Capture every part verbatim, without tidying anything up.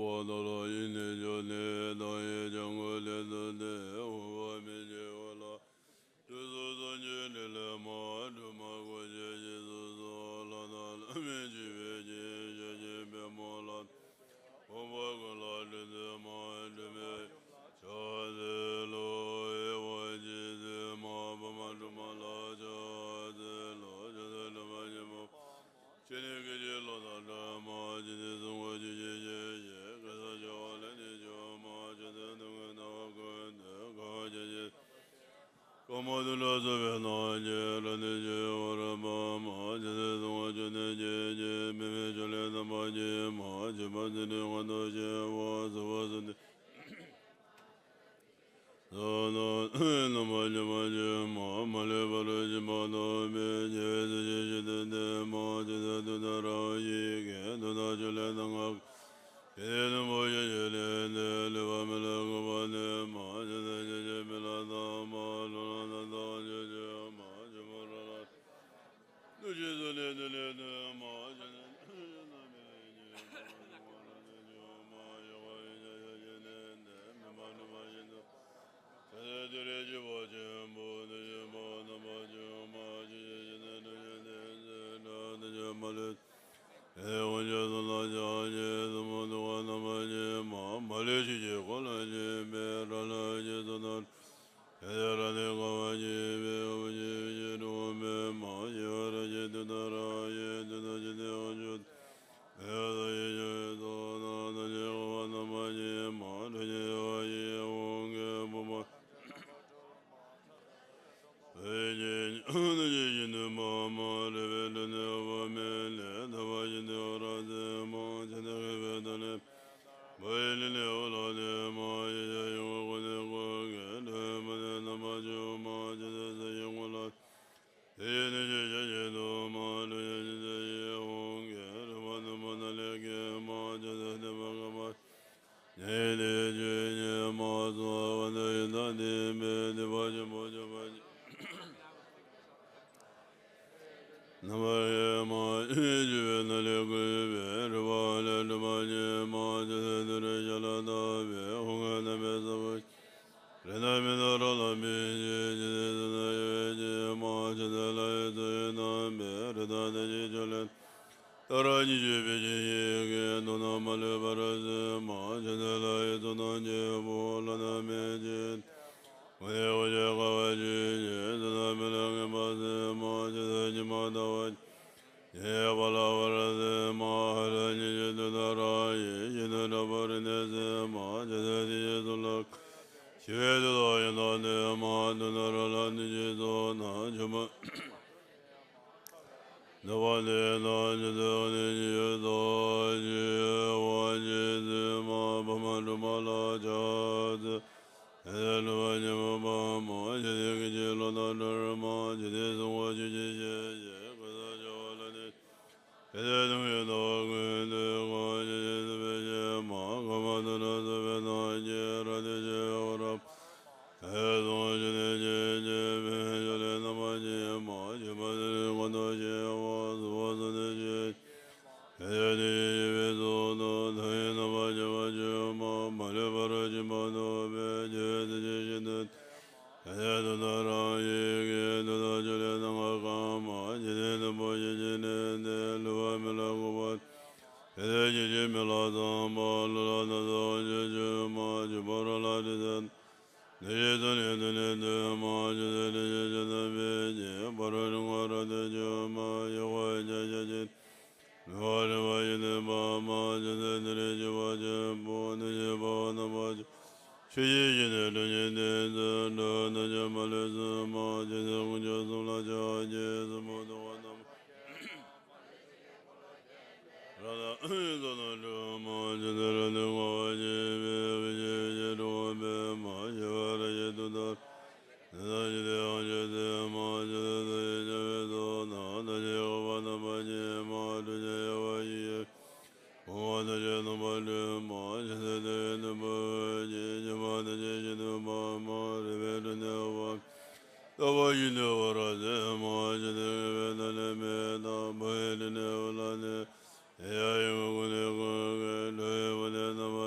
བ་དག་ལ་ཡིད་ནི་འཇོག་ནས་བདག་ཡིད་ཀྱང་ཀུན་ལས་བཏུལ་ཏེ་འོང་བ་མི་བྱེད་པ་ལ། དུས་གསུམ་སངས་རྒྱས་འདྲིས་ལས་མ་སྒྲོལ་མ་སྐུ་མཆེད་རྗེས་སུ་སོགས་ལྷ་དང་ལྷ་མིན་འཇིགས་པའི་རྒྱལ། ཞལ་གཅིག་པད་མོ་ལ་ཕོག་པ་ཀུན་ལ་སྤྲིན་ཚན་མ་སྤྲིན་མེད་ཕྱག་འཚལ་ལོ། ཨེ་ཝ་ཇི་སི་མ་བྷ་མ་སྒྲོལ་མ་ལ་ཕྱག་འཚལ་ལོ། ཇི་ལྟར་སྒྲོལ་མ་ཆེན་པོ་ཇི་ནི་སྐད་ཅིག་ལོག་ལྟར་སྒྲོལ་མ། ཇི་སྲིད་གསུང་ངོ་ཆོས་ཀྱི་ཞལ་བཞེས། གེ་སར་བྱེ་བ་ལས་ནི་བྱུང་མ། ཇི་ལྟར་སྣང་ངོ་སྣང་བ་ཀུན་ཏུ་གང་བ་ཇི་བཞིན། ཀ་མ་དུ་ལ་སོགས་པའི་རྣམ་འགྱུར་རབ་ཏུ་བྱུང་བར་བབ་མ། ཇི་སྲིད་གསུང་ངོ་ཆོས་ནི་སྐད་ཅིག་མེད་མའི་ཆོས་ལས་རྣམ་པར་རྒྱལ་མ། ཆོས་པ་ཚུལ་ཁྲིམས་ཀུན་ཏུ་སྤྱོད་པ་སོ་སོ་ནི། སོ་སོ་རྣམ་པར་སྤྱོད་པ་སྤྱོད་མ། མ་ལུས་པ་རུ་ཕྱིན་པ་ཐོབ་པའི་རྒྱལ་བའི་སྲས་ཀྱི་ཞལ་དུ་བསྟན་མ། ཇི་སྲིད་དུས་དང་རང་ཡི་གེ་དུས་དང་ཆོས་ལས་སྣང་ངོ་ཇི་སྲིད་སྣང་བ་ཡེ་ཤེས་ལས་འདས། ལུས་པ་མི་ལ་གོས་པ་ནས་མ། ཇི་སྲིད་ཇི་སྲིད་མི་ལ་བསམ་པ་ལུས་ལ་རྣམ་དག་ཆོས་སྤྱོད་མ། ཆོས་པ་ར་ལ་ནུ་ཞིག་སོ་ལས་དུ་ལས་དུ་མ། ཇི་སྲིད་ཇི་སྲིད་རྣམ་མེད་ཉིད་མ་རུང་བ་ར་ནི་ཇོ་མ་ཡོ་ག་ཡེ་ཤེས་ཞལ་གྱི་ནས་འདས། མི་མ་ནུ་མ་བཞིན་དུ་ཇི་སྲིད་དུས་རེ་ཞི་བ་ཆེན་པོ་དུ་ཞི་བ་རྣམ་པར་སྤྱོད་མ། ཇི་སྲིད་ཇི་སྲིད་ནུ་ཞིག་ནས་འདས་ཟེར་ལ་དུ་ཇོ་མ་ལུས། ཨེ་ཝ་ཇི་སོ་ལ་ཕྱག་རྒྱའི་སོ་མོ་དུ་བ་རྣམ་པར་ཕྱིན་མ། མ་ལུས་ཆོས་ཀྱི་འཁོར་ལོ་བཞེངས་པའི་ར་ལ་ཇི་སོ་ན། ཡ་ར་ནི་ཀ་བ་ཇི་བེ་ཨ་བ་ཇི་བེ་ཇི་རུ་མེ་མ་ཞི་བ་ར་ཇི་དུ་ད་ར་ཡེ་དུ་ད་ཇི་དེ་ཨ་ཇུ་ཡ་ད་ཡེ་ཇུ་ཡེ་ཏོ་ན་ད་ཇི་ཀ་བ་ན་མ་ཇི་མ་རུ་ཇི་ཡ་བ་ཡེ་ཧོང་གེ་བུ་མ། བེ་ཇི་ཉ་ན་ཇི་ཞིན་དུ་མ་མ་རེ་བེ་ལུ་ནེ་བ་མེ་ལེ་ད་བ་ཞིན་དུ་ར་ཛེ་མ་ཇི་ན་གེ་བེ་ད་ལེ། བ་ཡེ་ལི་ལེ་འོ་ལ་ནེ་མ་ཡེ་ཡ་ཡེ་འོ་ཀོ་ནེ་ཀོ་གེ་ལེ་མ་ནེ་ན་མ་ཇོ་མ་ཇི་ཟེ་ཟེ་ཡེ་ངོ་ལ། དེ་ཡེ་ནེ་ཇེ་ཇ་ཇེ་དོ་མ་ལུ་ཡེ་ཇི་ཟེ་ཡེ་ཧོང་གེ་རུ་མ་ནུ་མ་ན་ལེ་གེ་མ་ཇི་ཟེ་ནེ་མ་ག་མ། ཉེ་ལེ་ཇེ་ཉེ་མ་སོ་བ་ནེ་ཡེ་ད་དེ་མེ་དེ་བ་ཇེ་མོ་ཇེ་བ་ཇེ། ན་མ་ཡེ་མ་ཡེ་ཇི་བེ་ན་ལེ་གུ་ཡེ་བེ་རུ་བ་ལེ་རུ་བ་ཇེ་མ་ཇི་ཟེ་དུ་རེ་ཇ་ལ་ད་བེ་ཧོང་གེ་ན་མེ་ས་བ། རེ་ན་མེ་ན་ར་ལ་མེ་ཇེ་ཇི་ཟེ་ན་ཡེ་བེ་ཇེ་མ་ཇི་ཟེ་ལ་ཡེ་ཟེ་ཡེ་ན་མེ་རེ་ད་ཏེ་ཇེ་ཇོ་ལེ། ཏ་ར་ཉི་ཇེ་བེ་ཇེ་ཡེ་གེ་དོ་ན་མ་ལེ་བ་ར་ཟེ་མ་ཇི་ཟེ་ལ་ཡེ་ཟོ་ན་ཇེ་བོ་ལ་ན་མེ་ཇེ། ཝ་ནེ་ཝ་ཇེ་ཀ་བ་ཇེ་ཇེ་ཟེ་ན་མེ་ལ་ངེ་མ་ཟེ་མ་ཇི་ཟེ་ཉི་མ་ད་བ། ཉེ་བ་ལ་བ་ར་ཟེ་མ་ཧ་ར་ཉི་ཇེ་དུ་ད་ར་ཡེ་ཇེ་ནུ་ར་བ་རེ་ནེ་ཟེ་མ་ཇི་ཟེ་དེ་ཇེ་ཟོ་ལ། ཤི་བེ་དུ་ད་ཡེ་ན་ནེ་མ་དུ་ན་ར་ལ་ནི་ཇེ་ཟོ་ན་ཇོ་མ། ནུ་བ་ནེ་ན་ཇི་ཟེ་ནི་ཇེ་ཟོ་ཇེ་བ་ཇེ་ཟེ་མ་བ་མ་རུ་མ་ལ་ཇ་ཟེ། ཨེ་ལུ་བ་ཉི་མ་བ་མ་ཇི་ལེ་གི་ཇེ་ལོ་ན་དར་མ་ཇི་ལེ་སུ་བ་ཇི་ཇེ་ཇེ་ཇེ་ཀ་ས་ཇ་བ་ལ་ནི། ཨེ་ལེ་ནུ་ཡེ་ན་བ་ཀུན་ཏུ་གང་ཇི་ཇེ་ཟེ་བེ་ཇེ་མ་ག་མ་དུ་ན་ཟེ་བེ་ན་ཇེ་ར་ཏེ་ཇེ་བ་ར། ཨེ་ཟོ་ཇི་ནེ་ཇེ་ཇེ་བེ་ཇོ་ལེ་ན་མ་ཇེ་མ་ཇེ་མ་ཟེ་རེ་ཀོ་ཏོ་ཇེ་བ་ཟོ་བ་ཟོ་ནེ་ཇེ། ཨེ་ཡ་ནི་ཡེ་བེ་ཟོ་ནོ་ད་ཡེ་ན་མ་ཇེ་བ་ཇེ་མ་མ་ལེ་བ་ར་ཇེ་མ་ནོ་བེ་ཇེ་ཟེ་ཇེ་ཞི་ནེ། ཨེ་ཡ་དུ་ད་ར་ཡེ་གེ་དུ་ད་ཇོ་ལེ་ན་ང་ག་མ་ཇེ་ནེ་ནུ་བོ་ཇེ་ཇེ་ནེ་ནེ་ལུ་བ་མི་ལ་གུ་བ། ཨེ་ལེ་ཇེ་ཇེ་མི་ལ་ཙམ་པ་ལུ་ལ་ན་ཟོ་ཇེ་ཇེ་མ་ཇེ་བ་ར་ལ་ཏེ་ཟེ། ནེ་ཇེ་ཏུ་ནེ་ཏུ་ནེ་ཏུ་མ་ཇེ་ཏུ་ནེ་ཇེ་ཇེ་ཏུ་བེ་ཇེ་བ་ར་རི་ང་ར་ཏེ་ཇེ་མ་ཡེ་བ་ཇེ་ཇེ་ཇེ། མི་བ་རི་བ་ཇེ་ནེ་བ་མ་ཇེ་ཏུ་ནེ་རེ་ཇེ་བ་ཇེ་བོ་ནེ་ཇེ་བ་བ་ན་བ་ཇེ། ཆུ་ཇེ་ཇེ་ནེ་ཏུ་ཇེ་ཏེ་ཏུ་ཏུ་ནེ་ཇེ་མ་ལེ་སུ་མ་ཇེ་ཏུ་ཀུན་ཇོ་སུ་ལ་ཇ་ཇེ་སུ་མོ་ཏུ་བ་ན་མ། ར་ལ་ཨུ་ཡི་ཛོ་ན་ལུ་མ་ཇི་ལྟར་ལུ་གོ་བ་ཇི་བེ་བི་ཇི་ཇི་རུ་བ་བེ་མ་ཇི་བ་ར་ཇི་ཏུ་ད་ནི་ད་ཇི་ལེ་ཨང་ཇི་ཏེ་མ་ཇི་ལེ་ད་ཡི་ཇ་བེ་ཛོ་ན་ད་ཇི་གོ་བ་ན་བ་ཇི་མ་ཏུ་ཇི་ཡ་བ་ཡི་ཡ་བ་ན་ཇི་ནུ་བ་ལུ་མ་ཇི་ལེ་ད་ཡི་ནུ་བ་ཇི་ཇི་བ་ན་ཇི་ཞི་ནུ་བ་མ་རི་བེ་ཏུ་ནེ་བ། ཏ་བ་ཡི་ནེ་བ་ར་ཛེ་མ་ཇི་ནེ་བེ་ན་ལེ་མེ་ཏ་བ་ཡི་ལི་ནེ་བ་ལ་ནེ། ཡ་ཡི་གུ་ནེ་གུ་གེ་ལོ་ཡི་བ་ནེ་ན་མ་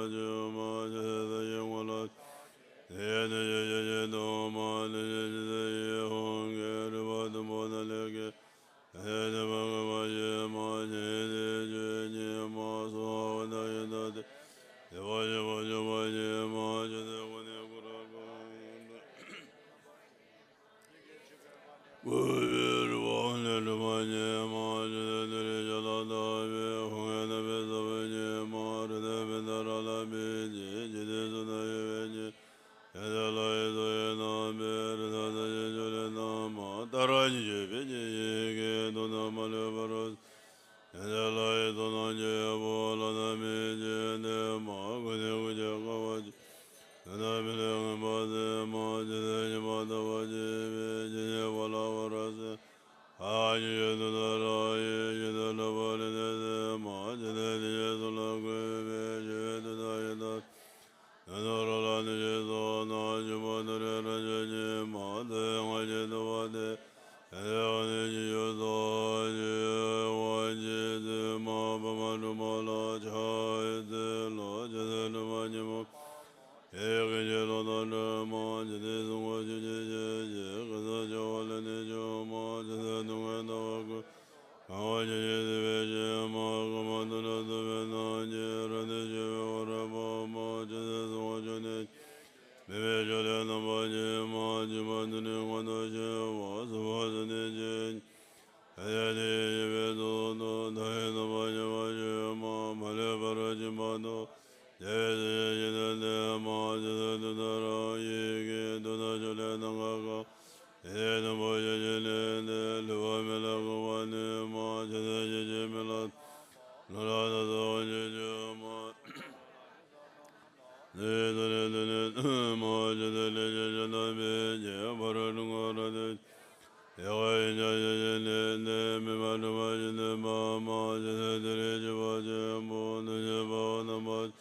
མ་ལ་ཕྱག་འཚལ་ལོ། ཇི་ལྟར་སྒྲུབ་པ་ཉོན་མོངས་པ། ཡེ་ཤེས་ཀྱི་ལོ་ཟླ་སྒྲོན་མ། ཇི་སྲིད་གསུང་ངོ་ཆོས་ཀྱི་ཞལ་བཞེས། གང་ཟག་བྱ་བ་ལས་ནི་བྱུང་མ། ཇི་སྲིད་སྡུག་བསྔལ་རྣམ་པ་ཀུན། གང་བ་ཇི་སྙེད་སྲིད་པའི་ཕྱིར་མ། གང་མ་དུ་ན་སོ་པའི་སྣང་བརྙེས། རབ་ཏུ་ཕྱུག་པའི་འཁོར་ལ་འབབ་མ། ཇི་སྲིད་གསང་བ་ཆོས་ནི། མེད་པའི་ཕྱོགས་ལས་རྣམ་པར་རྒྱལ་མ། འཇིགས་པ་འདི་ནི་ཁོ་ན་ཆེ་བ། སྲིད་པ་ཟད་ནས་ཇི་སྙེད། ཕན་བདེ་ཡིད་བཞིན་པའི་ཚོགས་དང་། མཐའ་ཡས་རྣམ་པར་རྒྱལ་བར་བྱོན་མ། མ་ལུས་ཕ་རོལ་ཕྱིན་པ་དང་། རྒྱལ་བའི་སྲས་ཀྱི་ཞིང་དུ་གཏད་མ། ཇི་སྲིད་འདི་དག་རང་ཡིད་ཀྱིས། འདོད་དང་ཕྱོགས་ལས་སྣང་ག་གང་། དེ་ནས་དང་པོ་ཞལ་གྱི་ལེགས་བཤད། ལེགས་པར་མིག་ལ་གོ་བར་ནུས་མ། ཇི་སྲིད་ཞལ་གྱི་མིག་ལ། ལོ་ལ་ན་སོ་བ་ཇི་བྱུང་མ། ནི་དོན་ནི་དོན་ནི་མ། ཇི་སྲིད་ལས་ཀྱི་བྱ་རྣམས་ཕལ་ཆེར། ཕ་རོལ་ཀུན་འཁོར་ལ་འདུ། ཡང་ཡིན་ཀྱང་ཞལ་གྱི་ལེགས་བཤད། མི་སྨྲ་གྲུབ་པ་བཞིན་དུ་འབབ་མ། ཇི་སྲིད་དེ་ལས་འཇིགས་པ་ཆེན་པོ། དུས་གཅིག་དཔའ་བོ་རྣམ་པ།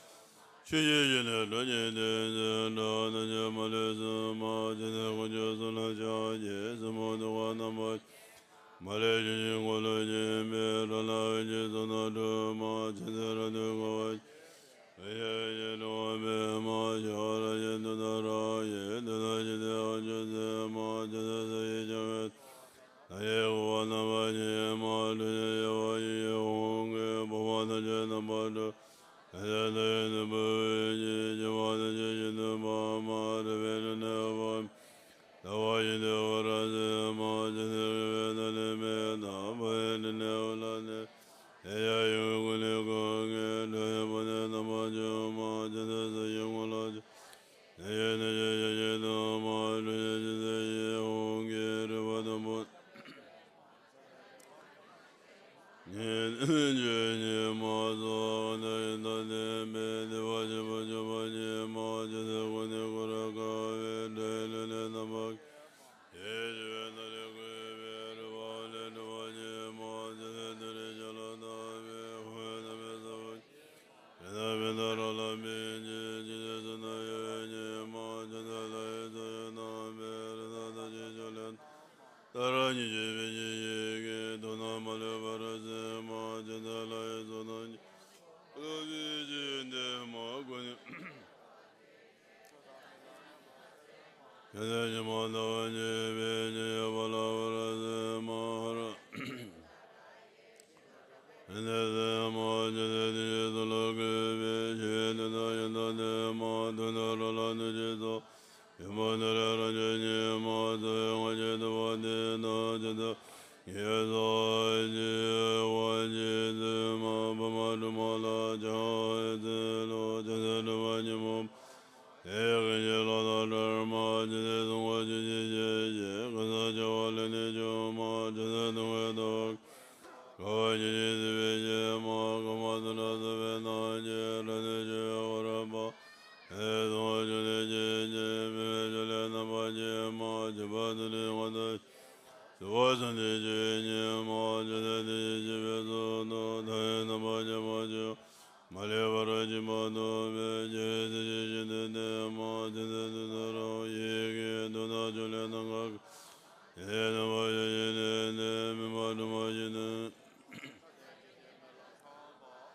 ཆོས་ཀྱི་ཞལ་ནས་སྒྲོན་གྱིས་བསྟན། ཟེར་བ་རྣམས་ཀྱང་མ་ལུས་གསུངས་མ། ཇི་སྲིད་དཀོན་མཆོག་གསུམ་ལ་ཕྱག་བགྱིས། ཟབ་མོ་ཐེག་པ་རྣམ་པ། མ་ལུས་ཆོས་ཀྱི་འཁོར་ལོ་བརྒྱན་པའི། རབ་ལ་འོད་ཀྱི་ཚོགས་རྣམས་སྒྲོན་མ། ཇི་སྲིད་རབ་ཏུ་དགའ་བ། འོད་ཀྱི་ཕྱིར་འགྲོ་བ་མེད་མ། ཞི་བ་རབ་ཀྱི་མཐུ་རྣམས་རབ་ཡིན། དུས་མཐར་ཕྱིན་ཏེ་དབང་ཕྱུག་མཛད་མ། ཇི་སྲིད་ས་ཡི་བྱ་བས། ལྷ་ཡི་འཁོར་བ་རྣམ་པར་ཕྱིན་མ། ཀླུ་ཡི་དབྱེ་བ་ཡི་ཡི་ཧཱུྃ་གིས། ཕོ་བྲང་རྣམས་ཀྱི་རྣམ་པར་སྒྲོལ། ལྷ་ཡི་མཐུ་ཡིས་རྣམ་པར་འོད་ཀྱིས། འཇིགས་པ་ཐམས་ཅད་ཞིང་དུ་འབབ་མ། རིག་པའི་ཕྲིན་ལས་འོད་དཔག་མེད། ཟླ་བ་བཞིན་དུ་འོད་རབ་གསལ་མ། ཇི་སྲིད་རིག་པའི་ཐིག་ལེ་མེ་དང་། འཕགས་པའི་ཕྲིན་ལས་འོད་ལ་གནས། དེ་ཡང་ཡི་གེ་ཀུན་ནས་ཀུན་གྱི། སྒྲ་ཡི་བུ་ནི་རྣམ་པར་འཕྱུགས་མ། ཇི་སྲིད་ས་གཞིའི་ངོས་ལ་ཕྱོགས། དེ་ཡི་ནི་ཞལ་ཞལ་གྱི་སྟོན་མ། ཀླུ་ཡི་སྤྱན་གཟིགས་ཡི་ཧཱུྃ་གིས། རིག་པ་དང་པོ། ཉིད་ཆོས་ཉིད་མ་སོགས་ཨ་ནི་ཡི་དང་ལྡན་པའི། བདེ་བ་ཆེན་པོ་སྤྱོད་པ་ཉིད་མ། ཇི་སྲིད་ཀུན་ནས་བསྐོར་རབ་དགའ་བའི། སྒྲ་ཡི་ཕྲིན་ལས་རྣམ་པ། ཡེ་ཤེས་པའི་ཐིག་ལེས་བསྐོར་བའི། རིག་པ་ལས་སྒྲིབ་པ་ཉིད་མ། ཇི་སྲིད་དེ་ལས་ཆར་ལ་ལྟ་བའི། འོད་རྣམ་པའི་ས་བོན་གྱིས། ཇི་ལྟར་བུམ་དང་རབ་ལ་སྨིན་ཅིང་། ཇི་སྲིད་གསུང་རྣམས་ཡོ་བྱད་ཉིད་མ། ཇི་སྲིད་ལྷ་ཡི་ཚོགས་ཡོད་རྣམ་པའི། རིགས་རྣམས་ཐམས་ཅད་ཕྱོགས་ལས་ལྟར་ཉིད་ཀྱིས་ཕན་ཕྱིར་ཡི་གེ། ཐུགས་རྣམས་མ་ལུས་ཕ་རོལ་ཕྱིན་མ། ཇི་སྲིད་ལྷ་ཡི་ཚོགས་རྣམས་ཀྱིས། རླབས་ཀྱིས་ཕྱིར་འདེབས་མ། ཀུན་ནས། ཇི་སྲིད་ཉོན་མོངས་ལྟ་བ་ཉིད་པའི། ཉོན་ཡོད་པ་ལ་ཕ་རོལ་ཕྱིན་མ། ཧ་ར་ནི་སེམས་མ། ཇི་སྲིད་དེ་བཞིན་གསུམ་ལ་བཀོད་པའི། ཞི་བའི་དུས་དང་ཡང་དག་ལྡན་མ། དུས་མཐར་རབ་ལ་ནུས་ཤིང་རྫོགས། ཡོན་མོངས་ཐིག་ལེ་རང་བྱུང་ཉིད་མ། རྩ་བའི་སྔགས་ཀྱི་ཐུབ་པ་དེ་དག་ཇི་ལྟར་ཡོངས་སུ་རྫོགས་པའི་ཕྱིར་མ། པདྨ་སྒྲོལ་མ་ལ་ཕྱག་འཚལ་ལོ། ཇི་སྲིད་སྒྲིབ་པ་ཉོན་མོངས་པ། ཡེ་ཤེས་ཀྱི་ལོ་ཟླ་སྒྲོན་མ། ཇི་སྲིད་གསུང་ངོ་ཆོས་ཀྱི་ཞལ་བཞེས། གང་ཟག་བྱ་བ་ལས་ནི་བྱུང་མ། ཇི་སྲིད་སྡུག་བསྔལ་རྣམ་པ་ཀུན། འཁོར་བ་ཇི་སྙེད་སྲིད་པའི་ཕྱིར་མ། གང་མ་དུ་ན་སོ་པའི་སྣང་བརྙེས། རབ་ཏུ་ཕྱུག་པའི་འཁོར་ལ་འབབ། དེ་ནས་གསང་བ་ཆོས་ལས་སྐྱེས་ཏེ། མེད་པའི་ཕྱོགས་ལས་རྣམ་པར་རྒྱལ་མ། འཇིགས་པ་ཐིག་ལེ་ལྔ་དང་། སྲིད་པ་ཟད་ནས་ཇི་སྙེད་མ། ཇི་སྲིད་དེ་བཞིན་གཤེགས་པའི་གཟུགས་དང་། མཐའ་ཡས་རྣམ་པར་རྒྱལ་བར་བྱོན། མ་ལུས་ཕ་རོལ་ཕྱིན་པ་ཐོབ་པའི། ཕྱིར་སྲིད་ཞིའི་ཞིང་དུ་གཏད་མ། དེ་སྲིད་དུས་མཐར་རང་ཡིད་ཀྱིས། དུས་མཐར་ཕྱོགས་ལས་སྣང་ག་གང་། དེ་ནས་རྣམ་པར་ཤེས་བཞིན་ནི། མི་སྨྲ་གྲུབ་པ་བཞིན་དུ།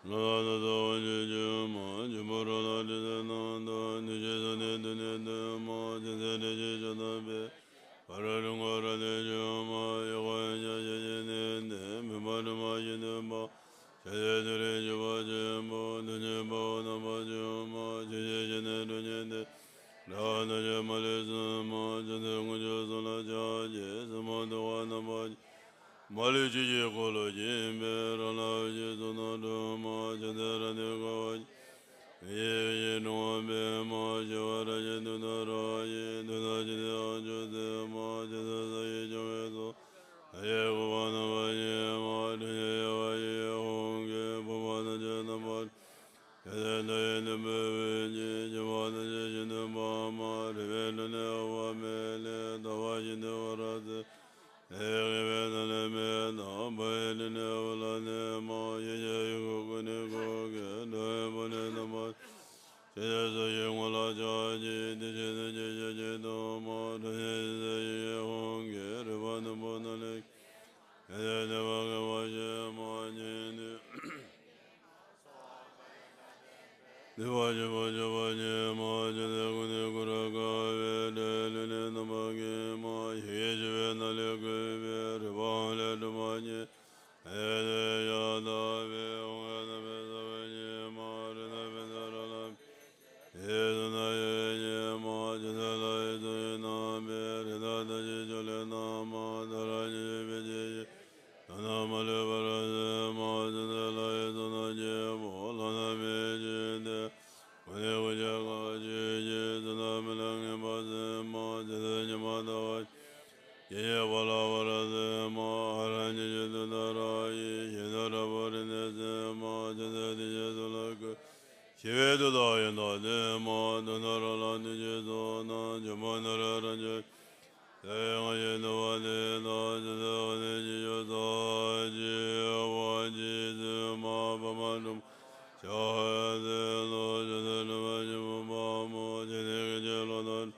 ལོ་ལ་ན་སོ་བ་ཇི་བྱུང་མ། འབྱུང་པོ་རབ་ལ་དྲི་ཟའི་རྣམ་དང་། དུས་གཅིག་ས་ནས་དུས་ནས་སྟོན་མ། དེ་སྲིད་དེ་བཞིན་གཤེགས་སུ་འབུལ། ཕ་རོལ་ཏུ་འཁོར་རབ་ཏུ་འབྱུང་མ། ཡོད་དགུ་ཡང་ཤེས་བཞིན་ནི། མི་སྨྲ་གྲུབ་པ་བཞིན་དུ་འབབ། ཕྱིར་སྲིད་དེ་ལས་འཇིགས་པ་ཆེན་པོ། དུས་གཅིག་དཔའ་བོ་རྣམ་པར་འཕྱུགས་མ། ཆོས་ཀྱི་ཞལ་ནས་སྒྲོན་གྱིས་བསྟན། སྒྲ་རྣམས་ཀྱང་མ་ལུས་གསུངས་མ། ཇི་སྲིད་དཀོན་མཆོག་གསུམ་ལ་ཕྱག་བགྱིས། ཟབ་མོ་ཐེག་པ་རྣམ་པར། མ་ལུས་ཆོས་ཀྱི་འཁོར་ལོ་བརྒྱན་པའི། རབ་ལ་འོད་ཀྱི་ཚོགས་རྣམས་སྒྲོན་མ། ཕྱིར་སྲིད་རབ་ཏུ་དགའ་བ་ཡེ་ཤེས་ཀྱི་སྤྲིན་དབང་འབེབས་མ། ཞི་བ་རབ་ཀྱི་མཐུ་རྣམས་རབ་ཡིན། དུས་མཐར་ཕྱིན་ཏེ་དབང་ཕྱུག་མཛད་མ། དེ་སྲིད་ས་ཡི་བྱ་བའི་ཚོགས། མཐའ་ཡས་འཁོར་བ་རྣམ་པར་འཁྱིལ་མ། སྒྲ་སྙན་གཡོ་བ་ཡི་ཧཱུྃ་གིས། ཕོ་བྲང་རྣམས་ཀྱི་རྣམ་པར། དེ་སྲིད་མཐའ་ཡས་རྣམ་པར་འོད་ཀྱིས། འཇིགས་པ་ཐམས་ཅད་ཞིང་དུ་འབབ་མ། རིག་པའི་ཕྲིན་ལས་འོད་དཔག་མེད་ལས། ཟླ་བ་བཞིན་དུ་འོད་རབ་གསལ། ཡེ་ཤེས་པའི་ཐིག་ལེ་མེ་དང་། འཕགས་པའི་ཕྲིན་ལས་འོད་ལ་གནས་མ། ཡེ་ཤེས་ཡི་གེ་ཀུན་ནས་ཀུན་གྱི། སྒྲ་ཡི་བུ་ནི་རྣམ་པར། ཕྱིར་སྲིད་ཞིའི་ངོས་ལ་ཕྱག་བགྱིས། དེ་བཞིན་གཤེགས་པའི་ཞལ་གྱི་སྟོན་མ། དེ་བཞིན་གཤེགས་པའི་ཡི་གེ་ཧཱུྃ་གིས། རིག་པ་རྣོན་པོ་རྣམས་ལས་སྐྱེས། དེ་སྲིད་བདེ་བ་དགའ་བ་བཞད་མ། སྙིང་ནི། བདེ་བ་ཆེན་པོ་སྤྱོད་པ་ཉིད་མ་བྱས་ཏེ། ཀུན་ནས་བསྐོར་རབ་དགའ་བའི་སྒྲས་ལུས་ལེན་རྣམ་པ་ཀུན་མ་ཡི་གེ་བཅུ་པའི་སྣ་ལས་བཀོད་པའི་རིག་པའི་དབང་ལས་གྲུབ་པ་ཉིད། ཨེ་ཏེ་ཡ་ད་བའི་འོང་བའི་རྣམ་པའི་ས་བོན་ཉིད་མ་རི་ན་བེ་ད་ར་ལ་ཡེ་ཟུ་ན་ཡེ་ཉིད་མ་ཇི་ལྟར་ལ་ཡི་ཚུལ་ཡིན་ནམ་པའི་རི་ད་ད་ཅི་ཅོ་ལེ་ན་མ་ད་ར་ཉི་ཅི་བེ་ཅི་ཡི། དོན་དམ་མ་ལུས་པར་སེམས་མ་བྱས་ཏེ། ལྷ་ཡི་བསོད་ནམས་ཀྱི་ཕུང་པོ་བླ་ན་མེད་ཅིང་དེ་ཀུན་ནས་ཀུན་ཁྱབ་དགའ་བ་ཆོས་ཀྱི་དོན་དམ་མི་ལ་ངེས་པར་སེམས་མ་བྱས་ཏེ། ཉི་མ་ཟླ་བ་ཡི་ཉི་ཤུ་པ་ལ་བར་སེམས་མ་ཧ་ར་ཉི་ཤུ་དུས་མཐར་ཡིད་བཞིན་དུ་འདྲ་བར་རིག་ནས་སེམས་མ་བྱས་ཏེ། དེ་ཉིད་གསུམ་ལ་བཀོད། ཤི་བའི་དུས་དང་ཡང་དག་དེ་མ་དོན་དམ་རང་ལ་ནུས་ཀྱི་ཚོགས་རྣམས་འབྱུང་པོ་ནི་རེ་རེ་ཅན། དེ་ཡང་ཡིད་ནུས་པ་དེ་དག་ཅི་ཟེར་ནས་ཉི་ཤུ་རྩ་གཅིག་པ་གཅིག་ཙམ་མ་བབ་པ་འགྲུབ་བྱ་ཟེར་ལོ། ཅི་ཟེར་ནུས་པ་ཆེན་པོ་དཔའ་མོ་ཆེ་དེ་སྐད་ཅེས་བློ་ལྡན།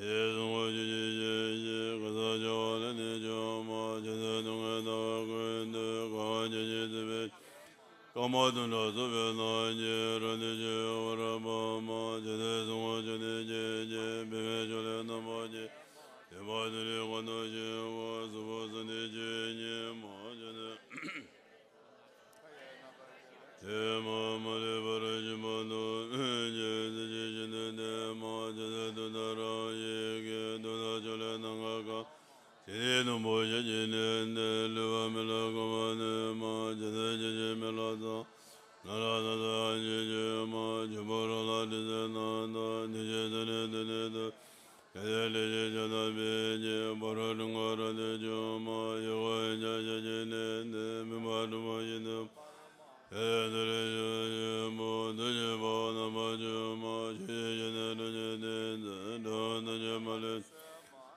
ཡེ་གསུང་ངོ་ཆུ་ཆེན་ཞེས་བྱའི་གེ་སར་བྱེ་བ་ལས་ནི་བྱུང་མ་ཅི་ཟེར་སྡུག་བསྔལ་ཟླ་བ་ཀུན་ཏུ་གང་བ་ཇི་སྙེད་བརྩེགས་པའི། སྐར་མ་བདུན་ཕྲག་བསུ་བའི་ནང་གི་རབ་ཏུ་ཕྱེ་བ་རབ་པ་མ་ཅི་ཟེར་གསུང་ངོ་ཆུ་ནས་སྐྱེས་ཀྱི་བུད་མེད་ཕྱོགས་ལས་རྣམ་པར་རྒྱལ། བདེན་པ་དེ་ལས་ཀུན་ཏུ་ཞི་བ་གཟུགས་པོ་སུ་འདི་ཆོས་ཉིད་མ་ཅི་ཟེར། ཆོས་མ་མ་ལུས་པར་ཞི་བ་དུ་ཨེ་ཅེ་ཟེར་ཅི་ཞིག་འདི་དེ་མ་ཅི་ཟེར་དུ་ད་ར་ཡི་གེ་དུ་ད་ཆོས་ལས་སྣང་ག་ག་དེ་ནས་སྣུམ་པོ་ཞལ་གྱི་ནད་འདི་ལུས་པ་མི་ལ་གོ་བ་ནི་མ་ཅི་ཟེར་ཅི་ཞིག་མི་ལ་ཚ་ན་ར་ན་ཚ་ཨ་ཅི་ཅི་མ་ཆུ་བུར་ལ་དྲི་ཟའི་ནང་དུ་དེ་ཅི་ཟེར་ནི་དེ་ནི་དུ། དེ་ལས་ལས་ཀྱི་ཆ་ན་པའི་ཉེ་བར་དྲུང་ག་ར་དེ་ཆུ་མ་ཡོ་ག་ཡན་ཆ་ཞལ་གྱི་ནད་འདི་མི་མ་དྲུང་མ་ཡིན་དུ། དེ་དེ་རེ་ཞུ་ཞུ་མོ་དུ་ཞི་བ་རྣམ་པ་ཆུ་མ་ཆུ་ཡི་ཞལ་ནས་དྲུང་ཆེན་བསྟན་འཛིན་དྲུང་དུ་ཆུ་མ་ལུས།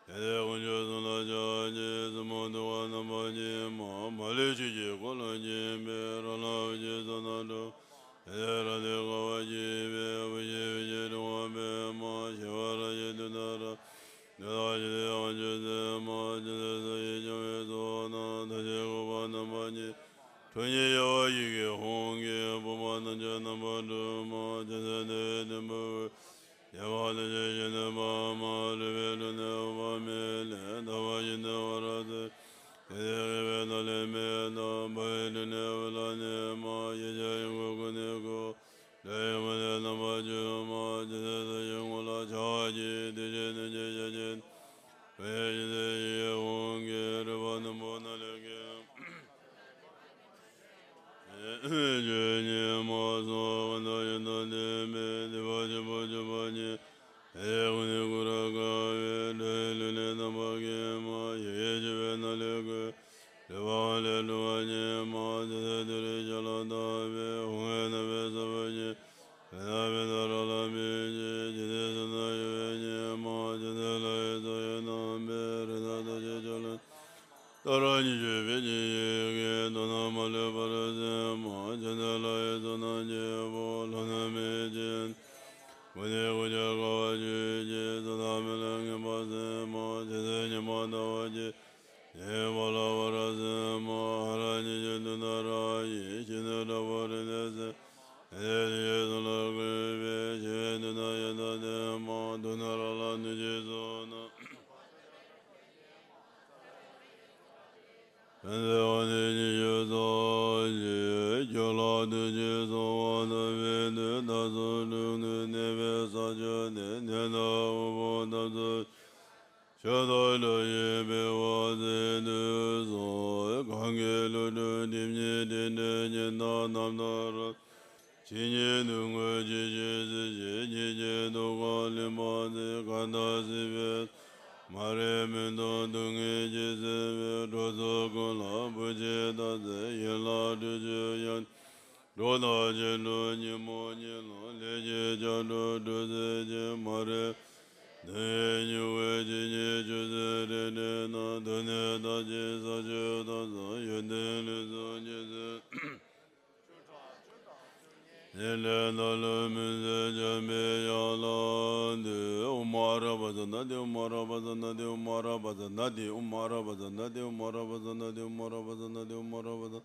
དེ་ལས་དཀོན་མཆོག་གསུམ་ལ་ཕྱག་གཉིས་སྲིན་མོ་འདུལ་བ་རྣམ་པ་གཉིས་མ་མ་ལུས་ཆོས་ཀྱི་འཁོར་ལོ་བརྒྱན་པའི་རོ་ལངས་པའི་ཚོགས་རྣམས་དྲུང་། དེ་ལས་རབ་ཏུ་དགའ་བ་སྐྱེས་པའི་བུ་ཞིག་བུ་ཞིག་དྲུང་བ་པདྨ་ཞི་བ་ར་ཞིག་དུས་མཐར། དེ་དག་ཇི་སྲིད་དབང་ཕྱུག་སྲིད་མ་ཇི་སྲིད་སུ་ཡིས་བྱུང་བའི་ཚོགས་རྣམས་མཐར་ཕྱིན་འགོག་པ་རྣམ་པ་གཉིས། ཁྲོ་གཉེར་གཡོ་བ་ཡི་གེ་ཧཱུྃ་གི་དཔུང་པ་རྣམས་ཀྱང་རྣམ་པ་དྲུག་མ་ཇི་སྲིད་བསྣོལ་བའི་དུམ་བུ་བས། ཡལ་བ་ལས་ཆད་ཞི་ནས་པདྨ་རུས་པའི་གླིང་ནས་འོད་དཔག་མེད་ལས་ཟླ་བ་བཞིན་དུ་འོད་རབ་མཛད། དེ་ནས་གཡས་པའི་ཐ་ལི་མེ་ཏོག་འབར་བའི་དྲུང་ནས་འོད་ལ་ནི་མ་ཡེ་ཤེས་ཡོན་གོས་ཀུན་ནས་བསྐོར། འདྲ་ཡི་མུ་ཏིག་རྣམ་པ་བཅུ་མ་ཇི་སྲིད་སུ་ཡི་ངོ་ལ་ཕྱག་གཅིག་དེ་བཞིན་གནོན་ཅིང་ཞལ་གཅིག་བུ་ཡི་ཞལ་ཟས་ཡི་གེ་ཧཱུྃ་གི་རོལ་པ་རྣོན་པོ་སྣ་ལས་སྐྱེས། ཆོས་ཉིད་མ་སོགས་ཀུན་ཏུ་ཡོན་ཏན་ལྡན་པའི་བདེ་བ་ཆེན་པོ་སྤྱོད་པ་ཉིད། དེ་ཀུན་ནས་བསྐོར་རབ་དགའ་བའི་སྒྲས་ལུས་ལེན་རྣམ་པ་ཀུན་མ་ཡི་གེ་བཅུ་པའི་སྣ་ལས་བཀོད། རིག་པ་ལས་གྲུབ་པ་ཉིད་མ་ཇི་སྲིད་དུས་རེའི་ཞལ་ལ་བཏབ་པའི་ཧཱུྃ་གི་རྣམ་པའི་ས་བོན་ཉིད། བི་ན་བི་ན་ར་ལ་མི་འཇིགས་ཇི་སྲིད་སུ་ན་ཡོད་པའི་ཉིད་མ་ཇི་སྲིད་ལྷ་ཡི་ཚོགས་ཡོད་རྣམ་པའི་རི་དྭགས་ཐམས་ཅད་ཕྱོགས་ལས་ད་ར་ཉི་ཤུ་པའི་ཉི་ཤུ་གི་དོན་དམ་མ་ལུས་པར་སེམས་མ་ཇི་སྲིད་ལྷ་ཡི་ཚོགས་རྣམས་ཀྱི་དཔུང་བླ་ན་མེད་ཅིང་། ཀུན་ནས་ཀུན་ཁྱབ་དགའ་བ་ཆོས་ཀྱི་དོན་དམ་མི་ལ་ངེས་པར་སེམས་མ་ཇི་སྲིད་ཉི་མ་ཟླ་བ་གཅིག་ཉེ་བར་ལ་བར་སེམས་མ་ཧ་ར་ཉི་ཤུ་དུས་མཐར་ཡིད་བཞིན་དུ་འདྲ་བར་རིག་ནས་སེམས། དེ་ནས་དེ་ཡི་གསུམ་ལ་བཀོད་པའི་ཞི་བའི་དུས་མཐར་ཡང་དག་དེ་མ་དུས་མཐར་རང་ལ་ནུས་ཀྱི་ཚོགས་རྣམས། ཕན་མཛད་པ་ནི་ཉི་ཤུ་རྩ་གཅིག་ཁྱོད་ལ་དུས་གཅིག་གསོལ་བ་འདེབས་པའི་དུས་ད་ཚུར་སྒྲུབ་ནུས་གནས་པའི་ས་ཕྱོགས་དེ་ནས་ན་དབུལ་པོ་ཐམས་ཅད། ཆོས་དང་བཀྲ་ཤིས་འཕེལ་བར་མཛད་དུ་གསོལ། གང་གི་ལྷུན་གྲུབ་སྒྲིབ་གཉིས་དྲི་བྲལ་ཉི་ཟླ་རྣམ་དག་རབ། ཇི་སྙེད་སྡུག་བསྔལ་ཇི་ཆེ་སྲིད་ཞིའི་ཉེས་བྱས་སྡུག་བསྔལ་ལུས་མ་བརྫུས་གང་དག་སྲིད་པའི། མ་རིག་མུན་དང་སྡུག་བསྔལ་གྱིས་གཟིར་བའི་གྲོགས་ཚོགས་ཀུན་ལ་བུ་ཆེ་ད་ཚེ་ཡིད་ལ་སྤྲུལ་ཕྱིར་ཡང་། འགྲོ་དང་བཅས་འགྲོ་ཉོན་མོངས་གཉིད་ལམ་ལས་ཀྱི་ལྕགས་སྒྲོག་སྒྲོག་ཚད་ཀྱི་མ་རིག་སྡུག་བསྔལ་ཆུ་བོའི་ཇི་སྙེད་ཆུ་སྲིན་རེ་རེ་ན་དུས་ནས་ད་ཅི་ས་ཕྱོགས་དང་ས་ཡོན་ཏན་ལུས་གསུམ་ཉེར་འཚོའི། ཉེར་ལེན་ད་ལུ་མུན་སེལ་འཇམ་པའི་ཡན་ལག་འདི། ཨོཾ་ཨ་ར་པ་ཙ་ན་དྷཱིཿ། ཨོཾ་ཨ་ར་པ་ཙ་ན་དྷཱིཿ། ཨོཾ་ཨ་ར་པ་ཙ་ན་དྷཱིཿ། ཨོཾ་ཨ་ར་པ་ཙ་ན་དྷཱིཿ། ཨོཾ་ཨ་ར་པ་ཙ་ན་དྷཱིཿ། ཨོཾ་ཨ་ར་པ་ཙ་ན་དྷཱིཿ། ཨོཾ་ཨ་ར་པ་ཙ།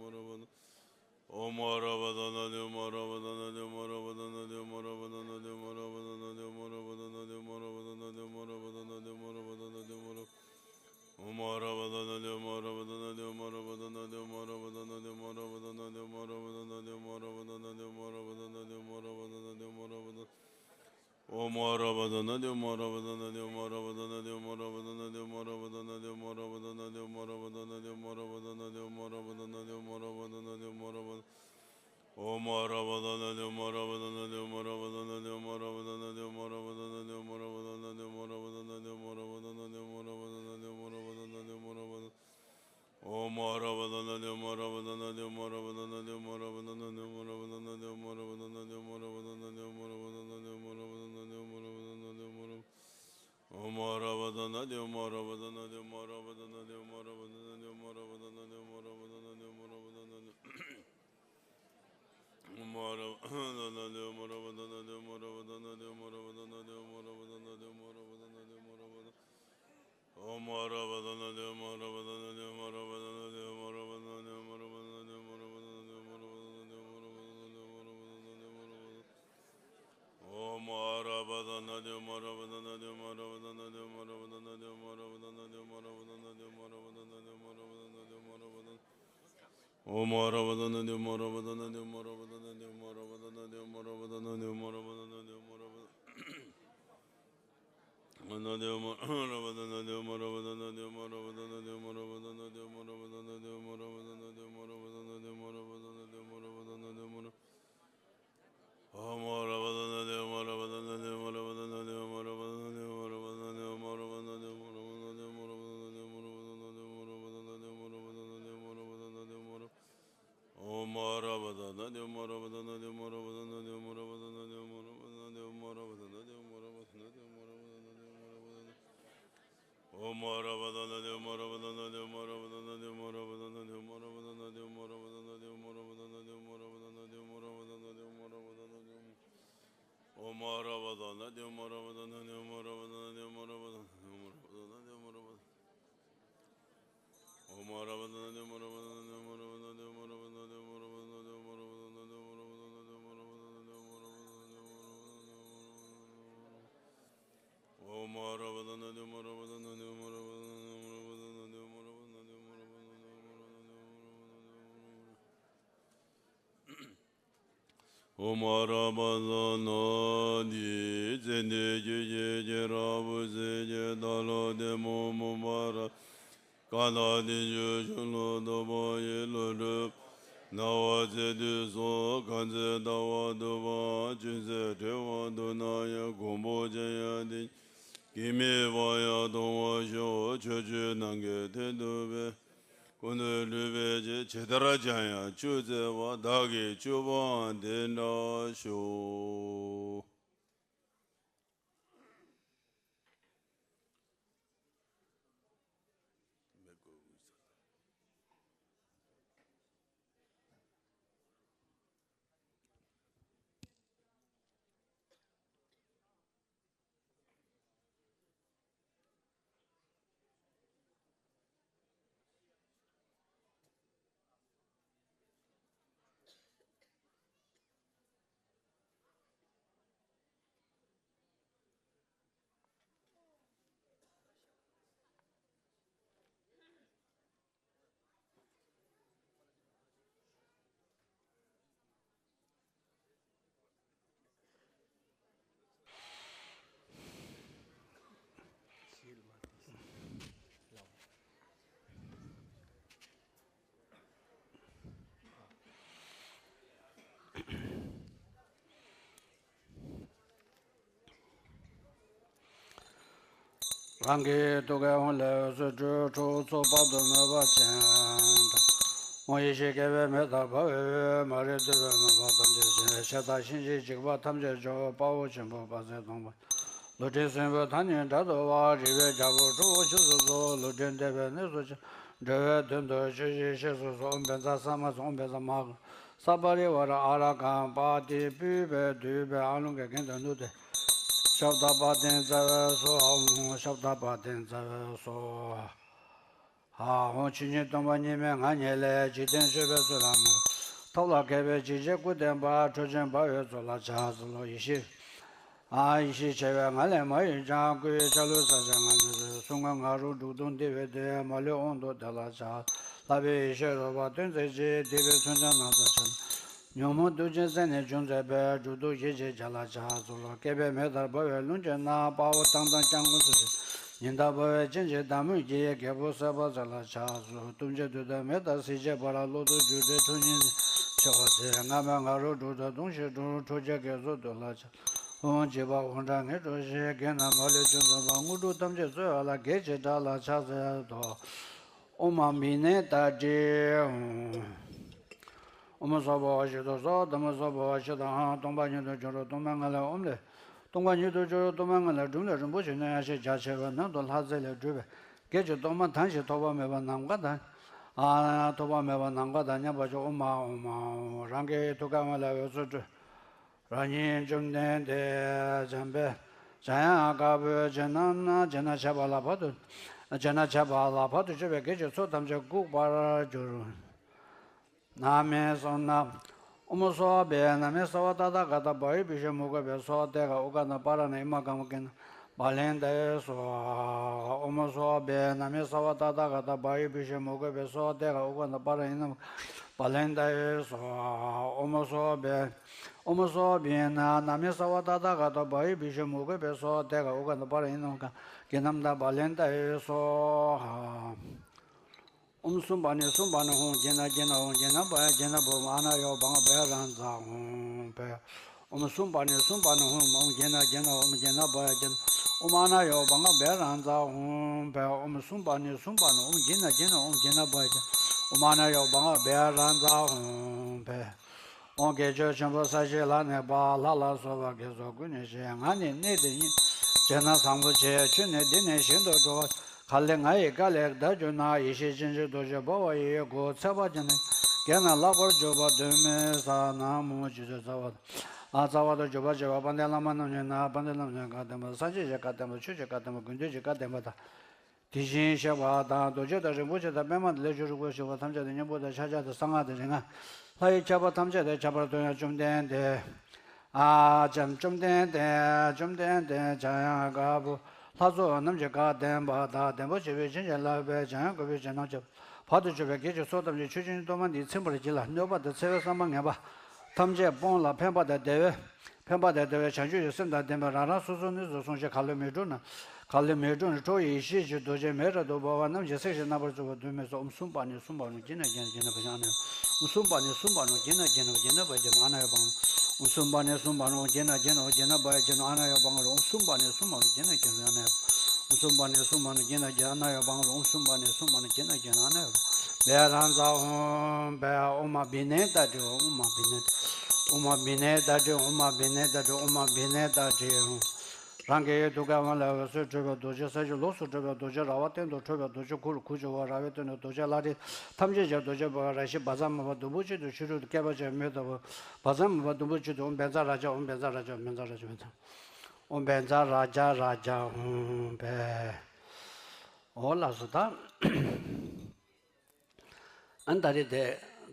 ཨོཾ་ཨ་ར་པ་ཙ་ན་དྷཱིཿ། ཙན་དན་རྒྱུད་ཀྱི་སྐྱེ་རབས་འོད་ཟེར་གྱི་ཏཱ་ལ་ལྡན་མོ་མུན་པ་ར་ཀ་ཏ་བདུན་ཅུ་ཆུ་ལུད་དུ་བབས་པ་ཡི་ལྷུན་གྲུབ། སྣང་བ་ཚེ་དུས་སོགས་གང་ཚེ་ལྟ་བ་སྡུག་པ་ཅུང་ཟད་བྲལ་བ་འདུག་ན་ཡང་གོང་བུ་འཇམ་དབྱངས་དེ་ཉིད་ཀྱིས་མི་ཕམ་ཡང་གཏོང་བར་ཤོག། ཕྱོགས་བཅུའི་ནམ་མཁའི་མཐས་གཏུགས་པའི་ཀུན་ཏུ་ལྷུས་པའི་ཚེ་ཇི་ལྟར་འཇམ་དབྱངས་སྤྱོད་མཛད་པ། བདག་གིས་སྤྱོད་པའང་དེ་འདྲ་ཤོག། རང་གི་ཐུགས་ཀའི་དབང་ལས་འོད་ཟེར་སྤྲོས། ཁྲོ་བོ་ཚོགས་དཔག་ཏུ་མེད་པ་ཅན། ཨོཾ་ཡེ་ཤེས་སྐྱེད་པའི་མེ་ལྟར་འབར་བའི་འོད། མ་རིག་འདོད་པའི་མུན་པ་དག་བྱེད་ཅིང་། ཞེ་སྡང་གཤིན་རྗེའི་འཇིགས་པ་ཐམས་ཅད་སྐྱོབ། དཔའ་བོ་ཆེན་པོ་དཔལ་བརྩེགས་སྟོང་པ། ཀླུ་ཕྲན་སྲིན་པོའི་མཐའ་རྣམས་བྲལ་འདུལ་བ། རིག་པའི་རྒྱལ་པོ་ཁྲོ་བོ་འཁྱུད་སོ་སོ། ཀླུ་ཕྲན་འདས་པའི་གནས་སུ་ཕྱིན། འགྲོ་བའི་དོན་དུ་ཆོས་བཞིན་གཤེགས་སུ་གསོལ། ཨོཾ་བཛྲ་ས་མ་ས། ཨོཾ་བཛྲ་མ་ཧཱ་ས་པ་རི་ཝཱ་ར་ཨ་ར་ཀཾ་པ་ཏི་པུཥྤེ་དུཥྤེ་ཨ་ལོ་ཀེ་གན་དྷ་ནུ་ཏེ། ཤབྡ་པ་ཏིཾ་ཙྪ་བྷ་སྭཱ་ཧཱ། ཨོཾ་ཤབྡ་པ་ཏིཾ་ཙྪ་བྷ་སྭཱ་ཧཱ། ཨོཾ་ཆོས་ཉིད་སྟོང་པ་ཉིད་མེད་ང་ཉིད་ལས། འཇིག་རྟེན་སྤྱོད་པའི་ཚུལ་ལ་མི་རྟོག་ཐབས་ལ་མཁས་པའི་འཇིགས་བྱེད་སྐུ་ལྡན་པ། ཁྲོ་ཆེན་འབར་བའི་ཚོགས་ལ་ཕྱག་འཚལ་ལོ། ཡེ་ཤེས། ཨ་ཡེ་ཤེས་བྱེ་བའི་ངང་ལས་མ་གཡོས་ཀྱང་། སྐུ་ཡི་ཆ་ལུགས་བཟང་ཞིང་ངར་མི་རུ། གསུང་ངག་རབ་འབྲུ་དང་ལྡན་པའི་སྡེ། མ་ལུས་དབང་དུ་བསྡུས་ལ་ཕྱག་ལྷག་པའི་ཡེ་ཤེས་རོལ་པ་སྟོན་མཛད་ཅིང་། བསྡུས་པའི་མཚོན་བྱ་སྣང་སར་འཆར། ཉོན་མོངས་དུག་ཅན་སེམས་ནི་འཇོམས་མཛད་པའི། སྒྲོ་འདོགས་ཞི་བྱེད་རྒྱ་ལ་ཕྱག་འཚལ་ལོ། བསྐལ་པའི་མེ་ལྟར་འབར་བའི་རླུང་གིས་ན། དཔའ་བོ་བཏང་དང་སྐྱབས་མགོན་ཚུལ་བཞིན། ཉི་ཟླ་འབར་བའི་སྤྱན་གྱི་བདག་མོས་ཀྱིས། རྒྱལ་པོ་སེར་པོ་ཚལ་ལ་ཕྱག་འཚལ། གཏུམ་ཆེན་བདུད་དང་མེ་ལྟར་བསྲེགས་བྱེད་པ། གློ་རྡོལ་རྒྱུ་འབྲས་ཁྲོ་གཉེར་ཆེ་བ་མཛད། རྔ་མའི་ང་རོ་སྒྲོག་དང་དུང་ཞིག་སྒྲོག་ཁྲོ་ཆུའི་གེགས་སོགས་འདུལ་ལ་ཕྱག་ཨོཾ་འཇིགས་པ་དབང་དྲག་ངན་འགྲོ་ཞི། བགེགས་རྣམས་མ་ལུས་འཇོམས་མཛད་པ། དངོས་གྲུབ་ཐམས་ཅད་སྩོལ་བ་ལ། བགེགས་ཀྱི་དགྲ་ལ་ཕྱག་འཚལ་ལོ། ཨོཾ་མ་བི་ནཻ་ཏཱ་ཏྲི་ཧཱུྃ། ཨོཾ་སྭ་བྷཱ་ཝ་ཤུདྡྷ་སྭ། དྷརྨ་སྭ་བྷཱ་ཝ་ཤུདྡྷ་ཧཱུྃ། སྟོང་པ་ཉིད་དུ་གྱུར་ཏོ། སྟོང་པའི་ངང་ལས། ཨོཾ་ལས། སྟོང་པ་ཉིད་དུ་གྱུར་ཏོ། སྟོང་པའི་ངང་ལས་སྒྲོན་མེ་རིན་པོ་ཆེ་སྣོད་ཡངས་ཤིང་རྒྱ་ཆེ་བ། ནང་དུ་ལྷ་རྫས་ལས་གྲུབ་པའི་བགེགས་ཀྱི་གཏོར་མ་དྭངས་ཤིང་ཐོགས་པ་མེད་པ་ནམ་མཁའ་དང་། ཨ་ཐོགས་པ་མེད་པ་ནམ་མཁའ་དང་མཉམ་པར་སྤྱོད། ཨོཾ་མ་ཨོཾ་མ་ཨོཾ། རང་གི་ཐུགས་ཀའི་དབང་ལས་འོད་ཟེར་སྤྲོས། རང་ཉིད་བཅོམ་ལྡན་འདས་འཇམ་དཔལ་འཇམ་དབྱངས་དཀར་པོའི་རྗེས་གནང་ན། རྗེས་གནང་བྱས་པ་ལ་བར་དུ། རྗེས་གནང་བྱས་པ་ལ་བར་དུ་གཅོད་པའི་བགེགས་ཀྱི་ཚོགས་ཐམས་ཅད་འགུགས་པར་འགྱུར། ན་མེ་སྭཱ་ཧཱ། ཨོཾ་སྭ་བྷཱ་ཝ་ན་མེ་སརྦ་ཏ་ཐཱ་ག་ཏ་བྷཱ་ཡེ་བི་ཤ་མུ་ཁེ་བྷེ་སྭཱ་ཧཱ། ཏདྱ་ག་ཨུ་ཀ་ན་པཱ་ར་ཎ་ཨི་མ་ག་མུ་གེ་ན་བ་ལན་ཏ་ཡེ་སྭཱ་ཧཱ། ཨོཾ་སྭ་བྷཱ་ཝ་ན་མེ་སརྦ་ཏ་ཐཱ་ག་ཏ་བྷཱ་ཡེ་བི་ཤ་མུ་ཁེ་བྷེ་སྭཱ་ཧཱ། ཏདྱ་ག་ཨུ་ཀ་ན་པཱ་ར་ཎ་ཨི་ན་མུ་ག་བ་ལན་ཏ་ཡེ་སྭཱ་ཧཱ། ཨོཾ་སྭ་བྷཱ་ཨོཾ་སྭ་བྷཱ་ཝ་ན་མེ་སརྦ་ཏ་ཐཱ་ག་ཏ་བྷཱ་ཡེ་བི་ཤ་མུ་ཁེ་བྷེ་སྭཱ་ཧཱ། ཏདྱ་ག་ཨུ་ཀ་ན་པཱ་ར་ཎ་ཨི་ན་མུ་ག་གི་ན་མུ་ད་བ་ལན་ཏ་ཡེ་སྭཱ་ཧཱ། ཨོཾ་སུམ་བྷ་ཎི་སུམ་བྷ་ཎི་ཧཱུྃ། གྱེ་ན་གྱེ་ན་ཧཱུྃ། གྱེ་ན་བྷ་ཡ་གྱེ་ན་བྷ། ཨོཾ་ཨ་ན་ཡ་བྷ་ག་བྷེ་ར་ཛ་ཧཱུྃ་བྷེ། ཨོཾ་སུམ་བྷ་ཎི་སུམ་བྷ་ཎི་ཧཱུྃ། ཨོཾ་གྱེ་ན་གྱེ་ན་ཧཱུྃ། གྱེ་ན་བྷ་ཡ་གྱེ་ན། ཨོཾ་ཨ་ན་ཡ་བྷ་ག་བྷེ་ར་ཛ་ཧཱུྃ་བྷེ། ཨོཾ་སུམ་བྷ་ཎི་སུམ་བྷ་ཎི། ཨོཾ་གྱེ་ན་གྱེ་ན་ཧཱུྃ། གྱེ་ན་བྷ་ཡ་གྱེ་ན། ཨོཾ་ཨ་ན་ཡ་བྷ་ག་བྷེ་ར་ཛ་ཧཱུྃ་བྷེ། ཨོཾ་དགེ་ཆོས་ཆེན་པོ་ས་གཞི་ལ་གནས་པ། ལྷ་ལ་སོགས་པ་བགེགས་ཚོགས་ཀུན་ནས་ཞི། ང་ནི་གནས་འདི་ཉིད། བྱས་ན་བཟང་པོ་ཆེ། ཁྱོད་ནི་འདི་ནས་ཞིང་དུ་འགྲོ་བ། ག་ལེ་ང་ཡི་བཀའ་ལས་འདའ་གྱུར་ན། ཡེ་ཤེས་སྤྱན་ཆེན་རྡོ་རྗེ་འབར་བ་ཡི། སྒོ་ཚད་པ་ཅན་ནི་བརྒྱ་ན་ལྷག་པར་གྱུར་པ་གདོད་མའི་ས། ན་མོ། རྗེ་བཙུན་རྩ་བ་དང་། ཨ་རྩ་བ་དང་སྦྱོར་བ་བྱེད་པ། དཔལ་ལྡན་བླ་མ་རྣམས་ཀྱི་ནང་། དཔལ་ལྡན་བླ་མ་རྣམས་ཀྱི་བཀའ་བསྟན་པ། སངས་རྒྱས་ཀྱི་བཀའ་བསྟན་པ། ཆོས་ཀྱི་བཀའ་བསྟན་པ། དགེ་འདུན་གྱི་བཀའ་བསྟན་པ་དང་། དེ་བཞིན་གཤེགས་པ་དང་། རྡོ་རྗེ་དང་། རིན་པོ་ཆེ་དང་། པདྨ་དང་། ལས་བྱུང་རིགས་པ་བཞི་པོ་ཐམས་ཅད་དང་། སྙིང་པོ་དང་། ཕྱག་རྒྱ་དང་། གསང་སྔགས་དང་། རིག་སྔགས། ལྷ་ཡི་ཁྱད་པར་ཐམས་ཅད་དང་། ཁྱད་པར་དུ་ཡང་བཅོམ་ལྡན་འདས། ཨ་ཙམ། བཅོམ་ལྡན་འདས། བཅོམ་ལྡན་འདས་འཇམ་དབྱངས་དཀར་པོ། ལྷ་ཚོགས་རྣམས་ཀྱི་བཀའ་བསྟན་པ་དང་། ལྡན་པ་བྱེད་པའི་བྱིན་གྱིས་བརླབས་པའི་འཇམ་དབྱངས་དཀར་པོའི་རྗེས་གནང་བྱས་པ། བར་དུ་གཅོད་པའི་བགེགས་ཀྱི་ཚོགས་ཐམས་ཅད་ཆོས་ཀྱི་གཏོར་མ་འདིས་ཚིམ་པར་བགྱིས་ལ། གནོད་པ་དང་། འཚེ་བའི་བསམ་པ་ངན་པ་ཐམས་ཅད་སྤོངས་ལ། ཕན་པ་དང་བདེ་བའི། ཕན་པ་དང་བདེ་བའི་བྱང་ཆུབ་ཀྱི་སེམས་དང་ལྡན་པས་རང་རང་སོ་སོའི་གནས་སུ་སོང་ཞིང་། ག་ལེར་མི་འགྲོ་ན། ག་ལེར་མི་འགྲོ་ན། ཁྲོ་བོ་ཡེ་ཤེས་ཀྱི་རྡོ་རྗེ་མེ་རབ་ཏུ་འབར་བ་རྣམས་ཀྱིས་བསྲེགས་ཤིང་རྣམ་པར་འཚོ་བ་གདོད་མའི་ས། ཨོཾ་སུམ་བྷ་ཎི་སུམ་བྷ་ཎི་ཧཱུྃ། གྱེ་ན་གྱེ་ན་ཧཱུྃ། གྱེ་ན་བྷ་ཡ་གྱེ་ན། ཨོཾ་སུམ་བྷ་ཎི་སུམ་བྷ་ཎི་ཧཱུྃ། གྱེ་ན་གྱེ་ན་ཧཱུྃ། གྱེ་ན་བྷ་ཡ་གྱེ་ན། ཨོཾ་སུམ་བྷ་ཎི་སུམ་བྷ་ཎི་ཧཱུྃ། གྱེ་ན་གྱེ་ན་ཧཱུྃ། གྱེ་ན་བྷ་ཡ་གྱེ་ན། ཨ་ན་ཡ་བྷ་ག་ར། ཨོཾ་སུམ་བྷ་ཎི་སུམ་བྷ་ཎི་ཧཱུྃ། གྱེ་ན་གྱེ་ན་ཨ་ན་ཡ། ཨོཾ་སུམ་བྷ་ཎི་སུམ་བྷ་ཎི་ཧཱུྃ། གྱེ་ན་གྱེ་ན་ཨ་ན་ཡ་བྷ་ག་ར། ཨོཾ་སུམ་བྷ་ཎི་སུམ་བྷ་ཎི་ཧཱུྃ། གྱེ་ན་གྱེ་ན་ཨ་ན་ཡ་བྷ་ག་ར། བྷེ་ར་ཛ་ཧཱུྃ་བྷེ། ཨོཾ་མ་བི་ནཻ་ཏཱ་ཏྲི་ཧཱུྃ། ཨོཾ་མ་བི་ནཻ། ཨོཾ་མ་བི་ནཻ་ཏཱ་ཏྲི། ཨོཾ་མ་བི་ནཻ་ཏཱ་ཏྲི། ཨོཾ་མ་བི་ནཻ་ཏཱ་ཏྲི་ཧཱུྃ། རང་གི་ཐུགས་ཀའི་དབང་ལས་འོད་ཟེར་འཕྲོས་པའི་རྡོ་རྗེ་ས་གཞི་ལོགས་སུ་འཕྲོས་པའི་རྡོ་རྗེ་ར་བ་སྟེང་དུ་འཕྲོས་པའི་རྡོ་རྗེ་གུ་རུ་གུ་ཅི་ཝ། ར་བའི་སྟེང་དུ་རྡོ་རྗེ་བླ་རེ། ཐམས་ཅད་ཀྱང་རྡོ་རྗེ་འབར་བ་ར་བཞིན་བཛྲ་མུ་བ་དུམ་བུ་གཅིག་ཏུ་ཕྱི་རོལ་དུ་བསྐལ་པ་ཆེན་མེ་ལྟ་བུ། བཛྲ་མུ་བ་དུམ་བུ་གཅིག་ཏུ། ཨོཾ་བཛྲ་ར་ཛ། ཨོཾ་བཛྲ་ར་ཛ། ཨོཾ་བཛྲ་ར་ཛ། ཨོཾ་བཛྲ་ར་ཛ་ར་ཛ་ཧཱུྃ་བྷེ། འོ་ལགས་སོ། ད་ཨ་ནི་ད་རེས་དེ་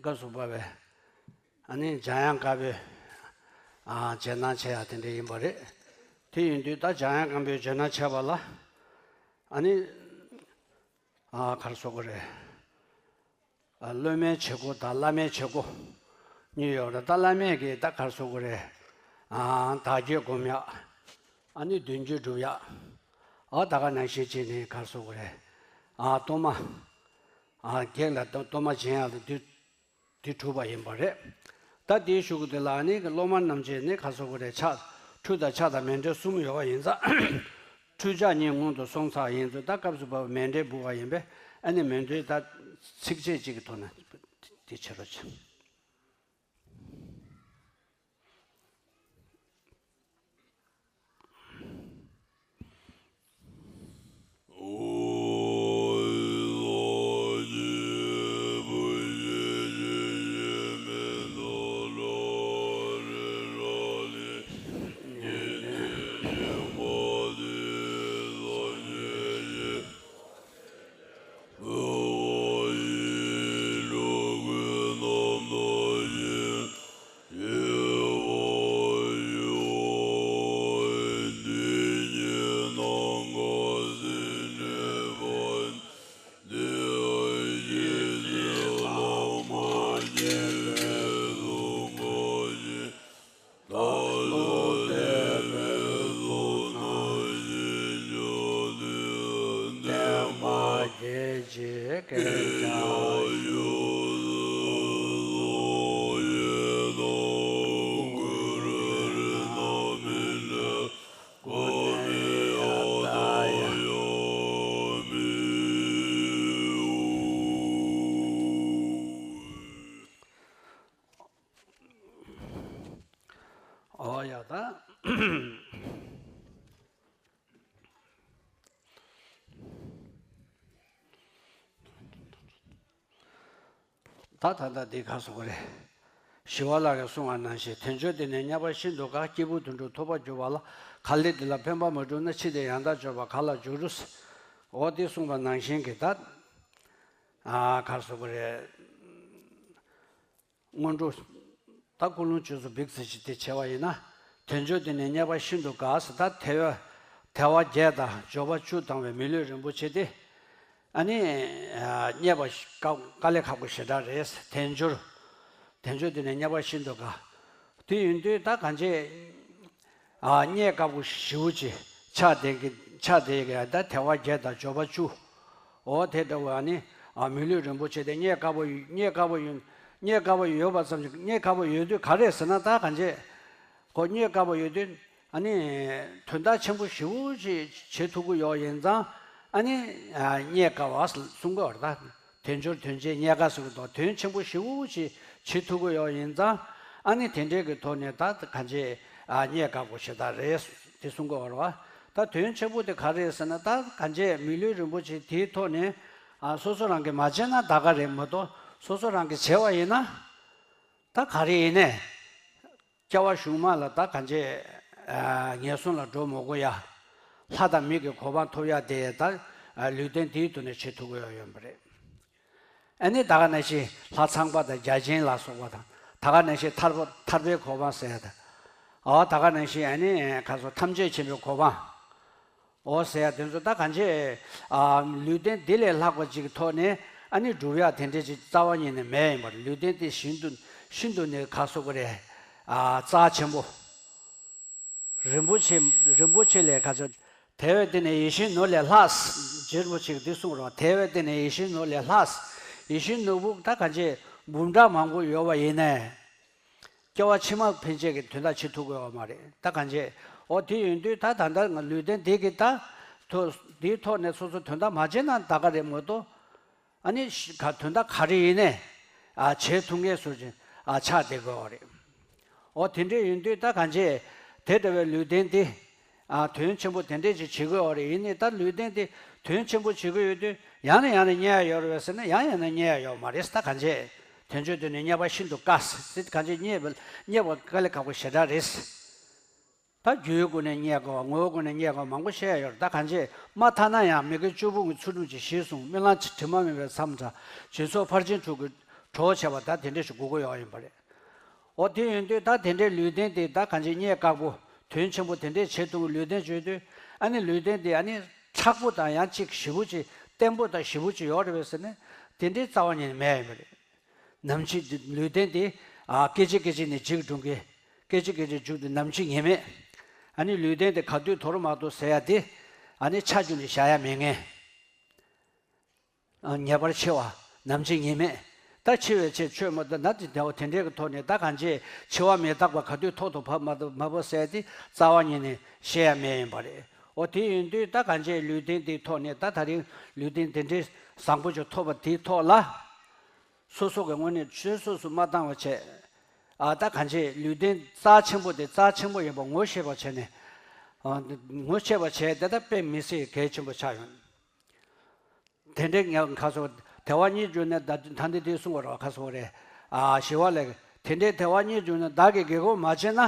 སྐབས་སུ་བབས་པའི་ཨ་ནི་འཇམ་དབྱངས་དཀར་པོའི་ཨ་རྗེས་གནང་བྱེད་ཡ་དེ་འདྲ་ཡིན་པ་རེད། དེ་ཡིན་དུས་ད་འཇམ་དབྱངས་དཀར་པོའི་རྗེས་གནང་བྱེད་པ་ལ་ཨ་ནི་ཨ་ག་རེ་ཟེར་དགོས་རེད། ཨ་སློབ་མའི་བྱེད་སྒོ་དང་བླ་མའི་བྱེད་སྒོ་གཉིས་ཡོད་རེད། ད་བླ་མས་ཀྱིས་ད་ག་རེ་ཟེར་དགོས་རེད། ཨ་བདག་གིས་སྒོམ་ཡག་ཨ་ནི་མདུན་གྱི་སྒྲུབ་ཡག་ཨ་ད་ག་ནང་བཞིན་བྱས་ནས་ག་རེ་ཟེར་དགོས་རེད། ཨ་གཏོར་མ། ཨ་བགེགས་ལ་གཏོར་མ་བྱིན་ཡག་ལ་དུས་དེ་གྲུབ་པ་ཡིན་པ་རེད། ད་དེའི་གཞུག་གུ་དེ་ལ་ནི་སློབ་མ་རྣམས་ཀྱིས་ནི་ག་རེ་ཟེར་དགོས་རེད། ཕྱག་ཁྲུས་དང་ཕྱག་དང་མཎྜལ་གསུམ་ཡོད་པ་ཡིན་ཙང་། འཕྲུལ་ཕྱག་གཉིས་སྔོན་དུ་སོང་ཚར་ཡིན་ཙང་ད་སྐབས་སུ་བབས་པའི་མཎྜལ་འབུལ་བ་ཡིན་པས། ཨ་ནི་མཎྜལ་ད་ཚིགས་བཅད་གཅིག་གི་ཐོག་ནས་དེ་བྱེད་རོགས་བྱེད། ཨོ་ཡ་ད། ད་ད་ལྟ་འདི་ག་སོགས་རེད། ཞི་བ་ལྷ་གིས་གསུངས་པ་ནང་བཞིན་དལ་འབྱོར་འདི་ནི་རྙེད་པ་ཤིན་ཏུ་དཀའ། སྐྱེས་བུ་དོན་གྲུབ་ཐོབ་པར་འགྱུར་བ་ལ། གལ་ཏེ་འདི་ལ་ཕན་པ་མ་བསྒྲུབས་ན། ཕྱིས་དེ་ཡང་དག་སྦྱོར་བ་ག་ལ་འགྱུར། འོ་དེ་གསུངས་པ་ནང་བཞིན་གྱི་ད། ཨ་ག་སོགས་རེད། སྔོན་འགྲོ། ད་ཀུན་སློང་བཅུ་གསུམ་བིག་ཙམ་ཞིག་དེ་བྱས་པ་ཡིན་ན། དལ་འབྱོར་འདི་ནི་རྙེད་པ་ཤིན་ཏུ་དཀའ་ཟེར། ད་དལ་བ་དལ་བ་བརྒྱད་དང་འབྱོར་བ་བཅུ་བཏང་བའི་མི་ལུས་རིན་པོ་ཆེ་དེ། ཨ་ནི་རྙེད་པ་དཀའ་དཀའ་ལས་ཁག་པོ་ཞེ་དྲག་རེད། དལ་འབྱོར། དལ་འབྱོར་འདི་ནི་རྙེད་པ་ཤིན་ཏུ་དཀའ། དེ་ཡིན་དུས་ད་གང་བྱེད། ཨ་རྙེད་དཀའ་པོ་ཞེ་པོ་ཅིག་ཆགས་བསྡད་ཀྱི་ཆགས་བསྡད་ཀྱི་ད་དལ་བ་བརྒྱད་དང་འབྱོར་བ་བཅུ། འོ་དེ་འདྲ་བ་ནི་ཨ་མི་ལུས་རིན་པོ་ཆེ་དེ་རྙེད་དཀའ་པོ་ཡོད། རྙེད་དཀའ་པོ་ཡོད། རྙེད་དཀའ་པོ་ཡོད་པ་ཙམ་ཞིག་རྙེད་དཀའ་པོ་ཡོད་དུས་ག་རེ་ཟེར་ན། ད་གང་བྱེད། ཁོ་རྙེད་དཀའ་པོ་ཡོད་དུས་ཨ་ནི་དོན་དག་ཆེན་པོ་ཞེ་པོ་ཅིག་བྱེད་ཐུབ་ཀྱི་ཡོད་ཡིན་ཙང་ཨ་ནི་ཨ་རྙེད་དཀའ་བ་གསུང་གི་ཡོད་རེད་ད། དལ་འབྱོར་དོན་ཆེན་རྙེད་དཀའ་ཟེར་གྱི་འདུག་དོན་ཆེན་པོ་ཞེ་པོ་ཅིག་བྱེད་ཐུབ་ཀྱི་ཡོད་ཡིན་ཙང་། ཨ་ནི་དེ་འདྲའི་གི་ཐོག་ནས་ད་གང་བྱེད། ཨ་རྙེད་དཀའ་པོ་ཞེ་དྲག་རེད་དེ་གསུང་གི་ཡོད་རེད་བ། ད་དོན་ཆེན་པོ་དེ་ག་རེ་རེད་ཟེར་ན། ད་གང་བྱེད་མི་ལུས་རིན་པོ་ཆེ་དེའི་ཐོག་ནས་ཨ་སོ་སོ་རང་གིས་མ་བྱས་ན་ད་ག་རེད་མ་གཏོགས། སོ་སོ་རང་གིས་བྱས་པ་ཡིན་ན་ད་ག་རེ་ཡིན་ནས། སྐྱེ་བ་གཞུག་མ་ལ་ད་གང་བྱེད། ཨ་ངན་སོང་ལ་འགྲོ་མི་དགོས་ཡ། ལྷ་དང་མི་གི་གོ་འཕང་ཐོབ་ཡ་དེ་ད་ཨ་ལུས་རྟེན་དེའི་དོན་ནས་བྱེད་ཐུབ་ཀྱི་ཡོད་ཡོད་པ་རེད། ཨ་ནི་ད་ག་ནང་བཞིན་ལྷ་ཚངས་པ་དང་བརྒྱ་བྱིན་ལ་སོགས་པ་དང་། ད་ག་ནང་བཞིན་ཐར་པ་ཐར་པའི་གོ་འཕང་ཟེར་ཡ་དང་། ཨོ་ད་ག་ནང་བཞིན་ཨ་ནི་ཁ་སོ་ཐམས་ཅད་མཁྱེན་པའི་གོ་འཕང་། འོ་ཟེར་ཡ་དེ་ཚོ་ད་གང་བྱེད། ཨ་ལུས་རྟེན་འདི་ལས་ལྷག་པ་ཅིག་གི་ཐོག་ནས་ཨ་ནི་སྒྲུབ་ཡ་དེ་འདྲ་ཅིག་རྩ་བ་ཉིད་ནས་མེད་ཡིན་པར། ལུས་རྟེན་དེ་ཤིན་ཏུ་ཤིན་ཏུ་ནས་ག་སོགས་པ་རེད། ཨ་རྩ་ཆེན་པོ། རིན་པོ་ཆེ་རིན་པོ་ཆེ་ལས་ག་ཚོད། དལ་བའི་སྟེང་ནས་ཡིད་བཞིན་ནོར་ལས་ལྷག་ཟེར་རིན་པོ་ཆེ་གིས་འདི་གསུངས་རོགས། དལ་བའི་སྟེང་ནས་ཡིད་བཞིན་ནོར་ལས་ལྷག་ཟེར། ཡིད་བཞིན་ནོར་བུ་ད་གང་བྱེད་འབུམ་ཕྲག་མང་པོ་ཡོད་པ་ཡིན་ནའི། སྐྱེ་བ་ཕྱི་མ་ཕན་ཆད་ཀྱི་དོན་དག་བྱེད་ཐུབ་ཀྱི་ཡོད་མ་རེད། ད་གང་བྱེད། འོ་དེ་ཡིན་དུས་ད་ད་ལྟ་ང་ལུས་རྟེན་འདི་གི་ད་ཐོག་འདིའི་ཐོག་ནས་སོ་སོ་དོན་དག་མ་བྱས་ན་ད་ག་རེད་མ་གཏོགས། ཨ་ནི་ཤི་ག་དོན་དག་ག་རེ་ཡིན་ནའི་ཨ་བྱེད་ཐུབ་མཁན་བཟོ་ཅིག་ཨ་ཆགས་བསྡད་དགོས་པ་རེད། འོ་དེ་འདྲ་ཡིན་དུས་ད་གང་བྱེད། དེ་འདྲ་བའི་ལུས་རྟེན་འདི་ཨ་དོན་ཆེན་པོ་དེ་འདྲ་ཅིག་བྱེད་དགོས་པ་རེད། ཡིན་ནའི་ད་ལུས་རྟེན་འདི་དོན་ཆེན་པོ་བྱེད་ཀྱི་ཡོད་དུས་ཡང་ནས་ཡང་ནས་རྙེད་ཡ་ཡོད་རེད་པས་ཟེར་ན་ཡང་ཡང་ནས་རྙེད་ཡ་ཡོད་མ་རེད། ད་གང་བྱེད། དལ་འབྱོར་འདི་ནི་རྙེད་པ་ཤིན་ཏུ་དཀའ་ཟེར། གང་བྱེད་རྙེད་པ་རྙེད་པ་དཀའ་ལས་ཁག་པོ་ཞེ་དྲག་རེད། ད་རྒྱུའི་སྒོ་ནས་རྙེད་དགོས་པ་ངོ་བོའི་སྒོ་ནས་རྙེད་དགོས་པ་མང་པོ་བཤད་ཡོད་རེད། ད་གང་བྱེད་མ་ཐ་ན་ཡང་མི་དགེ་བཅུ་སྤོང་གི་ཚུལ་ཁྲིམས་ཀྱི་གཞི་བཟུང་། རྨི་ལམ་དྲི་མ་མེད་པའི་མཚམས་འཇོག་སྦྱིན་སོགས་ཕར་ཕྱིན་དྲུག་གི་གྲོགས་བྱས་པ་ད་དེ་འདྲ་ཞིག་དགོས་ཀྱི་ཡོད་ཡིན་པ་རེད། འོ་དེ་ཡིན་དུས་ད་དེ་འདྲའི་ལུས་རྟེན་དེ་ད་གང་བྱེད་རྙེད་དཀའ་པོ་དོན་ཆེན་པོ་དེ་འདྲས་བྱེད་ཐུབ་ཀྱི་ལུས་རྟེན་བྱེད་དུས་ཨ་ནི་ལུས་རྟེན་དེ་ཨ་ནི་མཁྲེགས་པོ་དང་ཡང་གཅིག་ཞེ་པོ་ཅིག་བརྟན་པོ་དང་ཞེ་པོ་ཅིག་ཡོད་རེད་པས་ཟེར་ན་དེ་འདྲའི་རྩ་བ་ཉིད་ནས་མེད་ཡིན་པ་རེད། ནམ་འཆི་ལུས་རྟེན་དེ་ཨ་སྐད་ཅིག་སྐད་ཅིག་ནས་འཇིག་འགྲོ་མཁན། སྐད་ཅིག་སྐད་ཅིག་མཇུག་ཏུ་ནམ་འཆི་ངེས་མེད། ཨ་ནི་ལུས་རྟེན་དེ་ག་དུས་དོར་མ་དོར་ཟེར་ཡ་དེ་ཨ་ནི་ཆ་རྒྱུས་ནས་བཞག་ཡ་མེད་མཁན། ཨ་ངེས་པར་འཆི་བ་ནམ་འཆི་ངེས་མེད། ད་འཆི་བའི་ཆེད་ཆོས་མ་དོན་ན་དེ་འདྲ་བ་དེ་འདྲའི་གི་ཐོག་ནས་ད་གང་བྱེད་འཆི་བ་མི་རྟག་པ་ག་དུས་ཐོག་ཏུ་བབས་མ་ཐུབ་མ་བབས་ཟེར་ཡ་དེ་རྩ་བ་ཉིད་ནས་བཤད་ཡ་མེད་ཡིན་པ་རེད། འོ་དེ་ཡིན་དུས་ད་གང་བྱས་ལུས་རྟེན་དེའི་ཐོག་ནས་ད་ད་རིང་ལུས་རྟེན་དེ་འདྲའི་བཟང་པོ་ཅིག་ཐོབ་པ་དེའི་ཐོག་ལ། སོ་སོ་གི་དངོས་གནས་ཆོས་སོ་སོ་མ་བཏང་བ་བྱས། ཨ་ད་གང་བྱས་ལུས་རྟེན་རྩ་ཆེན་པོ་དེ་རྩ་ཆེན་པོ་ཡིན་པ་ངོ་ཤེས་པ་བྱས་ནས། ཨ་ངོ་ཤེས་པ་བྱས་དེ་ད་དཔེ་མི་སྲིད་གལ་ཆེན་པོ་ཆགས་ཡོང་། དེ་འདྲའི་ངས་ཁ་སོ་དལ་བ་གཉིས་བྱུང་ནས་ད་ད་འདི་འདི་གསུང་བ་རོགས་ཁ་སོ་རེད། ཨ་ཞི་བ་ལྷས་དེ་འདྲའི་དལ་བ་གཉིས་བྱུང་ནས་བདག་གིས་དགེ་སྐོང་མ་བྱས་ན།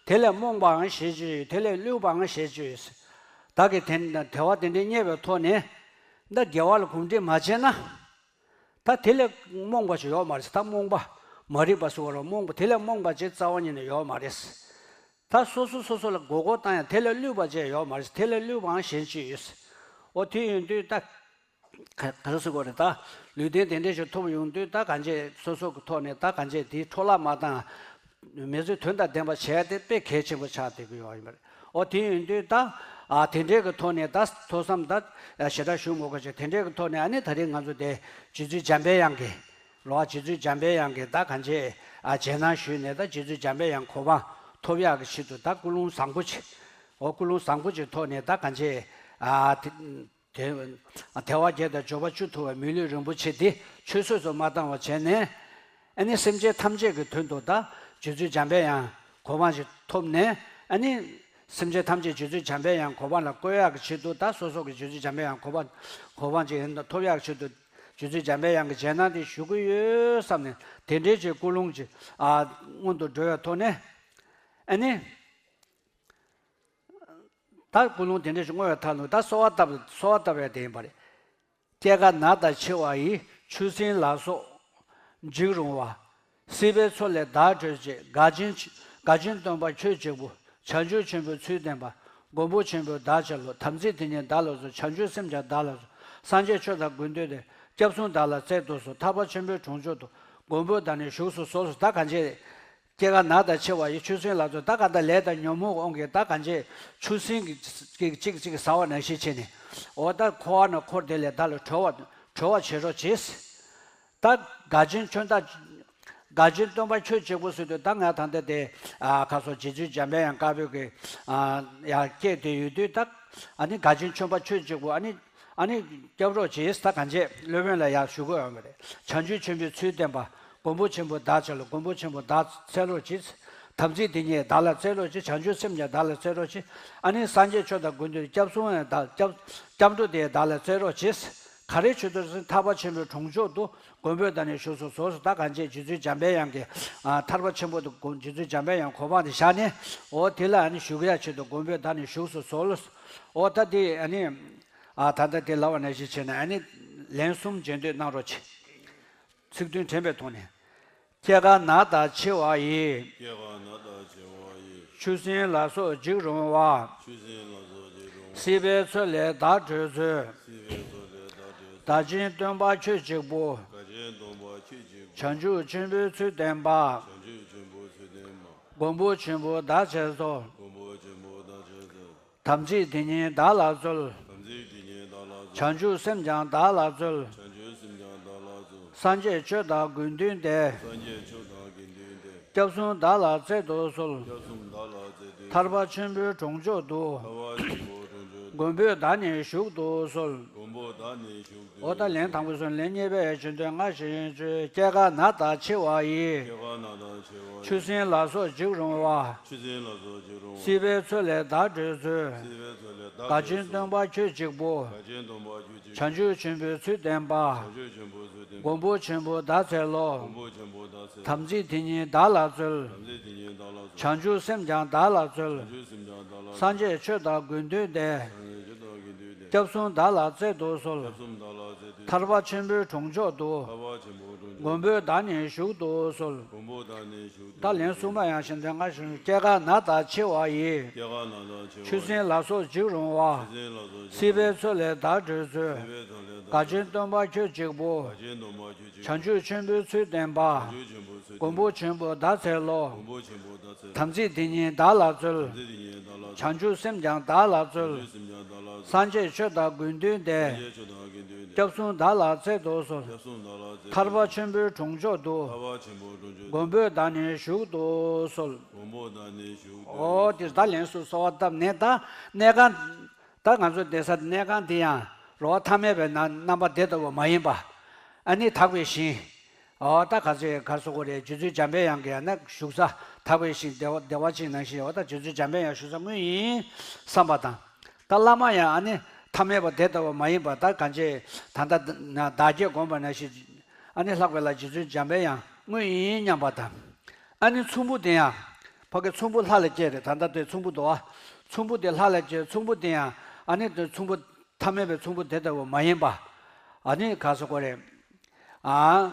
དེ་ལས་རྨོངས་པའང་ཞེ་ཅིག་ཡོད། དེ་ལས་བསླུས་པའང་ཞེ་ཅིག་ཡོད། བདག་གིས་དེ་དལ་བ་དེ་འདྲའི་རྙེད་པའི་ཐོག་ནས། ད་དགེ་བ་ལ་གོམས་འདྲིས་མ་བྱས་ན། ད་དེ་ལས་རྨོངས་པ་ཞིག་ཡོད་མ་རེད། ད་རྨོངས་པ། མ་རིག་པ་ཟེར་བ་རོ། རྨོངས་པ་དེ་ལས་རྨོངས་པ་ཅིག་རྩ་བ་ཉིད་ནས་ཡོད་མ་རེད། ད་སོ་སོ་སོ་སོ་ལ་མགོ་སྐོར་བཏང་ཡང་དེ་ལས་བསླུས་པ་ཅིག་ཡོད་མ་རེད། དེ་ལས་བསླུས་པའང་གཞན་ཅིག་ཡོད། འོ་དེ་ཡིན་དུས་ད་ག་ག་རེ་ཟེར་དགོས་རེད། ད་ལུས་རྟེན་དེ་འདྲ་ཞིག་ཐོབ་ཡོང་དུས་ད་གང་བྱས་སོ་སོ་གི་ཐོག་ནས་ད་གང་བྱས་དེའི་འཕྲོ་བརླག་མ་བཏང་། མི་ཚོས་དོན་དང་ལྡན་པ་བྱས་ཏེ་དཔེ་གལ་ཆེན་པོ་ཆགས་བསྡད་ཀྱི་ཡོད་ཡིན་པ་རེད། འོ་དེ་ཡིན་དུས་ད་ཨ་དེ་འདྲའི་གི་ཐོག་ནས་ད་ཐོས་བསམ་ད་ཞེ་དྲག་ཞུ་མི་དགོས་ཀྱི། དེ་འདྲའི་གི་ཐོག་ནས་ཨ་ནི་ད་རེས་ང་ཚོ་དེ་རྗེ་བཙུན་འཇམ་པའི་དབྱངས་ཀྱི་རོ། རྗེ་བཙུན་འཇམ་པའི་དབྱངས་ཀྱི་ད་གང་བྱས་ཨ་རྗེས་གནང་ཞུས་ནས་ད་རྗེ་བཙུན་འཇམ་པའི་དབྱངས་གོ་འཕང་ཐོབ་ཡག་གི་ཆེད་དུ་ད་ཀུན་སློང་བཟང་པོ་ཅིག་འོ་ཀུན་སློང་བཟང་པོ་ཅིག་ཐོག་ནས་ད་གང་བྱས་ཨ་དེ། དེ། དལ་བ་བརྒྱད་དང་འབྱོར་པ་བཅུ་ཐོབ་པའི་མི་ལུས་རིན་པོ་ཆེ་འདི་ཆོས་སོ་སོ་མ་བཏང་བ་བྱས་ནས། ཨ་ནི་སེམས་ཅན་ཐམས་ཅད་ཀྱི་དོན་དུ་ད་རྗེ་བཙུན་འཇམ་པའི་དབྱངས་གོ་འཕང་ཞིག་ཐོབ་ནས། ཨ་ནི་སེམས་ཅན་ཐམས་ཅད་རྗེ་བཙུན་འཇམ་པའི་དབྱངས་གོ་འཕང་ལ་བཀོད་ཡག་གི་ཆེད་དུ། ད་སོ་སོ་གི་རྗེ་བཙུན་འཇམ་པའི་དབྱངས་གོ་འཕང་གོ་འཕང་ཅིག་ཡིན་ཐོབ་ཡག་གི་ཆེད་དུ་རྗེ་བཙུན་འཇམ་པའི་དབྱངས་ཀྱི་རྗེས་གནང་དེ་ཞུ་གི་ཡོད་བསམ་ནས། དེ་འདྲའི་ཅིག་ཀུན་སློང་ཅིག་ཨ་སྔོན་དུ་འགྲོ་བའི་ཐོག་ནས། ཨ་ནི། ད་ཀུན་སློང་དེ་འདྲ་ཞིག་བསྔོ་བའི་ཐབས་ལ་ད་གསོལ་བ་བཏབ། གསོལ་བ་བཏབ་ཡ་དེ་ཡིན་པ་རེད། སྐྱེ་རྒ་ན་འཆི་བ་ཡི། ཆུ་སྲིན་ལ་སོགས་འཇིགས་རུང་བ། སྲིད་པའི་མཚོ་ལས་བདག་སྒྲོལ་བྱེད། དགའ་ཆེན་དགའ་ཆེན་སྟོན་པ་ཁྱོད་གཅིག་པུ། བྱང་ཆུབ་ཆེན་པོའི་ཚུལ་བསྟན་པ། མགོན་པོ་ཆེན་པོས་བདག་བྱིན་རློབས། དམ་ཚིག་དེ་ཉིད་བདག་ལ་སྩོལ། བྱང་ཆུབ་སེམས་ཀྱང་བདག་ལ་སྩོལ། སངས་རྒྱས་ཆོས་དང་དགེ་འདུན་ཏེ། སྐྱབས་གསུམ་བདག་ལ་སྩལ་དུ་གསོལ། ཐར་པ་ཆེན་པོའི་གྲོང་མཆོག་ཏུ། མགོན་པོས་བདག་ནི་བཞུགས་སུ་གསོལ། ད་གང་བྱས། སྐྱེ་རྒ་ན་འཆི་བ་ཡི། ཆུ་སྲིན་ལ་སོགས། ད་ག་ད་ལས་དང་ཉོན་མོངས་དབང་གིས་ད་གང་བྱས་ཆུ་སྲིན་གྱིས་གཅིག་གཅིག་གཅིག་ཟ་བ་ནང་བཞིན་བྱས་ནས། འོ་ད་འཁོར་བ་ན་འཁོར་དེ་ལས་བདག་ལ་གྲོལ་བ་གྲོལ་བ་བྱེད་རོགས་བྱེད། ད་དགའ་ཆེན་ཁྱོད་ད་དགའ་ཆེན་སྟོན་པ་ཁྱོད་གཅིག་པུ་ཟེར་དུས། ད་ང་ད་ལྟ་དེ་ཨ་ཁ་སོ་རྗེ་བཙུན་འཇམ་པའི་དབྱངས་དཀར་པོའི་གི་ཨ་ཡར་སྐྱེས་དེ་ཡོད་དུས། ད་ཨ་ནི་དགའ་ཆེན་ཁྱོད་པ་ཁྱོད་གཅིག་པུ་ཨ་ནི། ཨ་ནི་སྐྱབས་རོགས་བྱེད། ད་གང་བྱས་སློབ་དཔོན་ལ་ཡར་ཞུ་དགོས་ཡོད་མ་རེད། བྱང་ཆུབ་ཆེན་པོའི་ཚུལ་བསྟན་པ། མགོན་པོ་ཆེན་པོ་བདག་བྱིན་རློབས། མགོན་པོ་ཆེན་པོ་བདག་སྩལ་རོགས་གྱིས། དམ་ཚིག་དེ་ཉིད་བདག་ལ་སྩལ་རོགས་གྱིས། བྱང་ཆུབ་སེམས་ཀྱང་བདག་ལ་སྩལ་རོགས་གྱིས། ཨ་ནི་སངས་རྒྱས་ཆོས་དང་དགེ་འདུན། སྐྱབས་གསུམ་ཡང་བདག་སྐྱབས་སྐྱབས་འགྲོ་དེ་བདག་ལ་སྩལ་རོགས་གྱིས། ག་རེ་བྱེད་དུ་ཟིན། ཐར་པ་ཆེན་པོའི་གྲོང་མཆོག་ཏུ། མགོན་པོས་བདག་ནི་བཞུགས་སུ་གསོལ། ད་གང་བྱས་རྗེ་བཙུན་འཇམ་པའི་དབྱངས་ཀྱི་ཨ་ཐར་པ་ཆེན་པོ་དུ་དགོངས། རྗེ་བཙུན་འཇམ་པའི་དབྱངས་གོ་འཕང་དེ་བཞག་ནས། འོ་དེ་ལ་ཨ་ནི་བཞུགས་ཡ་ཆེད་དུ་མགོན་པོས་བདག་ནི་བཞུགས་སུ་གསོལ། འོ་ད་དེ་ཨ་ནི། ཨ་ད་ལྟ་དེ་ལབ་པ་ནང་བཞིན་བྱས་ནས་ཨ་ནི་ལན་གསུམ་རྗེས་ཟློས་གནང་རོགས་གྱིས། ཚིག་བདུན་དྲན་པའི་ཐོག་ནས། སྐྱེ་རྒ་ན་འཆི་བ་ཡི། སྐྱེ་རྒ་ན་འཆི་བ་ཡི། ཆུ་སྲིན་ལ་སོགས་འཇིགས་རུང་བ། ཆུ་སྲིན་ལ་སོགས་འཇིགས་རུང་བ། སྲིད་པའི་མཚོ་ལས་བདག་སྒྲོལ་མཛོད། སྲིད་པའི་མཚོ་ལས་བདག་སྒྲོལ་མཛོད། བདག་ཆེན་སྟོན་པ་ཁྱོད་གཅིག་པུ། བདག་ཆེན་སྟོན་པ་ཁྱོད་གཅིག་པུ། བྱང་ཆུབ་ཆེན་པོའི་ཚུལ་བསྟན་པ། བྱང་ཆུབ་ཆེན་པོའི་ཚུལ་བསྟན་པ། མགོན་པོ་ཆེན་པོ་བདག་བྱིན་རློབས། མགོན་པོ་ཆེན་པོ་བདག་བྱིན་རློབས། དམ་ཚིག་དེ་ཉིད་བདག་ལ་སྩོལ། དམ་ཚིག་དེ་ཉིད་བདག་ལ་སྩོལ། བྱང་ཆུབ་སེམས་ཀྱང་བདག་ལ་སྩོལ། བྱང་ཆུབ་སེམས་ཀྱང་བདག་ལ་སྩོལ། སངས་རྒྱས་ཆོས་དང་དགེ་འདུན་ཏེ། སངས་རྒྱས་ཆོས་དང་དགེ་འདུན་ཏེ། སྐྱབས་གསུམ་བདག་ལ་སྩལ་དུ་གསོལ། སྐྱབས་གསུམ་བདག་ལ་སྩལ་དུ་གསོལ། ཐར་པ་ཆེན་པོའི་གྲོང་མཆོག་ཏུ། ཐར་པ་ཆེན་པོའི་གྲོང་མཆོག་ཏུ། མགོན་པོས་བདག་ནི་བཞུགས་སུ་གསོལ། མགོན་པོས་བདག་ནི་བཞུགས་སུ་གསོལ། འོ་ད་ལན་དང་པོ་སོང་། ལན་གཉིས་པའི་རྗེས་ཟློས་སྔར་བཞིན་བརྗོད། སྐྱེ་རྒ་ན་འཆི་བ་ཡི། སྐྱེ་རྒ་ན་འཆི་བ་ཡི། ཆུ་སྲིན་ལ་སོགས་འཇིགས་རུང་བ། ཆུ་སྲིན་ལ་སོགས་འཇིགས་རུང་བ། སྲིད་པའི་མཚོ་ལས་བདག་སྒྲོལ་མཛོད། སྲིད་པའི་མཚོ་ལས་བདག་སྒྲོལ་མཛོད། བདག་ཆེན་སྟོན་པ་ཁྱོད་གཅིག་པུ། བདག་ཆེན་སྟོན་པ་ཁྱོད་གཅིག་པུ། བྱང་ཆུབ་ཆེན་པོའི་ཚུལ་བསྟན་པ། བྱང་ཆུབ་ཆེན་པོའི་ཚུལ་བསྟན་པ། མགོན་པོ་ཆེན་པོ་བདག་བྱིན་རློབས། མགོན་པོ་ཆེན་པོ་བདག་བྱིན་རློབས། དམ་ཚིག་དེ་ཉིད་བདག་ལ་སྩོལ། དམ་ཚིག་དེ་ཉིད་བདག་ལ་སྩོལ། བྱང་ཆུབ་སེམས་ཀྱང་བདག་ལ་སྩོལ། བྱང་ཆུབ་སེམས་ཀྱང་བདག་ལ་སྩོལ། སངས་རྒྱས་ཆོས་དང་དགེ་འདུན་ཏེ། སངས་རྒྱས་ཆོས་དང་དགེ་འདུན་ཏེ། སྐྱབས་གསུམ་བདག་ལ་སྩལ་དུ་གསོལ། སྐྱབས་གསུམ་བདག་ལ་སྩལ་དུ་གསོལ། ཐར་པ་ཆེན་པོའི་གྲོང་མཆོག་ཏུ། ཐར་པ་ཆེན་པོའི་གྲོང་མཆོག་ཏུ། མགོན་པོས་བདག་ནི་བཞུགས་སུ་གསོལ། མགོན་པོས་བདག་ནི་བཞུགས་སུ་གསོལ། ད་ལན་གསུམ་པ་ཡང་བཞིན་དུ་སྔར་བཞིན། སྐྱེ་རྒ་ན་འཆི་བ་ཡི། སྐྱེ་རྒ་ན་འཆི་བ་ཡི། ཆུ་སྲིན་ལ་སོགས་འཇིགས་རུང་བ། ཆུ་སྲིན་ལ་སོགས་འཇིགས་རུང་བ། སྲིད་པའི་མཚོ་ལས་བདག་སྒྲོལ་མཛོད། སྲིད་པའི་མཚོ་ལས་བདག་སྒྲོལ་མཛོད། བདག་ཆེན་སྟོན་པ་ཁྱོད་གཅིག་པུ། བདག་ཆེན་སྟོན་པ་ཁྱོད་གཅིག་པུ། བྱང་ཆུབ་ཆེན་པོའི་ཚུལ་བསྟན་པ། བྱང་ཆུབ་ཆེན་པོའི་ཚུལ་བསྟན་པ། མགོན་པོ་ཆེན་པོ་བདག་བྱིན་རློབས། མགོན་པོ་ཆེན་པོ་བདག་བྱིན་རློབས། དམ་ཚིག་དེ་ཉིད་བདག་ལ་སྩོལ། དམ་ཚིག་དེ་ཉིད་བདག་ལ་སྩོལ། བྱང་ཆུབ་སེམས་ཀྱང་བདག་ལ་སྩོལ། བྱང་ཆུབ་སེམས་ཀྱང་བདག་ལ་སྩོལ། སངས་རྒྱས་ཆོས་དང་དགེ་འདུན་ཏེ། སངས་རྒྱས་ཆོས་དང་དགེ་འདུན་ཏེ། སྐྱབས་གསུམ་བདག་ལ་སྩལ་དུ་གསོལ། སྐྱབས་གསུམ་བདག་ལ་སྩལ་དུ་གསོལ། ཐར་པ་ཆེན་པོའི་གྲོང་མཆོག་ཏུ། ཐར་པ་ཆེན་པོའི་གྲོང་མཆོག་ཏུ། མགོན་པོས་བདག་ནི་བཞུགས་སུ་གསོལ། མགོན་པོས་བདག་ནི་བཞུགས་སུ་གསོལ། འོ་དེ་ད་ལན་གསུམ་གསོལ་བ་བཏབ་ནས། ད་གནས་སྐབས་ ད་ང་ཚོ་བསྡད་ས་གནས་ཁང་འདི་ཡང་རོ་ཐ་མལ་པའི་ནང་རྣམ་པ་དེ་ལྟ་བུ་མ་ཡིན་པ། ཨ་ནི་དག་པའི་ཞིང་། འོ་ད་ག་ཚོད་ག་སོ་གོ་རེད། རྗེ་བཙུན་འཇམ་པའི་དབྱངས་ཀྱི་ཡང་ན་བཞུགས་ས་དག་པའི་ཞིང་བདེ་བ་བདེ་བ་ཅན་ནང་བཞིན། འོ་ད་རྗེ་བཙུན་འཇམ་པའི་དབྱངས་བཞུགས་ས་དངོས་ཡིན་བསམ་པ་དང་། ད་བླ་མ་ཡང་ཨ་ནི་ཐ་མལ་པ་དེ་ལྟ་བུ་མ་ཡིན་པ། ད་གང་ཅི་ད་ལྟ་བདག་བསྐྱེད་བསྒོམས་པ་ནང་བཞིན། ཨ་ནི་ལྷག་པའི་ལྷ་རྗེ་བཙུན་འཇམ་པའི་དབྱངས་དངོས་ཡིན་སྙམ་པ་དང་། ཨ་ནི་ཚོམ་བུ་དེ་ཡང་ཕ་གི་ཚོམ་བུ་ལྷ་ལ་བསྐྱེད་རེད། ད་ལྟ་དེ་ཚོམ་བུ་འདུག་ཨ། ཚོམ་བུ་དེ་ལྷ་ལ་བསྐྱེད། ཚོམ་བུ་དེ་ཡང་ཨ་ནི་དེ་ཚོམ་བུ་ཐ་མལ་པའི་ཚོམ་བུ་དེ་ལྟ་བུ་མ་ཡིན་པ། ཨ་ནི་ག་སོ་གོ་རེད། ཨ།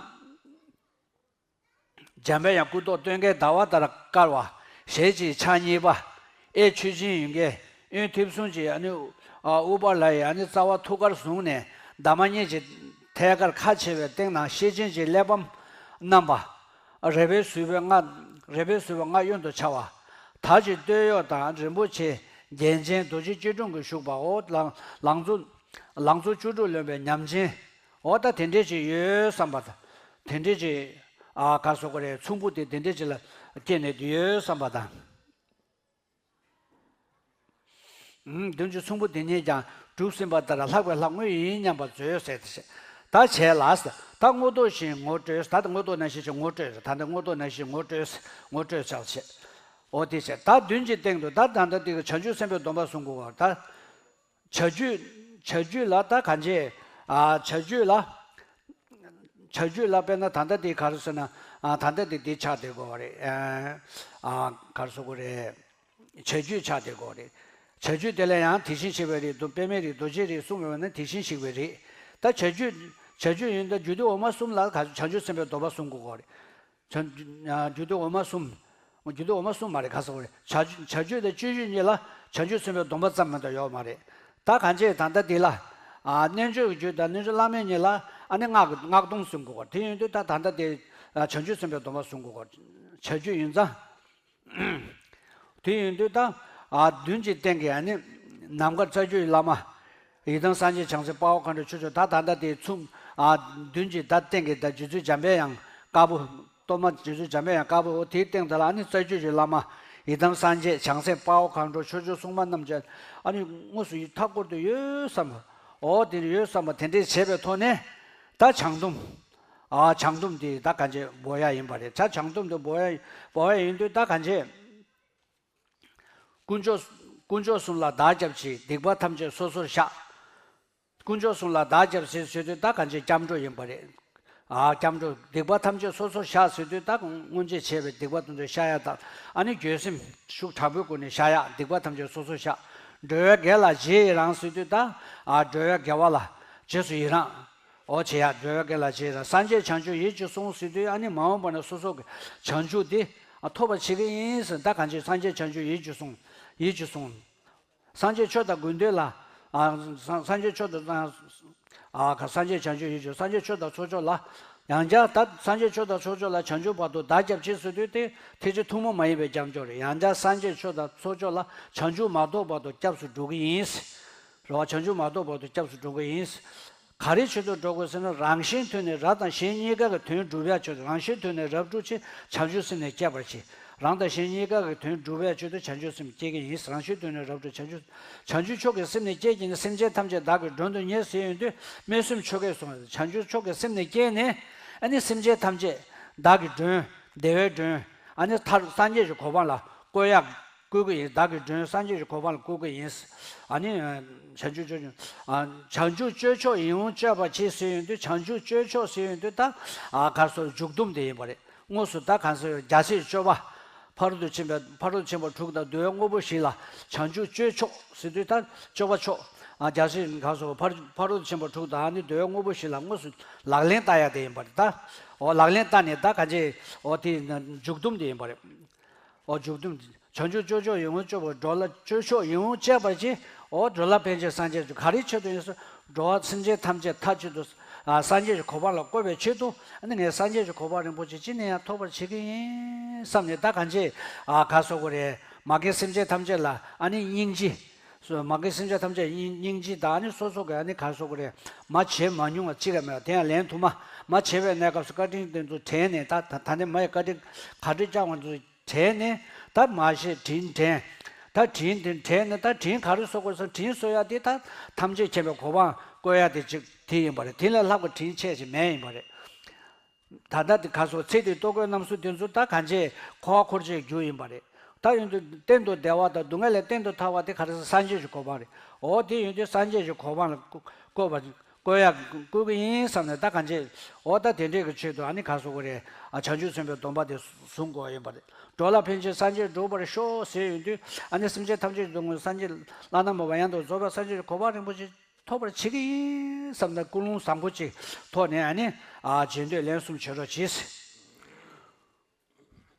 འཇམ་པའི་དབྱངས་སྐུ་མདོག་སྟོན་ཀའི་ཟླ་བ་ལྟར་དཀར་བ། ཞལ་གཅིག་ཕྱག་གཉིས་པ། དབྱེ་མཆོག་སྦྱིན་ཡོན་ཏན་གཡོན་མཐེབ་གསུམ་གྱི་ཨ་ནི་ཨ་ཨུཏྤ་ལའི་ཨ་ནི་རྩ་བ་ཐུགས་ཀར་བཟུང་ནས། འདབ་མ་གཉིས་ཀྱི་ཐད་ཀར་ཁ་ཕྱེ་བའི་སྟེང་ན་ཤེར་ཕྱིན་གྱི་གླེགས་བམ་བསྣམས་པ། རལ་པའི་ཟུར་པ་ལྔ། རལ་པའི་ཟུར་པ་ལྔ་གཡོན་དུ་འཕྱར་བ། དར་གྱི་སྟོད་གཡོགས་དང་རིན་པོ་ཆེ་རྒྱན་ཅན་རྡོ་རྗེ་སྐྱིལ་ཀྲུང་གིས་བཞུགས་པའོ། ལང་ལང་ཚོ་ལང་ཚོ་བཅུ་དྲུག་ལོན་པའི་ཉམས་ཅན། འོ་ད་དེ་འདྲས་ཅིག་ཡོད་བསམ་པ་དང་། དེ་འདྲས་ཅིག་ཨ་ག་སོ་གོ་རེད། ཚོམ་བུ་དེ་དེ་འདྲས་ཅིག་ལ་བསྐྱེད་ནས་དེ་ཡོད་བསམ་པ་དང་། ཨུམ། མདུན་གྱི་ཚོམ་བུ་དེ་ཉིད་ཀྱང་གྲུབ་ཟིན་པ་ལྟར་ལྷག་པའི་ལྷ་དངོས་ཡིན་སྙམ་པར་མཛོད་ཟེར་ཏེ་བྱས། ད་བྱས་ལ། ད་སྔོ་ཐོག་བཞིན་ངོ་སྤྲོད། ད་སྔོ་ཐོག་ནང་བཞིན་གྱི་ངོ་སྤྲོད། ད་འདི་སྔོ་ཐོག་ནང་བཞིན་ངོ་སྤྲོད། ངོ་སྤྲོད་བྱ་བྱེད། འོ་དེ་བྱས། ད་མདུན་གྱི་སྟེང་དུ་ད་ད་ལྟ་དེ་གི་བྱང་ཆུབ་སེམས་དཔའི་སྡོམ་པ་བཟུང་དགོས་པ་ད། བྱ་རྒྱུད། བྱ་རྒྱུད་ལ་ད་གང་བྱེད། ཨ་བྱ་རྒྱུད་ལ། བྱ་རྒྱུད་ལ་དཔེར་ན་ད་ལྟ་དེ་ག་རེ་ཟེར་ན། ཨ་ད་ལྟ་དེ་དེ་ཆགས་བསྡད་དགོས་པ་རེད། ཨ་ག་རེ་ཟེར་དགོས་རེད། བྱ་རྒྱུད་ཆགས་བསྡད་དགོས་རེད། བྱ་རྒྱུད་དེ་ལ་ཡང་དེ་བཞིན་གཤེགས་པའི་རིགས་དང་པདྨའི་རིགས་རྡོ་རྗེའི་རིགས་གསུངས་པ་ན་དེ་བཞིན་གཤེགས་པའི་རིགས། ད་བྱ་རྒྱུད། བྱ་རྒྱུད་ཡིན་ད་རྒྱུད་སྡེ་འོག་མ་གསུམ་ལ་ག་བྱང་ཆུབ་སེམས་དཔའི་སྡོམ་པ་བཟུང་དགོས་པ་རེད། བྱ་རྒྱུད་སྡེ་འོག་མ་གསུམ། རྒྱུད་སྡེ་འོག་མ་གསུམ་མ་རེད། ག་ཟེར་བ་རེད། བྱ་བྱ་རྒྱུད་དང་སྤྱོད་རྒྱུད་གཉིས་ལ་བྱང་ཆུབ་སེམས་དཔའི་སྡོམ་པ་ཙམ་མ་གཏོགས་ཡོད་མ་རེད། ད་གང་བྱེད་ད་ལྟ་འདི་ལ། ཨ་རྣལ་འབྱོར་གྱི་རྒྱུད་དང་རྣལ་འབྱོར་བླ་མེད་གཉིས་ལ་ཨ་ནི་སྔགས་སྔགས་སྡོམ་གསུང་དགོས་པ་དེ་ཡིན་དུས་ད་ད་ལྟ་དེ་བྱང་ཆུབ་སེམས་དཔའི་སྡོམ་པ་གསུང་དགོས་པ་བྱ་རྒྱུད་ཡིན་ཙང་། དེ་ཡིན་དུས་ད་ཨ་མདུན་གྱི་སྟེང་གི་ཨ་ནི་ནམ་མཁའ་རྩ་བརྒྱུད་བླ་མ། ཡི་དམ་སངས་རྒྱས་བྱང་སེམས་དཔའ་བོ་མཁའ་འགྲོ་ཆོས་སྐྱོང་ད་ད་ལྟ་དེ་ཚུམ། ཨ་མདུན་གྱི་ད་སྟེང་གི་ད་རྗེ་བཙུན་འཇམ་པའི་དབྱངས་དཀར་པོ། གཏོར་མ་རྗེ་བཙུན་འཇམ་པའི་དབྱངས་དཀར་པོ། འོ་དེའི་སྟེང་དེ་ལ་ཨ་ནི་རྩ་བརྒྱུད་ཀྱི་བླ་མ་ཡི་དམ་སངས་རྒྱས་བྱང་སེམས་དཔའ་བོ་མཁའ་འགྲོ་ཆོས་སྐྱོང་སྲུང་མ་རྣམས་ཀྱིས་ཨ་ནི་དངོས་སུ་ཡི་མཐའ་བསྐོར་དུ་ཡོད་བསམ་པ། འོ་དེ་ཡོད་བསམ་པ་དེ་འདྲས་བྱས་པའི་ཐོག་ནས་ད་བྱང་སྡོམ། ཨ་བྱང་སྡོམ་དེ་ད་གང་བྱེད་འབོ་ཡ་ཡིན་པ་རེད། ད་བྱང་སྡོམ་དེ་འབོ་ཡ་འབོ་ཡ་ཡིན་དུས་ད་གང་བྱེད། དཀོན་མཆོག་དཀོན་མཆོག་གསུམ་ལ་བདག་སྐྱབས་མཆི། སྡིག་པ་ཐམས་ཅད་སོ་སོར་བཤགས། དཀོན་མཆོག་གསུམ་ལ་བདག་སྐྱབས་མཆི་ཟེར་དུས་ད་གང་བྱེད་སྐྱབས་འགྲོ་ཡིན་པ་རེད། ཨ་སྐྱབས་འགྲོ། སྡིག་པ་ཐམས་ཅད་སོ་སོར་བཤགས་ཟེར་དུས་ད་སྔོན་ཆད་བྱས་པའི་སྡིག་པ་དེ་ཚོ་བཤགས་ཡ་དང་། ཨ་ནི་འགྱོད་སེམས་ཤུགས་དྲག་པོའི་སྒོ་ནས་བཤགས་ཡ། སྡིག་པ་ཐམས་ཅད་སོ་སོར་བཤགས། འགྲོ་བའི་དགེ་ལ་རྗེས་ཡི་རང་ཟེར་དུས་ད། ཨ་འགྲོ་བའི་དགེ་བ་ལ་རྗེས་སུ་ཡི་རང་། འོ་བྱེད་ཡ། འགྲོ་བའི་དགེ་ལ་རྗེས་ཡི་རང་། སངས་རྒྱས་བྱང་ཆུབ་ཡིད་ཀྱིས་བཟུང་ཟེར་དུས་ཨ་ནི་མ་འོངས་པ་ན་སོ་སོ་གི་བྱང་ཆུབ་དེ་ཨ་ཐོབ་པར་བྱེད་ཀྱི་ཡིན་ཟེར། ད་གང་བྱེད་སངས་རྒྱས་བྱང་ཆུབ་ཡིད་ཀྱིས་བཟུང་། ཡིད་ཀྱིས་བཟུང་། སངས་རྒྱས་ཆོས་དང་དགོངས་དོན་ལ། ཨ་སངས་སངས་རྒྱས་ཆོས་དང་། ཨ་ག་སངས་རྒྱས་བྱང་ཆུབ་ཡིད་ཀྱིས། སངས་རྒྱས་ཆོས་དང་ཚོགས་མཆོག་ལ། ཡང་བསྐྱར་ད་སངས་རྒྱས་ཆོས་དང་ཚོགས་མཆོག་ལ་བྱང་ཆུབ་བར་དུ་བདག་སྐྱབས་མཆི་ཟེར་དུས་དེ་ཐེག་ཆེན་ཐུན་མོང་མ་ཡིན་པའི་སྐྱབས་འགྲོ་རེད། ཡང་བསྐྱར་སངས་རྒྱས་ཆོས་དང་ཚོགས་མཆོག་ལ་བྱང་ཆུབ་མ་ཐོབ་བར་དུ་སྐྱབས་སུ་འགྲོ་གི་ཡིན། རེད་བ། བྱང་ཆུབ་མ་ཐོབ་བར་དུ་སྐྱབས་སུ་འགྲོ་གི་ཡིན། ག་རེའི་ཆེད་དུ་འགྲོ་དགོས་ཟེར་ན། རང་གཞན་དོན་ནི། རང་དང་གཞན་གཉིས་ཀ་གི་དོན་སྒྲུབ་ཡ་ཆེད་དུ། རང་གཞན་དོན་ནི་རབ་བསྒྲུབ་ཕྱིར། བྱང་ཆུབ་སེམས་ནི་བསྐྱེད་པར་བགྱི། རང་དང་གཞན་གཉིས་ཀ་གི་དོན་སྒྲུབ་ཡ་ཆེད་དུ་བྱང་ཆུབ་སེམས་བསྐྱེད་ཀྱི་ཡིན། རང་གཞན་དོན་ནི་རབ་བསྒྲུབ་བྱང་ཆུབ། བྱང་ཆུབ་མཆོག་གི་སེམས་ནི་བསྐྱེད་ཀྱི་ནི། སེམས་ཅན་ཐམས་ཅད་བདག་གིས་མགྲོན་དུ་གཉེར་ཟེར་ཡོང་དུས་སྨོན་སེམས་མཆོག་གིས་གསུངས། བྱང་ཆུབ་མཆོག་གི་སེམས་ནི་བསྐྱེད་ནས། ཨ་ནི་སེམས་ཅན་ཐམས་ཅད་བདག་གི་མགྲོན། བདེ་བའི་མགྲོན། ཨ་ནི་མཐར་སངས་རྒྱས་ཀྱི་གོ་འཕང་ལ་བཀོད་ཡ། བཀོད་ཀྱི་ཡིན། བདག་གི་མགྲོན་སངས་རྒྱས་ཀྱི་གོ་འཕང་ལ་བཀོད་ཀྱི་ཡིན། ཨ་ནི་བྱང་ཆུབ་སྤྱོད་མཆོག་ཨ་བྱང་ཆུབ་སྤྱོད་མཆོག་ཡིད་འོང་སྤྱོད་པར་བྱེད་ཟེར་ཡོང་དུས། བྱང་ཆུབ་སྤྱོད་མཆོག་ཟེར་ཡོང་དུས་ད་ཨ་ག་སོ་འཇུག་སྡོམ་དེ་ཡིན་པ་རེད། དངོས་སུ་ད་གང་ཟེར་རྒྱལ་སྲས་སྤྱོད་པ། ཕ་རོལ་ཏུ་ཕྱིན་པ། ཕ་རོལ་ཏུ་ཕྱིན་པ་དྲུག་དང་འདུལ་བའི་དངོས་པོ་བཞི་ལ། བྱང་ཆུབ་སྤྱོད་མཆོག་ཟེར་དུས་ད་སྤྱོད་པ་མཆོག་ཨ་རྒྱལ་སྲས་གང་ཟེར་ཕ་ཕ་རོལ་ཏུ་ཕྱིན་པ་དྲུག་དང་ཨ་ནི་འདུལ་བའི་དངོས་པོ་བཞི་ལ་དངོས་སུ་ལག་ལེན་བསྟར་ཡ་དེ་ཡིན་པ་རེད་ད། འོ་ལག་ལེན་བསྟར་ནས་ད་གང་བྱེད། འོ་དེ་འཇུག་སྡོམ་དེ་ཡིན་པ་རེད། འོ་འཇུག་སྡོམ། བྱང་ཆུབ་སྤྱོད་མཆོག་ཡིད་འོང་སྤྱོད་པར། འགྲོ་ལ་སྤྱོད་མཆོག་ཡིད་འོང་སྤྱད་པར་བགྱི། འོ་འགྲོ་ལ་ཕན་ཕྱིར་སངས་རྒྱས་སུ། ག་རེའི་ཆེད་དུ་ཡིན་ཟེར། འགྲོ་བ་སེམས་ཅན་ཐམས་ཅད་མཐའ་གཅིག་ཏུ་ཨ་སངས་རྒྱས་ཀྱི་གོ་འཕང་ལ་བཀོད་པའི་ཆེད་དུ། ཨ་ནི་ངས་སངས་རྒྱས་ཀྱི་གོ་འཕང་རིན་པོ་ཆེ་ཅི་ནས་ཡང་ཐོབ་པར་བྱེད་ཀྱི་ཡིན་བསམ་ནས། ད་གང་བྱེད་ཨ་ག་སོ་གོ་རེད། མ་རྒན་སེམས་ཅན་ཐམས་ཅད་ལ་ཨ་ནི་སྙིང་རྗེ། སོ་མ་རྒན་སེམས་ཅན་ཐམས་ཅད་སྙིང་སྙིང་རྗེ་དང་། ཨ་ནི་སོ་སོ་གི་ཨ་ནི་ག་སོ་གོ་རེད། མ་བྱས་མ་མྱོང་བ་གཅིག་ཀ་མེད་པ་དེ་ཡང་ལན་དུ་མ། མ་བྱས་པའི་གནས་སྐབས་སུ་བཀའ་དྲིན་དེ་ཚོ་དྲན་ནས། ད་ད་ད་ནི་མ་ཡི་བཀའ་དྲིན་ག་འདྲ་བསྐྱངས་པ་དེ་ཚོ་དྲན་ནས། ད་མ་བྱས་དྲིན་དྲན། ད་དྲིན་དེ་དྲན་ནས་ད་དྲིན་ག་རེ་གསོ་དགོས་ཟེར་དྲིན་གསོ་ཡ་དེ་ད་ཐམས་ཅད་མཁྱེན་པའི་གོ་འཕང་བཀོད་ཡ་དེ་གཅིག་དེ་ཡིན་པ་རེད། དེ་ལས་ལྷག་པའི་དྲིན་ཆེ་ཞིག་མེད་ཡིན་པ་རེད། ད་ལྟ་དེ་ག་སོགས་ཚེ་འདིའི་ལྟོ་གོས་རྣམ་གསུམ་དེ་ཚོ་ད་གང་བྱས་འཁོར་བ་འཁོར་བྱེད་རྒྱུ་ཡིན་པ་རེད། ད་ཡོན་ཏན་གཏན་དུ་བདེ་བ་དང་སྡུག་བསྔལ་ལས་གཏན་དུ་ཐར་བ་དེ་ག་རེ་ཟེར་སངས་རྒྱས་ཀྱི་གོ་འཕང་རེད། འོ་དེ་ཡོན་ཏན་སངས་རྒྱས་ཀྱི་གོ་འཕང་ལ་བཀོད་པ་བཀོད་ཡ་བཀོད་ཀྱི་ཡིན་བསམ་ནས་ད་གང་བྱས་འོ་ད་དེ་འདྲས་ཀྱི་ཆེད་དུ་ཨ་ནི་ག་སོགས་རེད། ཨ་བྱང་ཆུབ་སེམས་དཔའི་སྡོམ་པ་དེ་བཟུང་དགོས་ཡིན་པ་རེད། འགྲོ་ལ་ཕན་ཕྱིར་སངས་རྒྱས་འགྲུབ་པར་ཤོག་ཟེར་ཡོང་དུས་ཨ་ནི་སེམས་ཅན་ཐམས་ཅད་ཀྱི་སྡུག་བསྔལ་སངས་རྒྱས་བླ་ན་མེད་པ་ཡང་དུ་རྫོགས་པའི་སངས་རྒྱས་ཀྱི་གོ་འཕང་རིན་པོ་ཆེ་ཐོབ་པར་བྱེད་ཀྱི་ཡིན་བསམ་ནས་ཀུན་སློང་བཟང་པོ་ཅིག་ཐོག་ནས་ཨ་ནི་ཨ་རྗེས་ཟློས་ལན་གསུམ་བྱེད་རོགས་གྱིས།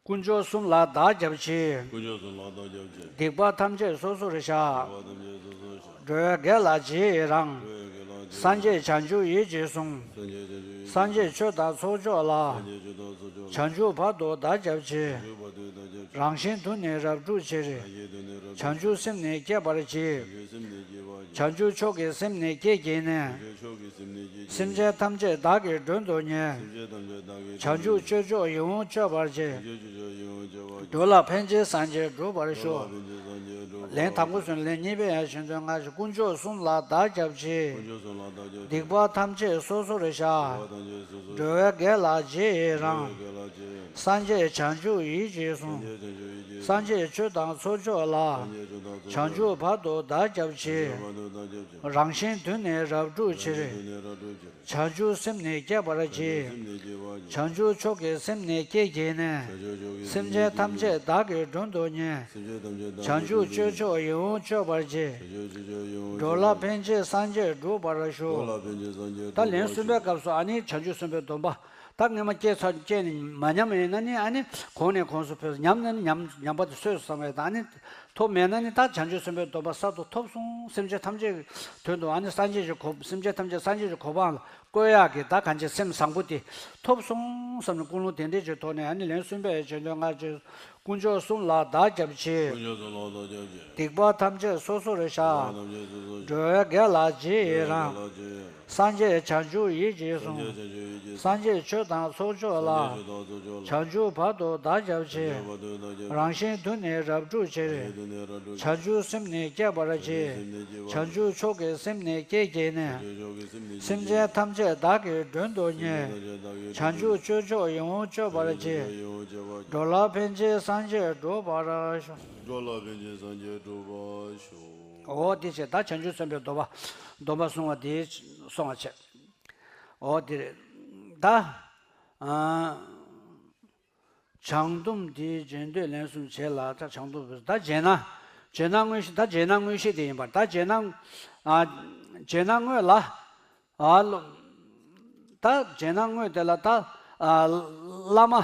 དཀོན་མཆོག་གསུམ་ལ་བདག་སྐྱབས་མཆི། དཀོན་མཆོག་གསུམ་ལ་བདག་སྐྱབས་མཆི། སྡིག་པ་ཐམས་ཅད་སོ་སོར་བཤགས། སྡིག་པ་ཐམས་ཅད་སོ་སོར་བཤགས། འགྲོ་བའི་དགེ་ལ་རྗེས་ཡི་རང་། འགྲོ་བའི་དགེ་ལ་རྗེས་ཡི་རང་། སངས་རྒྱས་བྱང་ཆུབ་ཡིད་ཀྱིས་བཟུང་། སངས་རྒྱས་བྱང་ཆུབ་ཡིད་ཀྱིས་བཟུང་། སངས་རྒྱས་ཆོས་དང་ཚོགས་མཆོག་ལ། སངས་རྒྱས་ཆོས་དང་ཚོགས་མཆོག་ལ། བྱང་ཆུབ་བར་དུ་བདག་སྐྱབས་མཆི། བྱང་ཆུབ་བར་དུ་བདག་སྐྱབས་མཆི། རང་གཞན་དོན་ནི་རབ་བསྒྲུབ་ཕྱིར། རང་གཞན་དོན་ནི་རབ་བསྒྲུབ་ཕྱིར། བྱང་ཆུབ་སེམས་ནི་བསྐྱེད་པར་བགྱི། བྱང་ཆུབ་སེམས་ནི་བསྐྱེད་པར་བགྱི། བྱང་ཆུབ་མཆོག་གི་སེམས་ནི་བསྐྱེད་བགྱིས་ནས། བྱང་ཆུབ་མཆོག་གི་སེམས་ནི་བསྐྱེད་བགྱིས་ནས། སེམས་ཅན་ཐམས་ཅད་བདག་གིས་མགྲོན་དུ་གཉེར། སེམས་ཅན་ཐམས་ཅད་བདག་གིས་མགྲོན་དུ་གཉེར། བྱང་ཆུབ་སྤྱོད་མཆོག་ཡིད་འོང་སྤྱོད་པར་བགྱི། བྱང་ཆུབ་སྤྱོད་མཆོག་ཡིད་འོང་སྤྱོད་པར་བགྱི། འགྲོ་ལ་ཕན་ཕྱིར་སངས་རྒྱས་འགྲུབ་པར་ཤོག་འགྲོ་ལ་ཕན་ཕྱིར་སངས་རྒྱས་འགྲུབ་པར་ཤོག་ལན་དང་པོ་གསུམ། ལན་གཉིས་པའི་ཡང་གཞན་དོན་ལྔ་བཞི། དཀོན་མཆོག་གསུམ་ལ་བདག་སྐྱབས་མཆི། དཀོན་མཆོག་གསུམ་ལ་བདག་སྐྱབས་མཆི། སྡིག་པ་ཐམས་ཅད་སོ་སོར་བཤགས། སྡིག་པ་ཐམས་ཅད་སོ་སོར་བཤགས། འགྲོ་བའི་དགེ་ལ་རྗེས་ཡི་རང་། འགྲོ་བའི་དགེ་ལ་རྗེས་ཡི་རང་། སངས་རྒྱས་བྱང་ཆུབ་ཡིད་ཀྱིས་བཟུང་། སངས་རྒྱས་བྱང་ཆུབ་ཡིད་ཀྱིས་བཟུང་། སངས་རྒྱས་ཆོས་དང་ཚོགས་མཆོག་ལ། སངས་རྒྱས་ཆོས་དང་ཚོགས་མཆོག་ལ། བྱང་ཆུབ་བར་དུ་བདག་སྐྱབས་མཆི། བྱང་ཆུབ་བར་དུ་བདག་སྐྱབས་མཆི། རང་གཞན་དོན་ནི་རབ་བསྒྲུབ་ཕྱིར། རང་གཞན་དོན་ནི་རབ་བསྒྲུབ་ཕྱིར། བྱང་ཆུབ་སེམས་ནི་བསྐྱེད་པར་བགྱི། བྱང་ཆུབ་སེམས་ནི་བསྐྱེད་པར་བགྱི། བྱང་ཆུབ་མཆོག་གི་སེམས་ནི་བསྐྱེད་བགྱིས་ནས། བྱང་ཆུབ་མཆོག་གི་སེམས་ནི་བསྐྱེད་བགྱིས་ནས། སེམས་ཅན་ཐམས་ཅད་བདག་གིས་མགྲོན་དུ་གཉེར། སེམས་ཅན་ཐམས་ཅད་བདག་གིས་མགྲོན་དུ་གཉེར། བྱང་ཆུབ་སྤྱོད་མཆོག་ཡིད་འོང་སྤྱོད་པར་བགྱི། བྱང་ཆུབ་སྤྱོད་མཆོག་ཡིད་འོང་སྤྱོད་པར་བགྱི། འགྲོ་ལ་ཕན་ཕྱིར་སངས་རྒྱས་འགྲུབ་པར་ཤོག་འགྲོ་ལ་ཕན་ཕྱིར་སངས་རྒྱས་འགྲུབ་པར་ཤོག་ད་ལན་གསུམ་པའི་སྐབས་སུ་ཨ་ནི་བྱང་ཆུབ་སེམས་དཔའི་སྡོམ་པ། ད་སྔོན་མ་སྐྱེས་ཚར་སྐྱེས་ནས་མ་ཉམས་ཡིན་ན་ནི་ཨ་ནི་གོང་ནས་གོང་དུ་འཕེལ། ཉམས་ན་ནི་ཉམས་ཉམས་པ་དེ་སོས་སོ་བསམ་པས་ད་ཨ་ནི་ཐོབ་མེད་ན་ནི་ད་བྱང་ཆུབ་སེམས་དཔའི་སྡོམ་པ་གསར་དུ་ཐོབ་སོང་། སེམས་ཅན་ཐམས་ཅད་ཀྱི་དོན་དུ་ཨ་ནི་སངས་རྒྱས་ཀྱི་གོ་སེམས་ཅན་ཐམས་ཅད་སངས་རྒྱས་ཀྱི་གོ་འཕང་ལ་བཀོད་ཡག་གི་ད་གང་ཅི་སེམས་བཟང་པོ་དེ་ཐོབ་སོང་བསམ་ནས་ཀུན་སློང་དེ་འདྲས་ཀྱི་ཐོག་ནས་ཨ་ནི་ལན་གསུམ་པའི་བྱོན་དོན་སྔར་བྱས། དཀོན་མཆོག་གསུམ་ལ་བདག་སྐྱབས་མཆི། དཀོན་མཆོག་གསུམ་ལ་བདག་སྐྱབས་མཆི། སྡིག་པ་ཐམས་ཅད་སོ་སོར་བཤགས། སྡིག་པ་ཐམས་ཅད་སོ་སོར་བཤགས། འགྲོ་བའི་དགེ་ལ་རྗེས་ཡི་རང་། འགྲོ་བའི་དགེ་ལ་རྗེས་ཡི་རང་། སངས་རྒྱས་བྱང་ཆུབ་ཡིད་ཀྱིས་བཟུང་། སངས་རྒྱས་བྱང་ཆུབ་ཡིད་ཀྱིས་བཟུང་། སངས་རྒྱས་ཆོས་དང་ཚོགས་མཆོག་ལ། སངས་རྒྱས་ཆོས་དང་ཚོགས་མཆོག་ལ། བྱང་ཆུབ་བར་དུ་བདག་སྐྱབས་མཆི། བྱང་ཆུབ་བར་དུ་བདག་སྐྱབས་མཆི། རང་གཞན་དོན་ནི་རབ་བསྒྲུབ་ཕྱིར། རང་གཞན་དོན་ནི་རབ་བསྒྲུབ་ཕྱིར། བྱང་ཆུབ་སེམས་ནི་བསྐྱེད་པར་བགྱི། བྱང་ཆུབ་སེམས་ནི་བསྐྱེད་པར་བགྱི། བྱང་ཆུབ་མཆོག་གི་སེམས་ནི་བསྐྱེད་བགྱིས་ནས། བྱང་ཆུབ་མཆོག་གི་སེམས་ནི་བསྐྱེད་བགྱིས་ནས། སེམས་ཅན་ཐམས་ཅད་བདག་གིས་མགྲོན་དུ་གཉེར། སེམས་ཅན་ཐམས་ཅད་བདག་གིས་མགྲོན་དུ་གཉེར། བྱང་ཆུབ་སྤྱོད་མཆོག་ཡིད་འོང་སྤྱོད་པར་བགྱི། བྱང་ཆུབ་སྤྱོད་མཆོག་ཡིད་འོང་སྤྱོད་པར་བགྱི། འགྲོ་ལ་ཕན་ཕྱིར་སངས་རྒྱས་འགྲུབ་པར་ཤོག་འགྲོ་ལ་ཕན་ཕྱིར་སངས་རྒྱས་འགྲུབ་པར་ཤོག་འོ་དེ་བྱས་ད་བྱང་ཆུབ་སེམས་དཔའི་སྡོམ་པ་སྡོམ་པ་བསྲུང་བ་དེ་སོང་བ་བྱས། འོ་དེ་རེད། ད་ཨ་བྱང་སྡོམ་དེའི་རྗེས་ཟློས་ལན་གསུམ་བྱས་ལ་ད་བྱང་སྡོམ་ད་རྗེས་གནང་། རྗེས་གནང་དངོས་གཞི་ད་རྗེས་གནང་དངོས་གཞི་དེ་ཡིན་པར་ད་རྗེས་གནང་ཨ་རྗེས་གནང་དངོས་ལ། ཨ་ལོ། ད་རྗེས་གནང་དངོས་དེ་ལ་ད་ཨ་བླ་མ།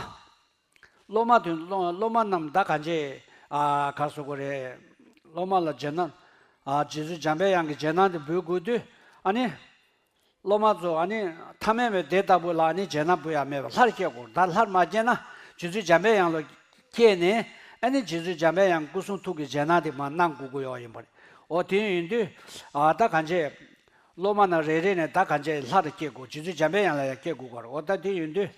སློབ་མ་དེ་སློབ་སློབ་མ་རྣམས་ད་གང་བྱེད་ཨ་ག་རེ་ཟེར་དགོས་རེད། སློབ་མ་ལ་རྗེས་གནང་ཨ་རྗེ་བཙུན་འཇམ་པའི་དབྱངས་ཀྱི་རྗེས་གནང་དེ་འབུལ་དགོས་དུས་ཨ་ནི། སློབ་མ་ཚོ་ཨ་ནི་ཐ་མལ་པའི་དེ་ལྟ་བུ་ལ་ཨ་ནི་རྗེས་གནང་འབུལ་ཡ་མེད་པར་ལྷར་བསྐྱེད་དགོས། ད་ལྷར་མ་བསྐྱེད་ན་རྗེ་བཙུན་འཇམ་པའི་དབྱངས་ལ་བསྐྱེད་ནས་ཨ་ནི་རྗེ་བཙུན་འཇམ་པའི་དབྱངས་སྐུ་གསུང་ཐུགས་ཀྱི་རྗེས་གནང་དེ་མར་གནང་དགོས་ཀྱི་ཡོད་ཡིན་པ་རེད། འོ་དེ་ཡིན་དུས་ཨ་ད་གང་བྱེད། སློབ་མ་རྣམས་རེ་རེ་ནས་ད་གང་བྱེད་ལྷར་བསྐྱེད་དགོས། རྗེ་བཙུན་འཇམ་པའི་དབྱངས་ལ་ཡང་བསྐྱེད་དགོས་པ་རེད། འོ་ད་དེ་ཡིན་དུས།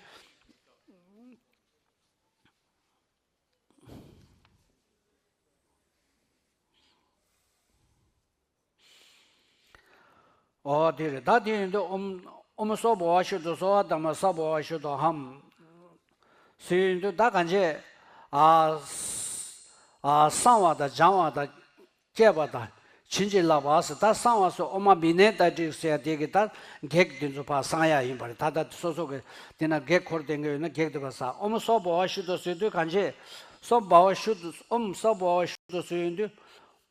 འོ་དེ་རེད། ད་དེ་ཡིན་དུས་ཨོཾ་ཨོཾ་སྭ་བྷཱ་ཝ་ཤུདྡྷ་སྭ་བྷཱ་དྷརྨ་སྭ་བྷཱ་ཝ་ཤུདྡྷོ་ཧཾ་ཟེར་ཡོང་དུས་ད་གང་བྱེད། ཨ་ཨ་བསང་བ་དང་སྦྱང་བ་དང་བསྐྱེད་པ་དང་བྱིན་གྱིས་བརླབ་པ་ཟེར། ད་བསང་བ་སོགས་ཨོ་མ་བི་ནེ་ཏ་ཏྲི་ཟེར་ཡ་དེ་གི་ད་བགེགས་དེ་ཚོ་ཕར་བསང་ཡ་ཡིན་པ་རེད། ད་ད་སོ་སོ་གི་དེ་ན་བགེགས་འཁོར་ལྡན་གི་ཡོད་ན་བགེགས་དེ་ཕར་བསང་། ཨོཾ་སྭ་བྷཱ་ཝ་ཤུདྡྷ་ཟེར་དུས་གང་བྱེད། སྭ་བྷཱ་ཝ་ཤུདྡྷ་ཨོཾ་སྭ་བྷཱ་ཝ་ཤུདྡྷ་ཟེར་ཡོང་དུས།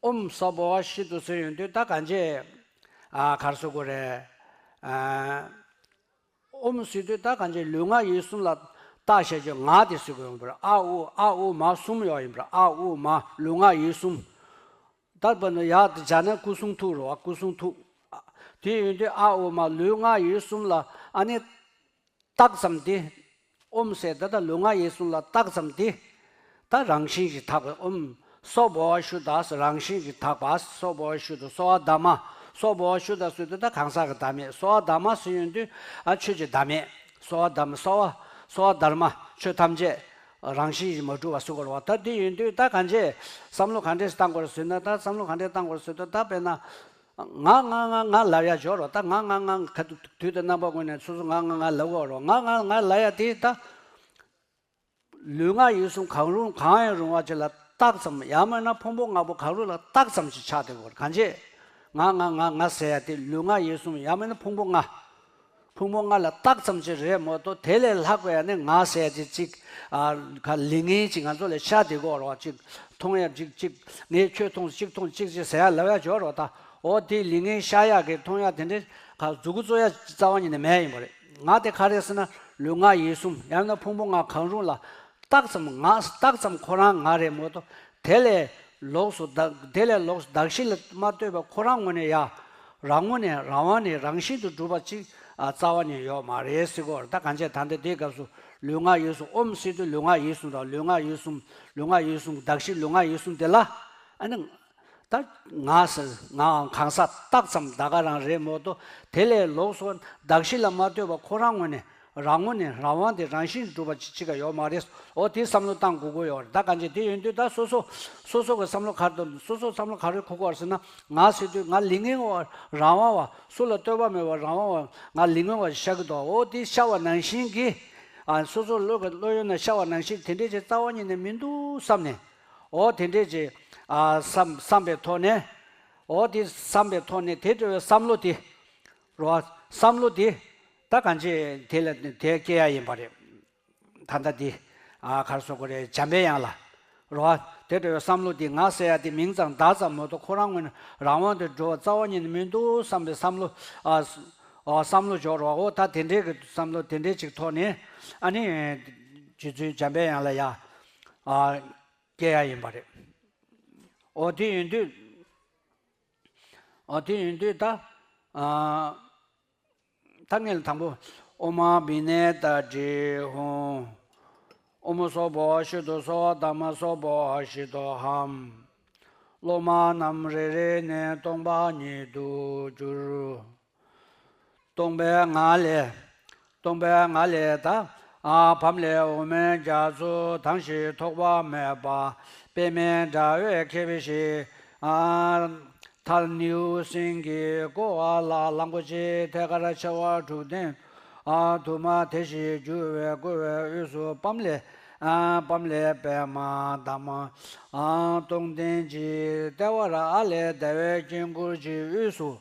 ཨོཾ་སྭ་བྷཱ་ཝ་ཤུདྡྷ་ཟེར་ཡོང་དུས་ད་གང་བྱེད། ཨ་ག་རེ་ཟེར་དགོས་རེད། ཨ་ཨོཾ་ཟེར་དུས་ད་གང་བྱེད་ལུས་ངག་ཡིད་གསུམ་ལ་བཏགས་བྱས་ཀྱི་ངག་དེ་ཟེར་དགོས་ཡོང་པར་ཨ་ཨུ་ཨ་ཨུ་མ་གསུམ་ཡོད་ཡིན་པར་ཨ་ཨུ་མ་ལུས་ངག་ཡིད་གསུམ། ད་བ་ནི་ཡག་དེ་བྱ་ན་སྐུ་གསུང་ཐུགས་རེད་བ། སྐུ་གསུང་ཐུགས། དེ་ཡོང་དུས་ཨ་ཨུ་མ་ལུས་ངག་ཡིད་གསུམ་ལ་ཨ་ནི། བཏགས་ཙམ་དེ། ཨོཾ་ཟེར་ད་ལྟ་ལུས་ངག་ཡིད་གསུམ་ལ་བཏགས་ཙམ་དེ། ད་རང་བཞིན་གྱིས་དག་པའི་ཨོཾ་སྭ་བྷཱ་ཝ་ཤུདྡྷ་ཟེར་རང་བཞིན་གྱིས་དག་པ་སྭ་བྷཱ་ཝ་ཤུདྡྷ་སྭ་བྷཱ་དྷརྨ། སྭ་བྷཱ་ཝ་ཤུདྡྷ་ཟེར་དུས་ད་གང་ཟག་གི་བདག་མེད། སྭ་བྷཱ་དྷརྨ་ཟེར་ཡོང་དུས་ཨ་ཆོས་ཀྱི་བདག་མེད། སྭ་བྷཱ་དྷརྨ་སྭ་བྷཱ་སྭ་བྷཱ་དྷརྨ་ཆོས་ཐམས་ཅད། རང་བཞིན་གྱིས་མ་གྲུབ་པ་ཟེར་དགོས་རེད་བ། ད་དེ་ཡིན་དུས་ད་གང་བྱས་བསམ་བློ་ག་འདྲས་བཏང་དགོས་རེད་ཟེར་ན། ད་བསམ་བློ་ག་འདྲས་བཏང་དགོས་རེད་ཟེར་དུས། ད་དཔེར་ན་ང་ང་ང་ང་ལབ་ཡ་སྦྱོར་རོགས། ད་ང་ང་ང་ག་དུས་དུས་དང་རྣམ་པ་ཀུན་ནས་སོ་སོ་ང་ང་ང་ལབ་དགོས་རེད་བ། ང་ང་ང་ལབ་ཡ་དེ་ད། ལུས་ངག་ཡིད་གསུམ་གང་རུང་གང་ཡང་རུང་བ་ཅིག་ལ་རྟགས་ཙམ། ཡང་མིན་ན་ཕུང་པོ་ལྔ་པོ་གང་རུང་ལ་རྟགས་ཙམ་ཞིག་ཆགས་བསྡད་ཡོད་རེད། གང་བྱས་ང་ང་ང་ང་ཟེར་ཡ་དེ་ལུས་ངག་ཡིད་གསུམ། ཡང་མིན་ན་ཕུང་པོ་ལྔ། ཕུང་པོ་ལྔ་ལ་རྟགས་ཙམ་ཅིག་རེད་མ་གཏོགས། དེ་ལས་ལྷག་པའི་ཨ་ནི་ང་ཟེར་ཡ་དེ་གཅིག་ཨ་ག་ལས་ངན་ཅིག་ང་ཚོ་ལ་ཤར་བསྡད་ཡོད་རེད་བ། གཅིག་མཐོང་ཡ་གཅིག་གཅིག་ངས་ཁྱོད་མཐོང་། གཅིག་མཐོང་གཅིག་ཅིག་ཟེར་ཡ་ལབ་ཡ་སྦྱོར་རོགས། ད་འོ་དེ་ལས་ངན་ཤར་ཡ་གི་མཐོང་ཡ་དེ་འདྲའི་ག་མཛུབ་གུ་བཙུགས་ཡ་རྩ་བ་ཉིད་ནས་མེད་ཡིན་པ་རེད། ང་དེ་ག་རེ་ཟེར་ན་ལུས་ངག་ཡིད་གསུམ། ཡང་ན་ཕུང་པོ་ལྔ་གང་རུང་ལ་རྟགས་ཙམ་ང་། རྟགས་ཙམ་ཁོ་རང་ང་རེད་མ་གཏོགས། དེ་ལས་ལོགས་སུ་བདག་དེ་ལས་ལོགས་སུ་གདགས་གཞི་ལ་མ་ལྟོས་པ་ཁོ་རང་ངོས་ནས་ཡ་རང་ངོས་ནས་རང་དབང་ནས་རང་བཞིན་དུ་གྲུབ་པ་ཅིག་ཨ་རྩ་བ་ནས་ཡོད་མ་རེད་ཟེར་གོ། ད་གང་བྱས་ད་ལྟ་དེའི་སྐབས་སུ་ལུས་ངག་ཡིད་གསུམ། ཨོཾ་ཟེར་དུས་ལུས་ངག་ཡིད་གསུམ་དང་། ལུས་ངག་ཡིད་གསུམ། ལུས་ངག་ཡིད་གསུམ། གདགས་གཞི་ལུས་ངག་ཡིད་གསུམ་དེ་ལ་ཨ་ནི། ད་ང་ཟེར་ངའང་གང་ཟག་རྟགས་ཙམ་ད་ག་རང་རེད་མ་གཏོགས། དེ་ལས་ལོགས་སུ་གདགས་གཞི་ལ་མ་ལྟོས་པ་ཁོ་རང་ངོས་ནས་རང་ངོས་ནས་རང་དབང་དེ་རང་བཞིན་གྲུབ་པ་ཅིག་ཅིག་ག་ཡོད་མ་རེད། འོ་དེ་བསམ་བློ་བཏང་དགོས་ཀྱི་ཡོད་རེད། ད་གང་བྱས་དེ་ཡིན་དུས་ད་སོ་སོ་སོ་སོ་གི་བསམ་བློ་ག་རེ་འདུག་སོ་སོ་བསམ་བློ་ག་རེ་འཁོར་གྱི་ཡོད་རེད་ཟེར་ན། ང་ཟེར་དུས་ང་ལས་ངན་བ་རང་དབང་བ། སུ་ལ་ལྟོས་པ་མེད་པ་རང་དབང་བ། ང་ལས་ངན་བ་ཤར་གྱི་འདུག་འོ་དེ་ཤར་བ་ནང་བཞིན་གྱི་ཨ་སོ་སོ་བློ་གི་བློ་ཡུལ་ན་ཤར་བ་ནང་བཞིན་དེ་འདྲས་ཅིག་རྩ་བ་ཉིད་ནས་མི་འདུག་བསམ་ནས། འོ་དེ་འདྲས་ཅིག་ཨ་བསམ་བསམ་པའི་ཐོག་ནས། འོ་དེ་བསམ་པའི་ཐོག་ནས་དེ་འདྲ་བའི་བསམ་བློ་དེ་རོ། བསམ་བློ་དེ་ད་གང་བྱས་དེ་ལ་དེ་སྐྱེ་ཡ་ཡིན་པ་རེད། ད་ལྟ་དེ་ཨ་ག་རེ་ཟེར་དགོས་རེད། འཇམ་པའི་དབྱངས་ལ་རོ། དེ་འདྲ་བའི་བསམ་བློ་དེ་ང་ཟེར་ཡ་དེ་མིང་ཙམ་བརྡ་ཙམ་མ་གཏོགས་ཁོ་རང་ངོས་ནས་རང་དབང་དུ་འགྲོ་བ་རྩ་བ་ཉིད་ནས་མི་འདུག་བསམ་པའི་བསམ་བློ། ཨ་ཨ་བསམ་བློ་འཇོག་རོགས། འོ་ད་དེ་འདྲའི་གི་བསམ་བློ་དེ་འདྲའི་ཅིག་ཐོག་ནས་ཨ་ནི་རྗེ་བཙུན་འཇམ་པའི་དབྱངས་ལ་ཡ་ཨ། སྐྱེ་ཡ་ཡིན་པ་རེད། འོ་དེ་ཡིན་དུས། འོ་དེ་ཡིན་དུས་ད། ཨ། ད་ངས་དང་པོ། ཨོཾ་བི་ནཻ་ཏཱ་ཏྲི་ཧཱུྃ། ཨོཾ་སྭ་བྷཱ་ཤུདྡྷ་སྭ་བྷཱ་དྷརྨ་སྭ་བྷཱ་ཤུདྡྷོ་ཧཾ། སློབ་མ་རྣམས་རེ་རེ་ནས་སྟོང་པ་ཉིད་དུ་གྱུར། སྟོང་པའི་ངང་ལས། སྟོང་པའི་ངང་ལས་ད། ཨ་བམ་ལས་འོག་མིན་རྒྱ་མཚོ་དྭངས་ཤིང་ཐོགས་པ་མེད་པ། པདྨའི་དྲ་བས་ཁེབས་ཤིང་། ཨ་ཐལ་ནེའུ་སིང་གིས་བསྐོར་བ་ལ་གླང་པོ་ཆེའི་ཐད་ཀར་ཆེ་བ་དྲུག་ལྡན། ཨ་དུ་མ་དེ་བཞིན་རྒྱུ་བས་བསྐོར་བའི་དབུས་སུ་བམ་ལས། ཨ་བམ་ལས་པདྨ་འདབ་མ། ཨ་སྟོང་ལྡན་གྱི་ལྟེ་བར་ཨ་ལས་ཟླ་བའི་དཀྱིལ་འཁོར་གྱི་དབུས་སུ།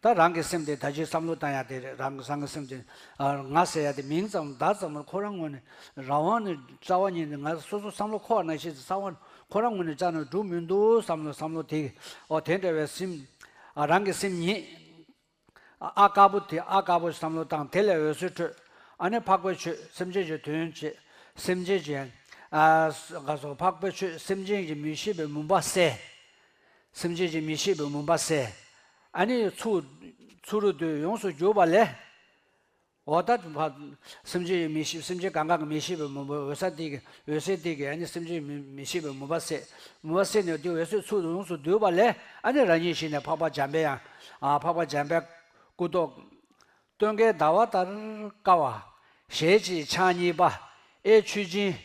ད་རང་གི་སེམས་དེ་ད་ཅི་བསམ་བློ་བཏང་ཡ་དེ་རེད། རང་རང་གི་སེམས་དེ། ཨ་ང་ཟེར་ཡ་དེ་མིང་ཙམ་བརྡ་ཙམ་ཁོ་རང་ངོས་ནས་རང་དབང་ནས་རྩ་བ་ཉིད་ནས་ང་སོ་སོ་བསམ་བློ་འཁོར་བ་ནང་བཞིན་རྩ་བ་ཁོ་རང་ངོས་ནས་རྩ་ནས་འགྲུབ་མི་འདུག་བསམ་བློ་བསམ་བློ་དེ། ཨོ་དེ་འདྲ་བའི་སེམས། ཨ་རང་གི་སེམས་ཉིད། ཨ་དཀར་པོ་དེ་ཨ་དཀར་པོ་བསམ་བློ་བཏང་། དེ་ལས་འོད་ཟེར་འཕྲོས། ཨ་ནི་འཕགས་པའི་ཆོས་སེམས་ཅན་གྱི་དོན་བྱེད། སེམས་ཅན་གྱི། ཨ་ག་སོ་འཕགས་པའི་ཆོས་སེམས་ཅན་གྱི་མི་ཤེས་པའི་མུན་པ་བསལ། སེམས་ཅན་གྱི་མི་ཤེས་པའི་མུན་པ་བསལ། ཨ་ནི་ཚུར་ཚུར་རུ་དུ་ཡོངས་སུ་གྱུར་པ་ལས། འོ་ད་ཕ། སེམས་ཅན་གྱི་མི་ཤེས། སེམས་ཅན་གང་གང་གི་མི་ཤེས་པའི་མུན་པ། འོད་གསལ་དེ་གི་འོད་གསལ་དེ་གི་ཨ་ནི་སེམས་ཅན་མི་མི་ཤེས་པའི་མུན་པ་བསལ། མུན་པ་བསལ་ནས་དེ་འོད་གསལ་ཚུར་དུ་ཡོངས་སུ་བསྡུས་པ་ལས། ཨ་ནི་རང་ཉིད་ཞིག་ནས་འཕགས་པ་འཇམ་པའི་དབྱངས། ཨ་འཕགས་པ་འཇམ་པའི་སྐུ་མདོག་སྟོན་ཀའི་ཟླ་བ་ལྟར་དཀར་བ། ཞལ་གཅིག་ཕྱག་གཉིས་པ། གཡས་ཆུ་སྦྱིན།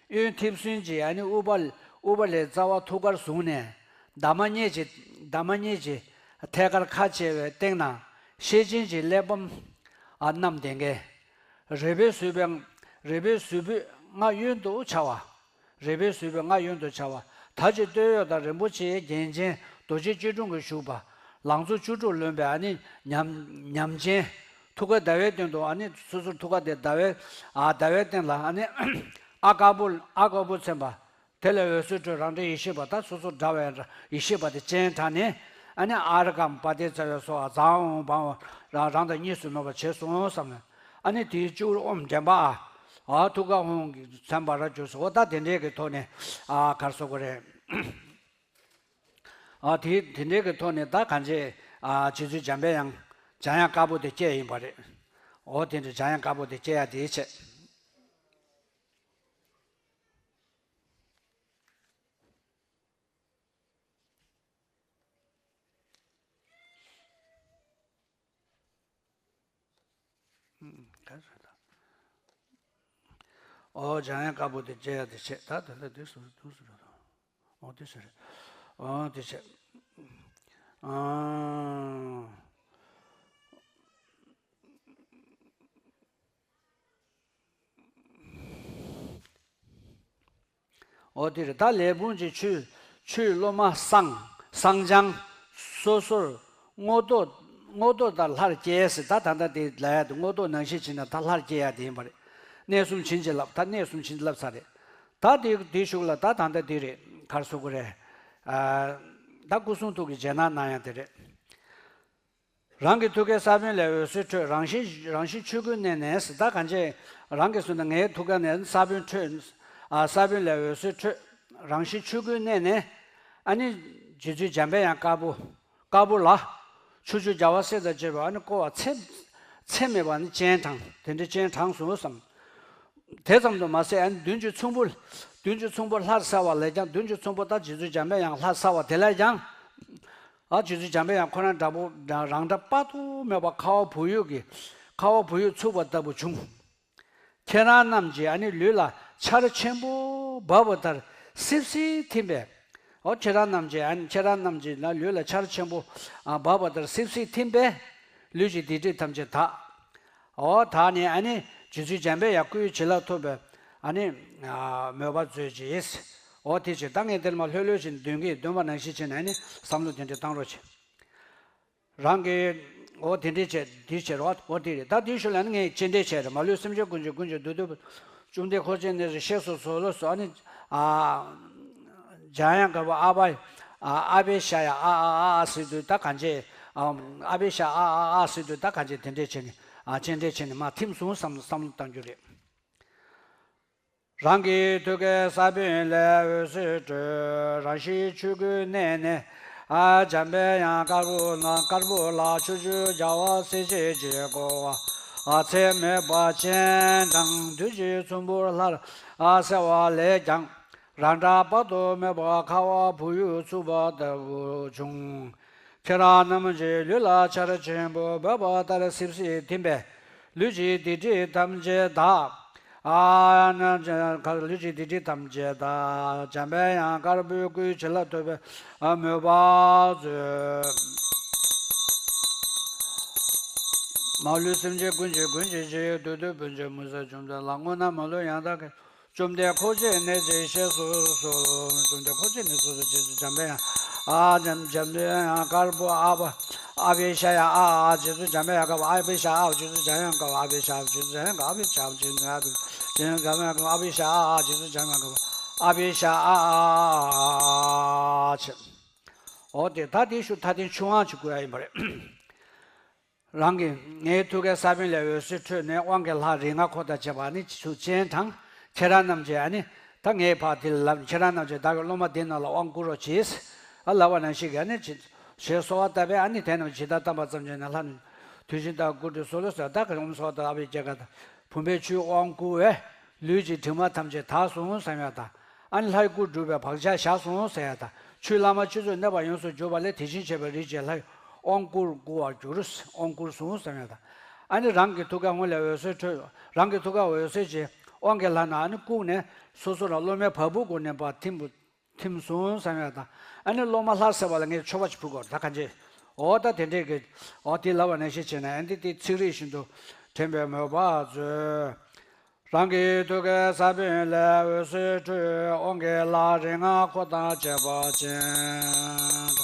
གཡོན་མཐེབ་གསུམ་གྱིས་ཨ་ནི་ཨུཏྤལ་ཨུཏྤལའི་རྩ་བ་ཐུགས་ཀར་བཟུང་ནས། འདབ་མ་སྙེད་ཀྱི་འདབ་མ་སྙེད་ཀྱི་ཐད་ཀར་ཁ་ཕྱེ་བའི་སྟེང་ན་ཤེར་ཕྱིན་གྱི་གླེགས་བམ་ཨ་བསྣམས་ལྡན་མཁན། རིལ་བུའི་གཟུགས་པོའི་རིལ་བུའི་གཟུགས་པོས་སྔར་གཡོན་དུ་འཕྱར་བ། རིལ་བུའི་གཟུགས་པོས་སྔར་གཡོན་དུ་འཕྱར་བ། ད་ཅི་སྟོད་འོག་དང་རིན་པོ་ཆེའི་རྒྱན་ཅན་རྡོ་རྗེ་སྐྱིལ་ཀྲུང་གིས་བཞུགས་པ། ལང་ཚོ་བཅུ་དྲུག་ལོན་པའི་ཨ་ནི་ཉམས་ཉམས་ཅན། ཐུགས་ཀ་ཟླ་བའི་སྟེང་དུ་ཨ་ནི་སོ་སོར་ཐུགས་ཀ་དེ་ཟླ་བའི་ཨ་ཟླ་བའི་སྟེང་ལ་ཨ་ནི་ཨ་དཀར་པོ་ཨ་དཀར་པོ་མཚན་པ། དེ་ལས་འོད་ཟེར་འཕྲོས། རང་འདྲ་ཡེ་ཤེས་པ་ད་སོ་སོར་འདྲ་བའི་ཡེ་ཤེས་པ་དེ་སྤྱན་དྲངས་ནས། ཨ་ནི་ཨརྒྷཾ་པ་ཏི་ཙ་བྷཱ་སྭཱ་ཧཱ། ཛཿཧཱུྃ་བཾ་ཧཱུྃ། རང་རང་དང་གཉིས་སུ་མེད་པར་བྱས་སོང་བསམ་ནས། ཨ་ནི་དེའི་སྤྱི་བོར་ཨོཾ་འདྲེན་པ་ཨ། ཨ་ཐུགས་ཀར་ཧཱུྃ་གི་མཚན་འབར་བར་གྱུར་སོང་། འོ་ད་དེ་འདྲའི་གི་ཐོག་ནས་ཨ་ག་རེ་ཟེར་དགོས་རེད། ཨ་དེ་དེ་འདྲའི་གི་ཐོག་ནས་ད་གང་བྱས་ཨ་རྗེ་བཙུན་འཇམ་པའི་དབྱངས་འཇམ་དབྱངས་དཀར་པོ་དེ་སྐྱེས་ཡིན་པ་རེད། འོ་དེ་འདྲ་འཇམ་དབྱངས་དཀར་པོ་དེ་སྐྱེ་ཡ་དེའི་ཆེད། ཨོ་འཇམ་དབྱངས་དཀར་པོ་དེ་བཅད་ཡ་དེ་བྱས། ད་དེ་འདྲ་དུས་སུ་དུས་སུ་རེད། ཨོ་དེ་བྱས་རེད། ཨོ་དེ་བྱས། ཨ། ཨོ་དེ་རེད། ད་ལས་བུམ་གྱི་ཆུ་ཆུས་སློབ་མ་བསང་བསང་སྦྱང་སོ་སོར་རྔོ་ཏོག་རྔོ་ཏོག་ལྟར་སླར་སྐྱེས་ཟེར། ད་ད་ལྟ་དེ་ལབ་ཡ་དེ་རྔོ་ཏོག་ནང་བཞིན་བྱས་ན་ད་སླར་སྐྱེ་ཡ་དེ་ཡིན་པ་རེད། གནས་གསུམ་བྱིན་གྱིས་བརླབས། ད་གནས་གསུམ་བྱིན་གྱིས་བརླབས་ཚར་རེད། ད་དེ་དེའི་གཞུག་ལ་ད་ད་ལྟ་དེ་རེད། ག་རེ་ཟེར་དགོས་རེད། ཨ། ད་སྐུ་གསུང་ཐུགས་ཀྱི་རྗེས་གནང་གནང་ཡ་དེ་རེད། རང་གི་ཐུགས་ཀའི་ས་བོན་ལས་འོད་ཟེར་འཕྲོས། རང་བཞིན་རང་བཞིན་ཆོས་སྐུའི་གནས་ནས། ད་གང་བྱས་རང་གི་སོ་ན་ངའི་ཐུགས་ཀ་ནས་ས་བོན་འཕྲོས། ཨ། ས་བོན་ལས་འོད་ཟེར་འཕྲོས། རང་བཞིན་ཆོས་སྐུའི་གནས་ནས། ཨ་ནི་རྗེ་བཙུན་འཇམ་པའི་དབྱངས་དཀར་པོ། དཀར་པོ་ལ། ཕྱོགས་བཅུའི་རྒྱལ་བ་སྲས་དང་བཅས་པ་ཨ་ནི་བསྐོར་བ་ཚད་ཚད་མེད་པ་ནི་སྤྱན་དྲངས། དེ་འདྲའི་སྤྱན་དྲངས་སོང་བསམ། དེ་ཙམ་དུ་མ་ཟད། ཨ་ནི་མདུན་གྱི་ཚོམ་བུ། མདུན་གྱི་ཚོམ་བུ་ལྷར་གསལ་བ་ལས་ཀྱང་། མདུན་གྱི་ཚོམ་བུ་ད་རྗེ་བཙུན་འཇམ་པའི་དབྱངས་ལྷར་གསལ་བ་དེ་ལས་ཀྱང་། ཨ། རྗེ་བཙུན་འཇམ་པའི་དབྱངས་ཁོ་རང་འདྲ་པོ་རང་འདྲ་དཔག་ཏུ་མེད་པ་ཁ་བ་བུ་ཡུག་གི། ཁ་བ་བུ་ཡུག་འཚུབས་པ་ལྟ་བུ་བྱུང་། ཁྱེད་རང་རྣམས་ཀྱི་ཨ་ནི་ལུས་ལ་ཆར་ཆེན་པོ་འབབ་པ་ལྟར་སིབ་སིབ་ཐིམ་པས། ཨོ་ཁྱེད་རང་རྣམས་ཀྱི་ཨ་ནི་ཁྱེད་རང་རྣམས་ཀྱི་ལུས་ལ་ཆར་ཆེན་པོ་འབབ་པ་ལྟར་སིབ་སིབ་ཐིམ་པས། ལུས་ཀྱི་སྡིག་སྒྲིབ་ཐམས་ཅད་དག། ཨོ་དག་ནས་ཨ་ནི་རྗེ་བཙུན་འཇམ་པའི་དབྱངས་སྐུའི་བྱིན་རླབས་ཐོབ་པའི་ཨ་ནི་མོས་པ་མཛོད་ཅིག། ཨོ་དེ་བྱས། ད་ངས་དེར་མ་ལྷོད་ལྷོད་བྱས་འདོན་གྱི། འདོན་པ་ནང་བཞིན་བྱས་ནས་ཨ་ནི་བསམ་བློ་དེ་འདྲ་བཏང་རོགས་བྱེད། རང་གི། ཨོ་དེ་འདྲས་བྱས་འདི་བྱས་རོགས། ཨོ་དེ་རེད། ད་དེའི་ཤུལ་ལ་ནི་ངས་སྤྱན་འདྲེན་བྱས་རེད། མ་ལུས་སེམས་ཅན་ཀུན་གྱི་ཀུན་གྱི་བདུད་འདུལ། བཅོམ་ལྡན་འཁོར་བཅས་གནས་སུ་གཤེགས་སུ་གསོལ་ལོ་ཟེར། ཨ་ནི། ཨ། འཇམ་དབྱངས་དཀར་པོ་ཨ་པ། ཨ་ཨ་པེ་ཤ་ཡ་ཨ་ཨ་ཨ་ཨ་ཟེར་དུས་ད་གང་བྱས། ཨ་ཨ་པེ་ཤ་ཨ་ཨ་ཨ་ཟེར་དུས་ད་གང་བྱས་དེ་འདྲས་བྱས་ནས། ཨ་སྤྱན་འདྲེན་བྱས་ནས་མར་ཐིམ་སོང་བསམ་བསམ་བློ་བཏང་རྒྱུ་རེད། རང་གི་ཐུགས་ཀའི་ས་བོན་ལས་འོད་ཟེར་འཕྲོས། རང་བཞིན་ཆོས་སྐུའི་གནས་ནས། ཨ་འཇམ་པའི་དབྱངས་དཀར་པོ་ལ། དཀར་པོ་ལ་ཕྱོགས་བཅུའི་རྒྱལ་བ་སྲས་བཅས་ཀྱིས་བསྐོར་བ། ཨ་ཚད་མེད་པ་སྤྱན་དྲངས། མདུན་གྱི་ཚོམ་བུ་ལྷར་གསལ་བ་ལས་ཀྱང་། རང་འདྲ་དཔག་ཏུ་མེད་པ་ཁ་བ་བུ་ཡུག་འཚུབས་པ་ལྟ་བུ་བྱུང་། ཁྱེད་རང་རྣམས་ཀྱི་ལུས་ལ་ཆར་ཆེན་པོ་འབབ་པ་ལྟར་སིབ་སིབ་ཐིམ་པས། ལུས་ཀྱི་སྡིག་སྒྲིབ་ཐམས་ཅད་དག། ཨ་ནི་ལུས་ཀྱི་སྡིག་སྒྲིབ་ཐམས་ཅད་དག། འཇམ་པའི་དབྱངས་དཀར་པོའི་སྐུའི་བྱིན་རླབས་ཐོབ་པའི་མོས་པ་མཛོད། མ་ལུས་སེམས་ཅན་ཀུན་གྱི་ཀུན་གྱི་ཕྱིར། བདུད་འདུལ་བོན་ཆེན་མུན་སེལ་བཅོམ་ལྡན་ལ། དངོས་རྣམས་མ་ལུས་ཡང་དག་གི། བཅོམ་ལྡན་འཁོར་བཅས་གནས་སུ་གཤེགས་སུ་གསོལ། བཅོམ་ལྡན་འཁོར་བཅས་གནས་སུ་གཤེགས་སུ། འཇམ་པའི་དབྱངས་ཨ་འཇམ་འཇམ་པའི་དབྱངས་དཀར་པོ་ཨ་པ་ཨ་པེ་ཤ་ཡ་ཨ་ཨ། རྗེ་བཙུན་འཇམ་པའི་དབྱངས་དཀར་པོ་ཨ་པེ་ཤ་ཨ། རྗེ་བཙུན་འཇམ་དབྱངས་དཀར་པོ་ཨ་པེ་ཤ་ཨ། རྗེ་བཙུན་འཇམ་དབྱངས་དཀར་པོ་ཨ་པེ་ཤ་ཨ། རྗེ་བཙུན་འཇམ་དབྱངས་དཀར་པོ་ཨ་པེ། རྗེ་བཙུན་འཇམ་དབྱངས་དཀར་པོ་ཨ་པེ་ཤ་ཨ་ཨ། རྗེ་བཙུན་འཇམ་དབྱངས་དཀར་པོ་ཨ་པེ་ཤ་ཨ་ཨ་ཨ་ཨ་ཨ་ཨ། ཨོ་དེ་ད་དེའི་ཤུལ་མཐའ་རྟེན་ཆུ་དབང་ཅིག་བསྐུར་ཡ་ཡིན་པ་རེད། རང་གི་ངའི་ཐུགས་ཀའི་ས་བོན་ལས་འོད་ཟེར་འཕྲོས་ནས་དབང་གི་ལྷ་རིགས་ལྔ་འཁོར་དང་བཅས་པ་ནི་ཚུར་སྤྱན་དྲངས། ཁྱེད་རང་རྣམས་ཀྱིས་ཨ་ནི་ད་ངས་ཕར་དེ་ལ་ལབ། ཁྱེད་རང་རྣམས་ཀྱིས་བདག་གི་སློབ་མ་འདི་རྣམས་ལ་དབང་བསྐུར་རོགས་གྱིས། ཨ་ལབ་པ་ནང་བཞིན་གྱི་ཨ་ནི་ཅི་ཞེས་གསོལ་བ་བཏབ་པས། ཨ་ནི་དེ་རྣམས་ཇི་ལྟར་བཏབ་པ་ཙམ་གྱིས་ནི་ལྷ་རྣམས་དུས་བཞིན་བདག་གིས་བསྐུར་ཏེ་གསོལ་ལོ་ཟེར། བདག་གིས་ཨོཾ་སྭ་བྷཱ་ཏ་ཨ་བྷི་ཇ་ཀ་ཏ། བུམ་པའི་ཆུས་དབང་བསྐུར་བས། ལུས་ཀྱི་དྲི་མ་ཐམས་ཅད་དག་སོང་བསམ་ཡ་དང་། ཨ་ནི་ལྷའི་སྐུ་འགྲུབ་པའི་བག་ཆགས་བཞག་སོང་ཟེར་ཡ་དང་། ཆོས་བླ་མ་ཆོས་ཚུལ་གནས་པ་ཡོངས་སུ་གྱུར་པ་ལས་དེ་བཞིན་གཤེགས་པའི་རིགས་ཀྱི་ལྷའི་དབང་བསྐུར་བསྐུར་བར་གྱུར། དབང་བསྐུར་སོང་བསམ་ཡ་དང་། ཨ་ནི་རང་གི་ཐུགས་ཀའི་ཧཱུྃ་ལས་འོད་ཟེར་འཕྲོས། རང་གི་ཐུགས་ཀའི་འོད་ཟེར་གྱིས་དབང་གི་ལྷ་རྣམས་ཨ་ནི་བཀུག་ནས་སོ་སོ་ལ་སློབ་མའི་བ་སྤུའི་སྒོ་ནས་ཕར་ཐིམ་པོ་ཐིམ་སོང་བསམ་ཡ་དང་། ཨ་ནི་སློབ་མ་ལྷར་གསལ་བ་ལ་ངས་མཆོད་པ་ཅིག་ཕུལ་དགོས་རེད། ད་གང་བྱེད། འོ་ད་དེ་འདྲས་ཀྱི། འོ་དེ་ལབ་པ་ནང་བཞིན་བྱས་ནས་ཨ་ནི་དེ་ཚིག་རིས་བཞིན་དུ་དྲན་པའི་མོས་པ་མཛོད། རང་གི་ཐུགས་ཀའི་ས་བོན་ལས་འོད་ཟེར་འཕྲོས། དབང་གི་ལྷ་རིགས་ལྔ་འཁོར་དང་བཅས་པ་ཅན།